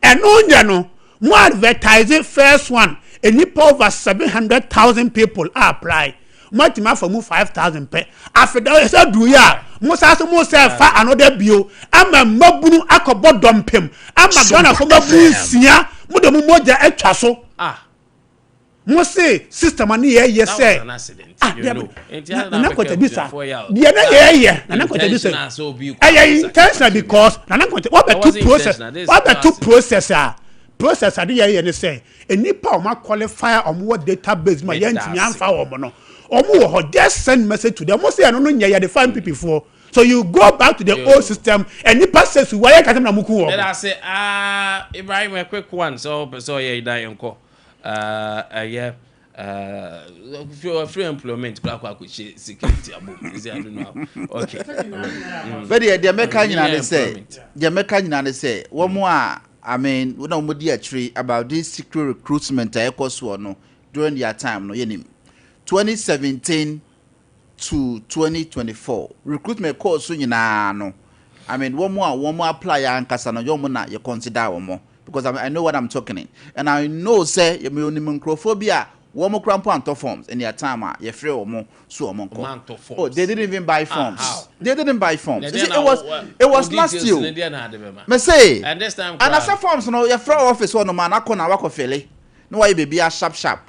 ɛno nyɛ no mo advertise first one, enipa over 700,000 people a apply, mo atumi afa mu 5,000 pɛ. Afeda ɛsɛ du yi a mo sa so mo sɛ fa another bio ama mmabunu akɔbɔ dɔmpem ama Ghana fo mmabunu 6, mo de mo mogya atwa so. Ah. Mo se system ani yɛ yɛ sɛ That was an accident. Ah, you know. Nana Nkɔtɛ bisa deɛ ne yɛ yɛ. Nana Nkɔtɛ bisa, ɛyɛ intentional because Nana Nkɔtɛ wabɛtu process a process ade yɛ yɛ ne sɛ nipa a wɔn qualify a wɔn wɔ database mu a yɛntumi anfa wɔn no, wɔn wɔ hɔ. Just send message to them. Wɔn sɛ ɛno no nyɛ yɛde fa NPP foɔ. So you go back to the old system and nipa sɛ su wayɛ kasɛm na mo ku wɔn. Ɛda ase ah, Ibrahim, a quick one sɛ ɔpɛ sɛ ɔyɛ da yɛn kɔ ɛyɛ free employment kora akɔ akɔhyɛ security abom. Is I don't know how. Okay. Bɛdeɛ deɛ mɛka nyinaa ne sɛ wɔn a, I mean, wɔn a wɔn di akyire about this secret recruitment a ɛkɔ soɔ no during their time no, yɛnim 2017 to 2024 recruitment kɔɔ so nyinaa no, I mean, wɔn a wɔn apply ankasa no yɛ wɔn na yɛ consider wɔn, because I mean, I know what I'm talking in and I know sɛ yɛ onim nkurɔfoɔ bi a wɔn kura mpo antɔ forms in their time a yɛfrɛ wɔn so wɔn nkɔ. Oh, they didn't even buy forms. Ah, they didn't buy forms. You see, it was last year mese And this time anasa forms no, yɛfrɛ office hɔ nom a n'akɔ na wakɔ fill na wayɛ biribi a sharp sharp.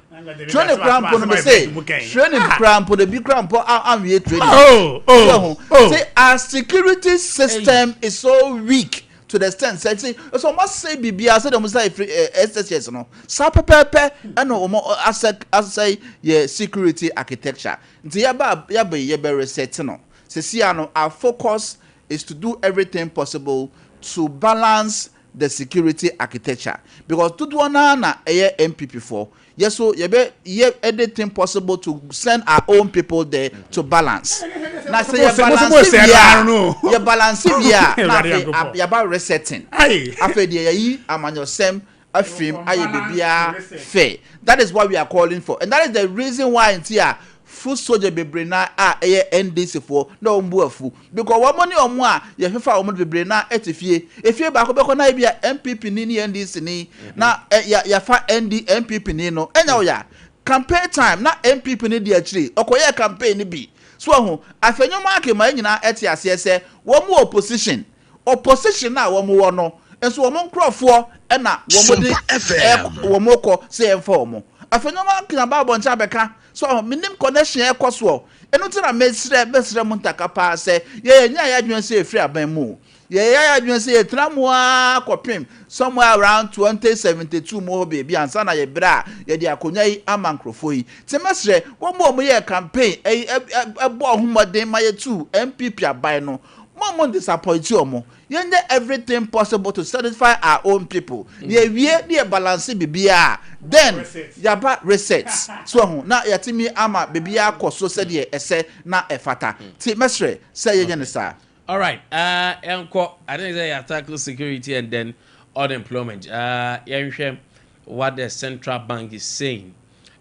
Training kura mpo no, mese training kura mpo no, bi kura mpo anwie training. Oh. Say our security system is so weak to the extent sɛ so ɔmo asɛ biribiara sɛ ɔmo sɛ efiri SHS no saa pɛpɛɛpɛ, ɛna ɔmo asɛ yɛ security architecture. Nti yaba yi, yɛbɛ reset no sisi ano. Our focus is to do everything possible to balance the security architecture, because dodoɔ naa na ɛyɛ NPP foɔ yɛ so yɛbɛ yɛ anything possible to send our own people there to balance. Na sɛ yɛ balance wie a, yɛ balance wie a, na afei yaba resetting. Afei deɛ, yɛyi amanyɔsɛm afim ayɛ biribiara fair. That is what we are calling for, and that is the reason why nti a foot soldier bebree na a ɛyɛ NDC foɔ na wɔn bu afu, because wɔn ne wɔn a yɛfefa wɔn bebree na ɛte fie efie baako bɛkɔ na ebi a NPP ni ne NDC ni na ɛ yɛ yɛfa ND NPP ni no ɛnya ɔya campaign time na NPP ni di akyire ɔkɔyɛ campaign ni bi so. Ɔho afɛnyɔmɔ akema yɛn nyinaa ɛte aseɛ sɛ wɔn mu opposition a wɔn wɔ no nso, wɔn nkurɔfoɔ ɛna wɔn de ɛ wɔn kɔ sɛ yɛn fa wɔn afɛnyɔmɔ akema ba abɔnten abɛka so. Ɔho minim connection ɛkɔ soɔ. Ɛno ti na mɛsrɛ mu ntaka paa sɛ yɛyɛ nyɛ yɛ adwene sɛ efiri aban mu, yɛyɛ yɛ adwene sɛ yɛtena mu aa kɔpem somewhere around 2072 mu hɔ beebi ansa na yɛbrɛ a yɛde akonnwa yi ama nkurɔfoɔ yi. Te mɛsrɛ wɔn mu a wɔyɛ campaign ɛyi ɛbɔ ɔhomɔden ma yɛtu NPP aban no, mo disappoint wɔn. Yɛnyɛ everything possible to satisfy our own people. Yɛwie ne yɛ balance biribiara, then yaba reset so ɛho na yɛtumi ama biribiara kɔ so sɛdeɛ ɛsɛ na ɛfata. Ti mɛsrɛ sɛ yɛnyɛ ne saa. All right. Yɛnkɔ. I think sɛ yɛ tackle security and then unemployment. Yɛnhwɛ what the central bank is saying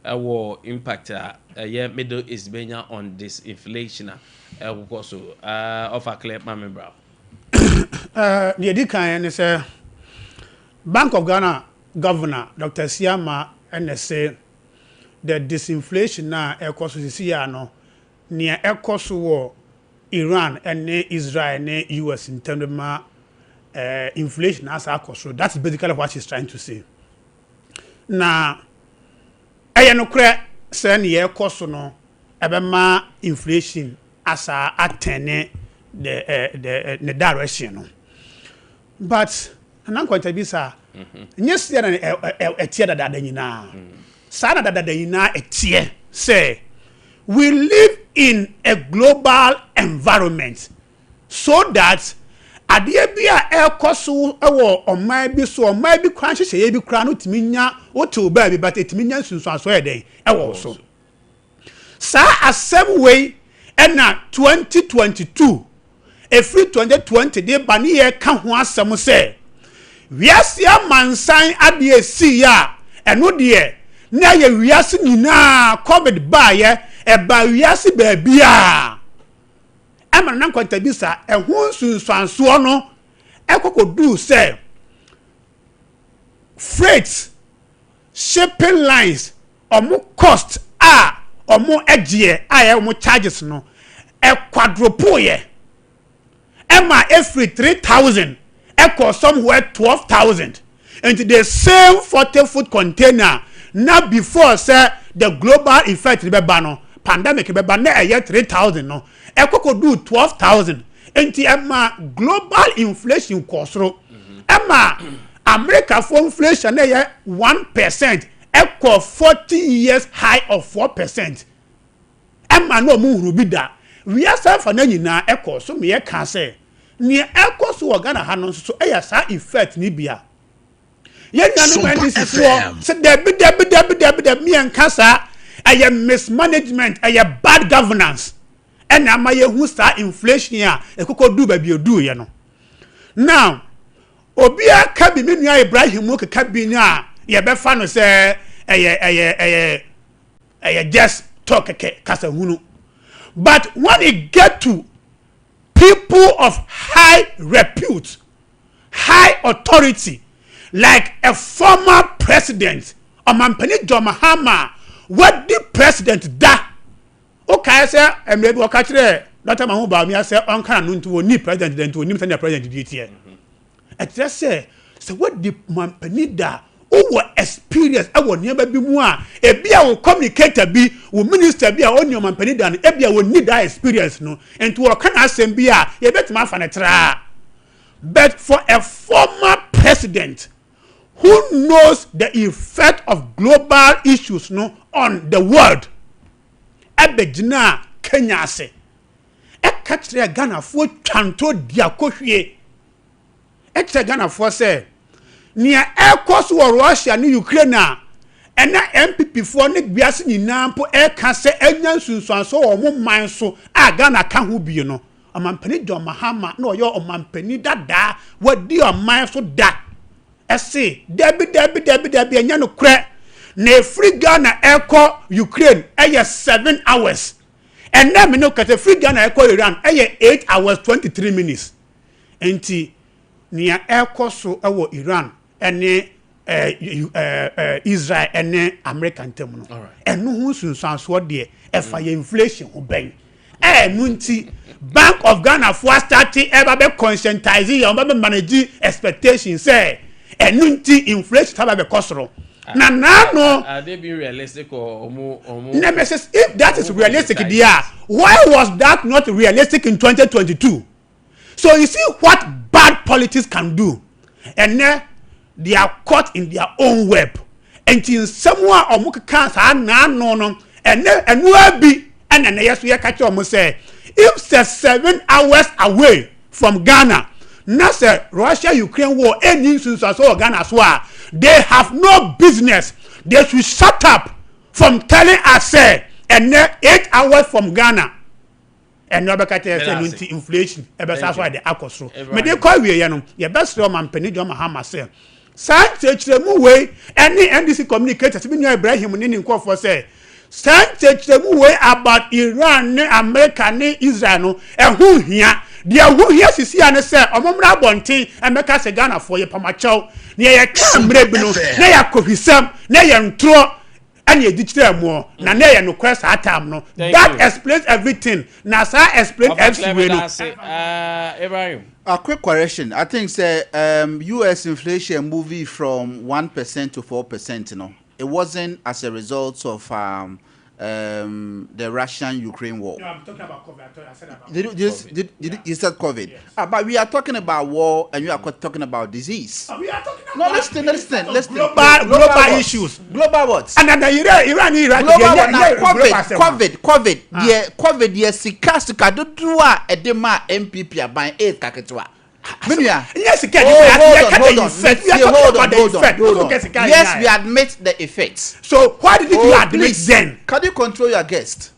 ɛwɔ impact a ɛyɛ Middle East benya on this inflation a ɛwokɔ so. Ɔfa clear Mame Brown. Deɛ di kan ne sɛ Bank of Ghana Governor Dr. Asiama ɛna sɛ the disinflation a ɛkɔ so sisi ya no, nea ɛkɔ so wɔ Iran ne Israel ne US ntam de ma inflation asa akɔ so. That's basically what she's trying to say. Na ɛyɛ nokorɛ sɛ nea ɛkɔ so no ɛbɛma inflation asa atɛne the ne direction no, but Nana Nkwanta bi saa nye sia na ɛteɛ dadaada nyinaa saa na dadaada nyinaa ɛteɛ sɛ we live in a global environment, so that adeɛ bi a ɛrekɔ so wɔ ɔman bi so, ɔman bi kwan hyehyɛeɛ bi koraa no tumi nya wotew baabi, but ɛtumi nya nsunsuansoɔ yɛ dɛn ɛwɔ so. Saa asɛm wei ɛna 2022 efiri 2020 de ba ne yɛ ka ho asɛm sɛ wiase amansan adeɛ esi a ɛno deɛ na yɛ wiase nyinaa. COVID baayɛ, ɛba wiase baabi a ɛma Nana Nkwanta bi sa ɛho nsunsuansoɔ no ɛkɔkɔ duu sɛ freight shipping lines ɔmo cost a ɔmo ɛgyeɛ a ɛyɛ ɔmo charges no ɛquadruple yɛ, ɛma efiri 3,000 ɛkɔ somewhere 12,000. Nti the same 40-foot container na before sɛ the global effect bɛba no, pandemic bɛba na ɛyɛ 3,000 no, ɛkɔkɔ do 12,000. Nti ɛma global inflation kɔ soro, ɛma Americafoɔ inflation na ɛyɛ 1% ɛkɔ 40 years high of 4%. Ɛma na ɔmo huru bi da. Wiase afa no nyinaa ɛkɔ so ma yɛka sɛ nea ɛkɔ so wɔ Ghana ha no nso so ɛyɛ saa effect ne bia. Yɛn nuanom NDC foɔ sɛ dabi, dabi, dabi, dabi, dabi, miɛnka saa. Ɛyɛ mismanagement, ɛyɛ bad governance ɛna ama yɛhu saa inflation a ɛkokɔ du baabi edu yɛ no. Now obiara ka bi, me nua Ibrahim mu keka bi no a, yɛbɛfa no sɛ ɛyɛ just talk kɛkɛ, kasa hunu. But when it get to people of high repute, high authority, like a former president, Ɔmampanin John Mahama, wadi president da, wokae sɛ mmerɛ bi wɔka kyerɛ Dr. Mahamudu Bawumia sɛ ɔnka n'ano nti wɔni president da, nti wɔnim sɛnea president di teɛ. Ɛkyerɛ sɛ wadi mampanin da, wowɔ experience ɛwɔ nneɛma bi mu a, ebi a wo communicator bi, wo minister bi a ɔni ɔmampanin da no, ebi a wɔni da experience no, nti wɔka n'asɛm bi a, yɛbɛtumi afa ne traa. But for a former president who knows the effect of global issues no on the world, ɛbɛgyina Kenya ase ɛka kyerɛ Ghanafoɔ twanto di akɔhwie, ɛkyerɛ Ghanafoɔ sɛ nea ɛkɔ so wɔ Russia ne Ukraine a ɛna NPP foɔ ne wiase nyinaa mpo ɛka sɛ ɛnya nsunsuanso wɔ wɔn man so a Ghana ka ho bie no, Ɔmampanin John Mahama na ɔyɛ ɔmampanin dadaa, wadi ɔman so da, ɛse dabi, dabi, dabi, dabi, ɛnyɛ no korɛ. Na efiri Ghana ɛkɔ Ukraine ɛyɛ 7 hours. Ɛnɛ mi no kɛtɛ firi Ghana ɛkɔ Iran ɛyɛ 8 hours 23 minutes. Nti nea ɛkɔ so ɛwɔ Iran ɛne ɛɛ ɛɛ Israel ɛne America ntam no, ɛno ho nsunsuansoɔ deɛ ɛfa yɛ inflation ho bɛn? Ɛno nti Bank of Ghana fo astart ɛba bɛ conscientize yɛn, ɔba bɛ manage expectation sɛ ɛno nti inflation sábà bɛ kɔ soro na naano. Are they being realistic or ɔmo ɔmo? Nemesis, if that is realistic there, why was that not realistic in 2022? So you see what bad politics can do, and then they are caught in their own web. Nti nsɛm a ɔmo keka saa naano no, ɛnɛ ɛnua bi ɛna ɛnɛ yɛ so yɛka kyerɛ ɔmo sɛ if sɛ 7 hours away from Ghana na sɛ Russia Ukraine war ɛnni nsunsuanso wɔ Ghana so a, they have no business, they should shut up from telling us sɛ ɛnɛ 8 hours from Ghana ɛnɛ ɔbɛka kyerɛ sɛ no nti inflation ɛbɛsa so ade akɔ soro. Mede kɔ awieɛ no, yɛbɛsrɛ Ɔmampanin John Mahama sɛ saa nkyerɛkyerɛmu wei ɛne NDC communicators bi nua Ibrahim ne ne nkurɔfoɔ sɛ saa nkyerɛkyerɛmu wei about Iran ne America ne Israel no ɛho hia. Deɛ ɛho hia sisi a ne sɛ ɔmo mmra abɔnten ɛmɛka sɛ Ghanafoɔ yɛ pamakyɛw, nea yɛka mmerɛ bi no na yɛ akɔhwisɛm na yɛ ntorɔ ɛna edi kyerɛ mu na ne yɛ nokorɛ saa time no. Thank That you. explains everything na saa explain Papa fc wei no. Ibrahim. A quick correction. I think sɛ U.S. inflation moving from 1% to 4%. No, it wasn't as a result of the Russian-Ukraine war. No, I'm talking about COVID. I said about Did you, you said COVID? Yes. Ah, but we are talking about war, and you are talking about disease. We are talking No, about listen, listen, listen. global what? Issues. Global what? And then the Iran, Iraq, Global yeah, what? Now, yeah, COVID, global asɛm. COVID, COVID, deɛ COVID deɛ sika dodoɔ a ɛde ma NPP aban eight kaketewa. Menua. Yes, sika. Oh, hold Yeah, on, hold the on. effect. We are See, talking hold about on, the hold on, effect. hold Don't on. get sika Yes, in we admit the effects. So why didn't you Oh, admit please. then? Can you control your guest?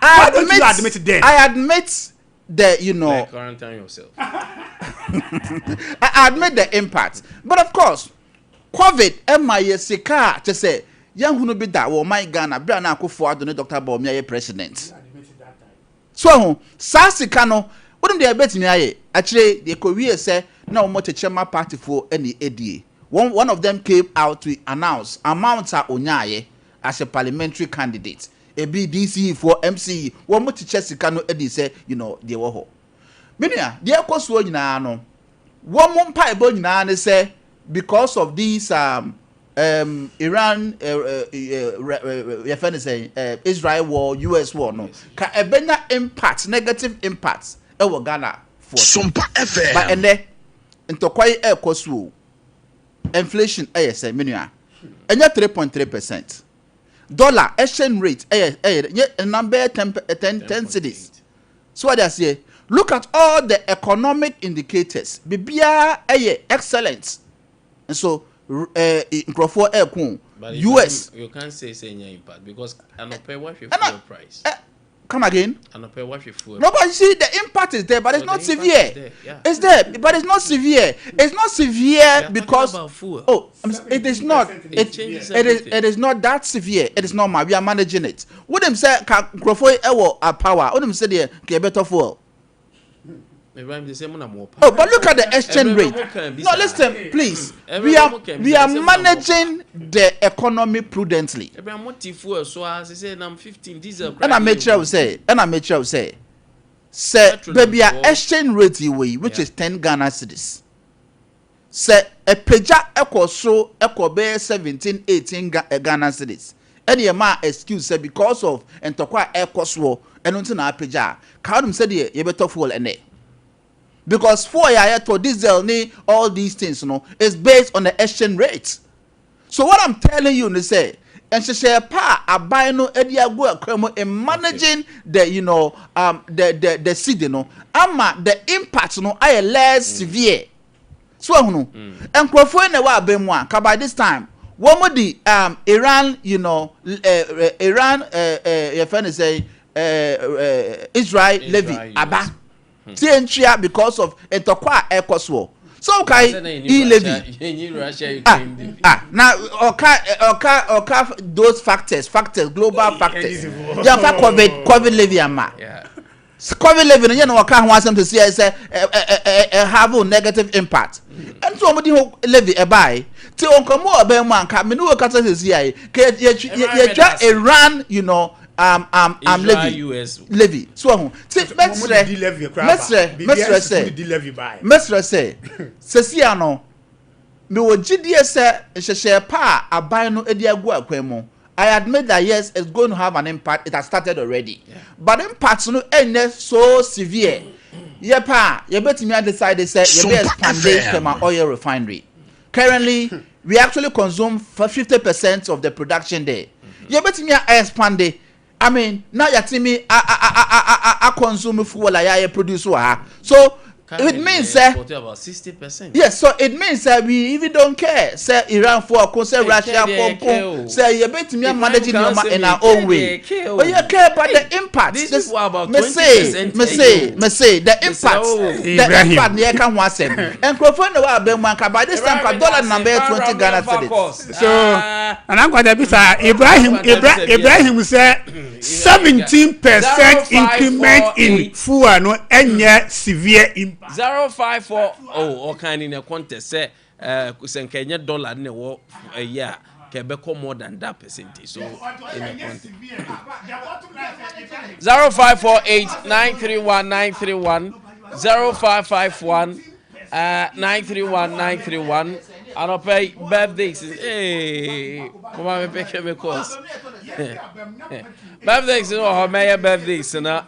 Why don't you admit then? I admit the, you know, Like quarantine yourself. I admit the impact. But of course, COVID ɛma yɛ sika a kyɛ sɛ yɛnhunu bi da wɔ ɔman Ghana bere a na Akufo Addo ne Dr. Bawumia yɛ president. So ɛho saa sika no, wonim deɛ ɛbɛtumi ayɛ akyire deɛ kɔwie sɛ na wɔn kyekyɛ ma partyfoɔ ɛne edie. One of them came out to announce amount a onyaayɛ as a parliamentary candidate. Ebi DCE foɔ, MCE, wɔn kyekyɛ sika no edi sɛ deɛ wɔ hɔ. Menua, deɛ ɛkɔ soɔ nyinaa no, wɔn mo mpaebɔ nyinaa ne sɛ because of this Iran yɛfɛ ne sɛ Israel war, US war no ka ɛbɛnya impact, negative impact ɛwɔ Ghana foɔ so. Sompa FM. But ɛnɛ ntɔkwa yi ɛɛkɔ so o, inflation ɛyɛ sɛ, menua, ɛnyɛ 3.3%. Dollar exchange rate ɛyɛ yɛ ɛnam bɛyɛ 10 cedis. So what I say, look at all the economic indicators. Biribiara ɛyɛ excellent. Nso nkurɔfoɔ ɛɛko. But you US. You can't say any impact because anɔpɛ wahwɛ Ɛna- fuel price. Come again. Anɔpɛ wahwɛ fuel. No, but you see, the impact is there, but it's So not the impact severe. is there, yeah. It's there, but it's not severe. It's not severe We are talking because about fuel. oh, it is not. It changes It is. everything. It is not that severe. It is normal. We are managing it. Wonim sɛ ka nkurɔfoɔ yi ɛwɔ a power. Wonim sɛ deɛ ka yɛbɛtɔ fuel. Ibrahim they say mo na mo pa. Oh, but look at the exchange Every rate. mo can be No, sir. listen, please. Every We are mo can be we sir. are Say mo na mo pa. managing the economy prudently. Ibrahim mo ti fuel so a sɛ nam 15 diesel. Ɛna mekyerɛ wo sɛ ɛna mekyerɛ wo sɛ Petrol baabi a na exchange rate yi wɔ yi, which is 10 Ghana cedis, sɛ ɛpagya ɛkɔ so ɛkɔ bɛyɛ 17, 18 Ghana cedis, ɛne yɛ maa excuse sɛ because of ntɔkwa a ɛkɔ soɔ ɛno nti na apagya a kaa nom sɛdeɛ yɛbɛtɔ fuel ɛnɛ, because fuel yɛ a yɛtɔ, diesel ne all these things no, is based on the exchange rate. So what I'm telling you ni sɛ nhyehyɛ pa a aban no de agu akwan mu in managing the you know um the the the cedi no ama the impact no ayɛ less severe. So ehunu nkurɔfoɔ yi na ɛwɔ aban mu a ka by this time wɔn mo di Iran you know Iran yɛfɛ ne sɛ Israel levy Israel, aba tie ntua because of ntɔkwa a ɛkɔ soɔ. So okay, e levy. Yɛnyi Russia Ah. Ukraine levy. Ah, na ɔka those factors, global factors. Yɛnfa COVID levy ama. COVID levy no yɛn na ɔka ho asɛm to see sɛ ɛ ɛ ɛ ɛ have a negative impact. Ɛnti wɔn de ho levy ɛbaayi ti nkɔmɔ wɔ ɔbɛn mu anka mene wo kasa sisi ayi ka yɛtwa Iran Israel levy US. Levy so ɔho ti mɛsrɛ mɛsrɛ mɛsrɛ sɛ mɛsrɛ sɛ sɛsi ano mewɔ gyidie sɛ nhyehyɛ pa a aban no de agu akwan mu. I admit that yes, it's going to have an impact. It has started already, but impact no ɛnyɛ so severe. Yɛ pa a yɛbɛtumi adecide sɛ yɛbɛ Sumpa expand FM. Tema Oil Refinery. Currently we actually consume 50% of the production there. Yɛbɛtumi a expand, I mean, na yɛtumi a consume fuel a yɛayɛ produce wɔ ha. So it means sɛ about 60%. Yes, so it means that we even don't care sɛ Iran foɔ ko, sɛ Hey, Russia care foɔ there, care ko, o. sɛ yɛbɛtumi Ibrahim manage can nneɛma say in me our care own way. there, care o. Oh yeah, care, but the impact These this people are about me say 20% me say a me say the impact oh. the Ibrahim. impact ne yɛka ho asɛm. Nkurɔfoɔ na wɔ abɛn mu anka by this time ka dollar na bɛyɛ 20 Ghana cedis. So anankwada bisa Ibrahim Ibrahim sɛ 17% increment in fuel no ɛnyɛ severe impact. 054 oh, ɔkan in a contest sɛ sɛ nka ɛnyɛ dollar ne ɛwɔ ɛyɛ a ka ɛbɛkɔ more than that percentage. So in a contest, 0548931931, 0551 931931. Anɔpɛ yi, birthdays. Hey, mama mi pɛ chemicals birthdays no wɔ hɔ. Mɛyɛ birthdays no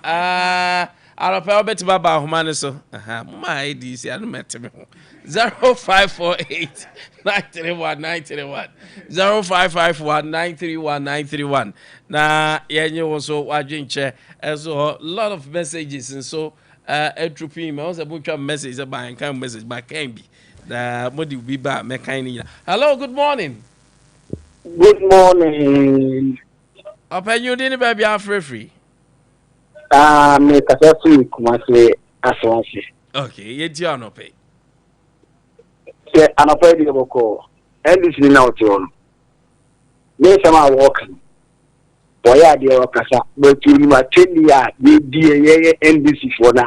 anɔpɛ wobɛtumi aba ahoma no so. Moma adc ano mɛte me ho. 0548931931, 0551931931 na yɛnye wo so wadwenkyɛ ɛso hɔ. Lot of messages nso ɛtrooping ma wo sɛ motwa message sɛ baɛnkan message bakan bi na mode bi ba a mɛkan no nyina. Hello, good morning. Good morning. Ɔpanyin, wo din ne baabi afrɛfiri? Ah, me kasa firi Kumasi Asawase. Okay, yɛnti anɔpɛ. Sɛ anɔpa yi deɛ bɔkɔ NDC ni na ɔte hɔ no. Ne nsɛm a wɔɔka no, wɔyɛ adeɛ wɔkasa, but onim atɛnni a yɛdi yɛ yɛyɛ NDC foɔ no a.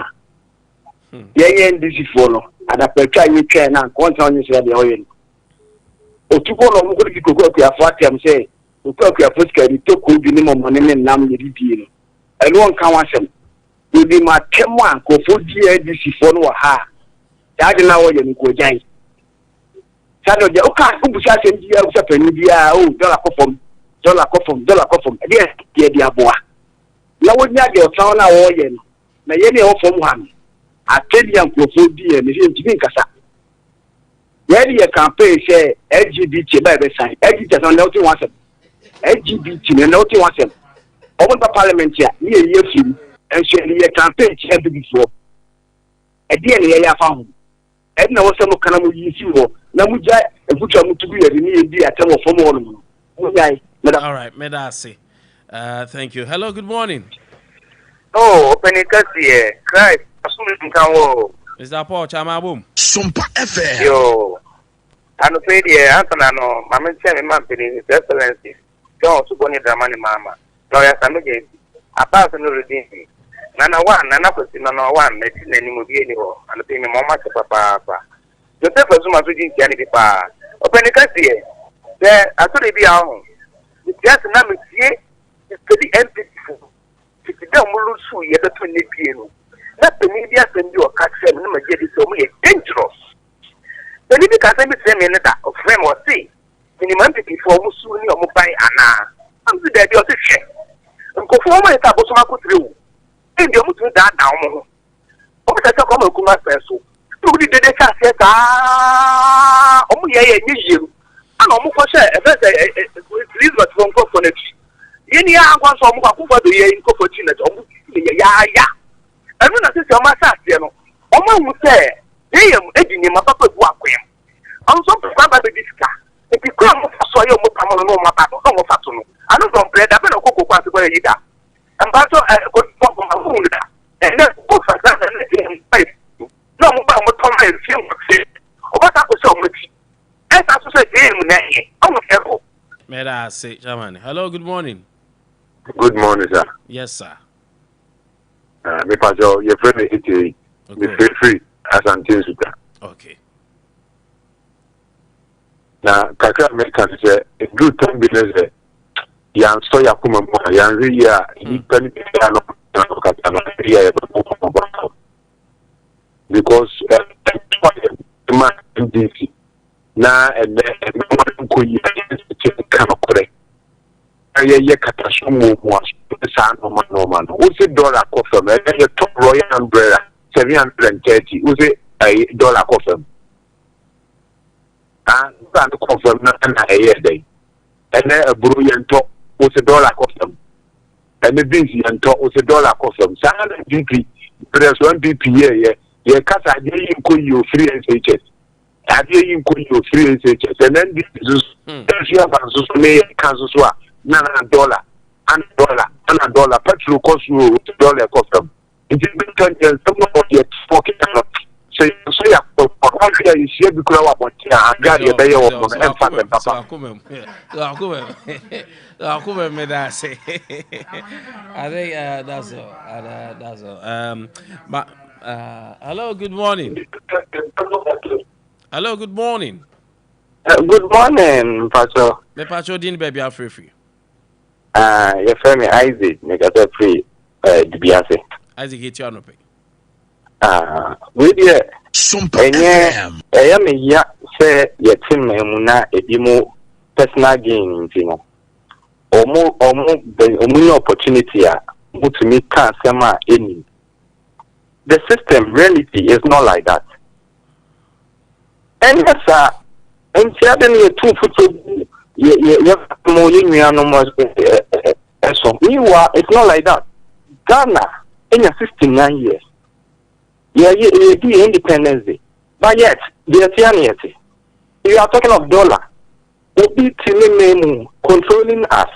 Yɛyɛ NDC foɔ no, adapɛtwa a yɛtwa na nkɔntena ɔnye sɛ deɛ ɔyɛ no. Otukɔ na ɔmo kɔ di koko akuafo atɛm sɛ koko akuafo sika de tɔ koobi ne mɔmɔne ne nam yɛde die no. Ɛno ɔnka ho asɛm. Onim atɛm a nkurɔfoɔ di NDC foɔ no wɔ ha a saa de na wɔyɛ no nkɔgyan saa de ɔdeɛ woka wobusa asɛm biara, wobusa panin biara o, dɔla kɔ fam, dɔla kɔ fam, dɔla kɔ fam. Ɛdeɛ deɛ de aboa na wonya deɛ ɔtena hɔ no a wɔreyɛ no na yɛne ɛwɔ fam ha no atɛni a nkurɔfoɔ di yɛ no sɛ ntumi nkasa. Yɛde yɛ campaign sɛ LGBT ba yɛbɛsan LGBT asɛm na wote ho asɛm. LGBT no, ɛnɛ wote ho asɛm. Wɔn ba parliament a, ne yɛyi afiri mu. Nso yɛde yɛ campaign tia abibifoɔ. Ɛdeɛn na yɛyɛ afa ho? Ɛde na ɛwɔ sɛ moka na moyi firi hɔ na mogyae mfuturo a motu gu yɛn de ne yɛn di atɛm wɔ fam hɔnom no. Monyae. Meda. All right, meda ase. Thank you. Hello, good morning. Oh, ɔpanin kɛseɛ, Christ asomdwoe nka wo o. Mr. Paul Kyama abom. Sompa FM. Yoo, anɔpa yi deɛ ansa na no, ma menkyɛ me mampanin His Excellency John Osuboni Dramani Mahama, Lawyer Sammy Gyamfi, Abbas Nurudeen, Nana One, Nana Kwesi, Nana One, m'akyi n'anim obiara nni hɔ, anɔpa yi mema wɔn ase papaapa. Joseph Azuma nso gye nkyia no bi paa. Ɔpanin kɛseɛ, sɛ asɔre bi a ɔho, mete ase na metie mefɛdi NPP fo fiti dɛ ɔmo lusu yɛ bɛto nnɛ bie no, na panin bi asɛm bi ɔka kyerɛ me na magye adi sɛ ɔmo yɛ dangerous. Panin bi ka asɛm bi kyerɛ me ne da, ɔfrɛ me ɔse menim NPP foɔ ɔmo su ne ɔmo ban anaa? Na mese daabi, ɔse hwɛ nkorɔfoɔ ɔmo ayɛ sɛ abosom akotire o, ɛnde ɔmo tumi daadaa ɔmo ho. Wɔn hyɛ sɛ kɔma nkum asɛn so. Ɛna wɔde dede hyɛ aseɛ saa. Wɔn yɛ yɛ nyɛ yie no. Ɛna wɔn kɔ hyɛ ɛfɛ sɛ ɛ ɛ Elizabeth fo nkurɔfoɔ no akyi. Yɛn ni ankwa nso wɔn kɔ akufo ado yɛ nkurɔfoɔ akyi na wɔn ne yɛ yaaya. Ɛno na sisi wɔn ahyɛ aseɛ no. Wɔn ahu sɛ JM edi nneɛma papa gu akwan mu. Wɔn nso mpɛ kwan ba bɛdi sika. Nti kwan a wɔn fa so ayɛ wɔn pam no na wɔn aba no na wɔn fa so no. Ano dɔn brɛ da bɛ na ɔkɔ koko ase kɔ yɛ yi da. Mpa nso ɛ kɔ kɔ kɔ ma wɔn da. Ɛnɛ ko fa saa na ne deɛ mpa yi na ɔmo ba ɔmo tɔn ma mfie nwɔtwe ɔba saa kɔhyɛ ɔmo akyi ɛsa so sɛ deɛ mu na ɛyɛ ɔmo ɛkɔ. Meda ase, Chairman. Hello, good morning. Good morning, sir. Yes, sir. Me pacho, your friend is Ite. Me free free Asante Nsuta. Okay. Na kakra meka ne sɛ ɛduru tam bi ne sɛ yɛansɔ yɛn akoma mu a, yɛanhwɛ yie a, nnipa no biara no na ɔkasa no, anhwɛ yie a yɛbɛbɔ wɔn aba. Because ɛtoa yɛ ma NDC na ɛnɛ ɛnɛma nkɔ yie a yɛnsɛ ka nokorɛ na yɛyɛ kataso mmuamuaso ne saa nneɛma nneɛma no. Wose dɔla kɔ fam, ɛnɛ yɛtɔ Royal Umbrella 730, wose ɛyi dɔla kɔ fam. Ah, dɔla no kɔ fam no na ɛyɛɛ dɛn? Ɛnɛ aburo yɛntɔ, wose dɔla kɔ fam. Ɛnɛ beans yɛntɔ, wose dɔla kɔ fam. Saa na NPP berɛ so NPP yɛɛyɛ. Yɛka sɛ adeɛ yi nkɔ yie o free SHS. Adeɛ yi nkɔ yie o free SHS. Ɛnɛ NDC nso so, ɛfi aba nso so ne yɛka nso so a, na na dɔla, ana dɔla, ana dɔla, petrol kɔ soro o, wose dɔla ɛkɔ fam. Nti bɛka nkyɛ nsɛm no ɔde ɛtoɔ keka no sɛ yɛn nso yɛ akɔhwɛ a yɛhyia bi koraa wɔ abɔnten a anhwɛ a deɛ ɛbɛyɛ wɔn no ɛmfa asɛm papa. Akoma meda ase. I think that's all. That's all. But, hello, good morning. Hello, good morning. Good morning, Pastor. Me Pastor din baby afrefri. Ah, yɛfrɛ me Isaac, mekasa firi eh, Dubiase. Isaac yɛtua anɔpɛ. Ah, wei deɛ ɛnyɛ ɛyɛ me ya sɛ yɛte mmaa mu na ebi mu personal gain nti no ɔmo ɔmo ɔmo nya opportunity a ɔmo ka asɛm a ɛnim. The system reality is not like that. Ɛnyɛ saa. Nti ade no yɛtu mfuturo gu yɛ yɛ yɛ mo yɛ nuanom ɛso. Meanwhile, it's not like that. Ghana enya 69 years. Yɛ yɛ yɛdi yɛ independence day. But yet, deɛ ɛte ne yɛte. You are talking of dollar. Obi te ne man mu controlling us.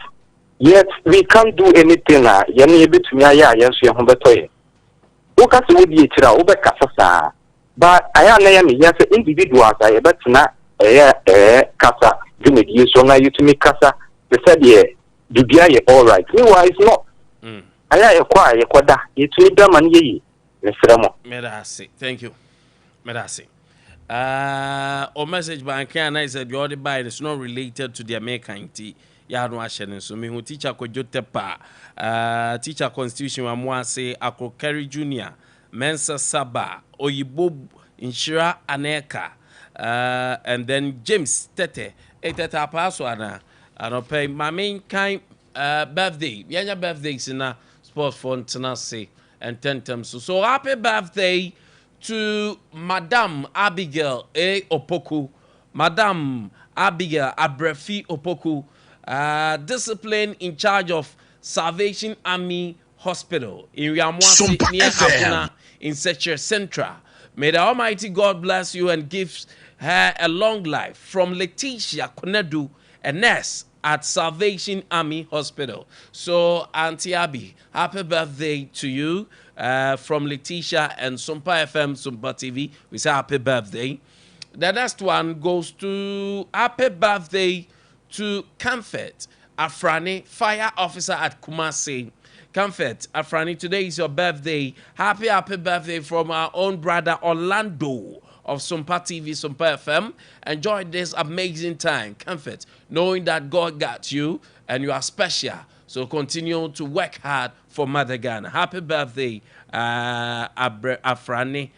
Yet we can't do anything a yɛne yɛbɛtumi ayɛ a yɛn nso yɛn ho bɛtɔ yɛn. Woka sɛ wodi akyire a wobɛkasa saa. But ayɛ a na ɛyɛ me ya sɛ individuals a yɛbɛtena ɛyɛ ɛɛ kasa dwumadie so na yɛtumi kasa te sɛ deɛ biribiara yɛ alright. Meanwhile it's not. Ayɛ a yɛkɔ a yɛkɔda yɛtumi da ma no yɛ yie. Mesrɛ mo. Meda ase. Thank you. Meda ase. O message bank a na sɛ deɛ ɔde bae is not related to deɛ meka nti yɛ ano ahyɛ no nso mehu teacher Kwadwo Tepa, teacher constitution Amoase Akrokari Junior Mensa Saba Oyibo Nhyira Aneka, and then James Tete. Hey, Tete apaa so ana anɔpɛ yi maame nkan birthday yɛnyɛ birthdays na sports fo ntena ase ntɛntɛm so. So happy birthday to Madam Abigail A. Opoku, Madam Abigail Abrefi Opoku. Discipline in charge of Salvation Army Hospital in Wiamoase Sumpa near FM. Abuna in Sekyere Central. May the Almighty God bless you and give her a long life. From Letitia Konedu, a nurse at Salvation Army Hospital. So, Auntie Abby, happy birthday to you from Letitia and Sumpa FM, Sumpa TV. We say happy birthday. The next one goes to happy birthday to Comfort Afrani, fire officer at Kumasi. Comfort Afrani, today is your birthday. Happy, happy birthday from our own brother Orlando of Sumpa TV, Sumpa FM. Enjoy this amazing time, Comfort, knowing that God got you and you are special. So continue to work hard for Mother Ghana. Happy birthday, Afrani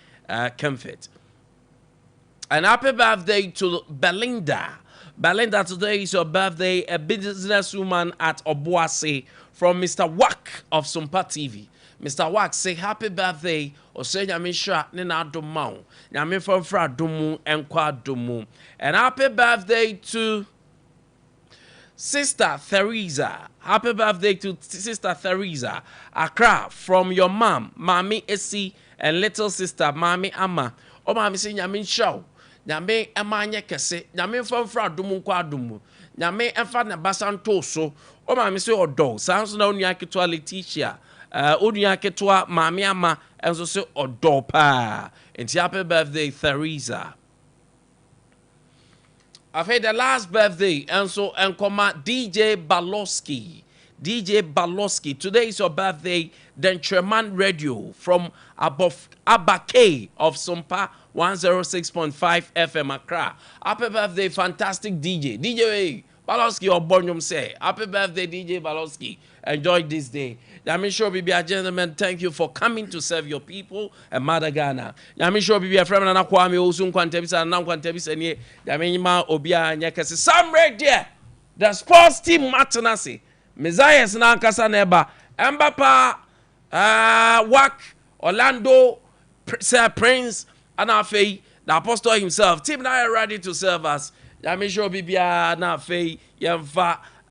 Comfort. And happy birthday to Belinda. Belinda, today is your birthday. A businesswoman at Obuasi from Mr. Wack of Sumpa TV. Mr. Wack say happy birthday. Ɔsɛ Nyame nhyira ne n'adom ma wo. Nyame mfamfra adom mu nkɔ adom mu. And happy birthday to Sister Theresa. Happy birthday to Sister Theresa. Accra from your mom, Mami Esi, and little sister, Mami Ama. Oh, Mami say Nyame nhyira wo. Nyame ɛma anyɛ kɛse. Nyame mfamfra adom nkɔ adom mu. Nyame ɛmfa ne basa nto so. Oh, Mami say ɔdɔ. Saa nso na wo nua ketewa Letitia. Wo nua ketewa Maame Ama nso sɛ ɔdɔ paa. Nti happy birthday, Theresa. Afei the last birthday nso nkɔma DJ Baloski. DJ Baloski, today is your birthday. Denkyerɛman Radio from Abof Abake of Sumpa 106.5 FM Accra. Happy birthday, fantastic DJ. DJ Baloski ɔbɔ nnwom sɛ happy birthday, DJ Baloski. Enjoy this day. Nyame nhyira obiara. Gentlemen, thank you for coming to serve your people and Mother Ghana. Nyame nhyira obiara. Frɛ me Nana Kwame Owusu Nkwantabisa. Nana Nkwantabisa nie. Nyame nyima obiara nyɛ kɛse. Samre deɛ, the sports team matena ase. Messiahs n'ankasa na ɛba ɛmba paa, Wak Orlando, Sir Prince, ana afei the apostle himself. Team now ready to serve us. Nyame nhyira obiara na afei yɛmfa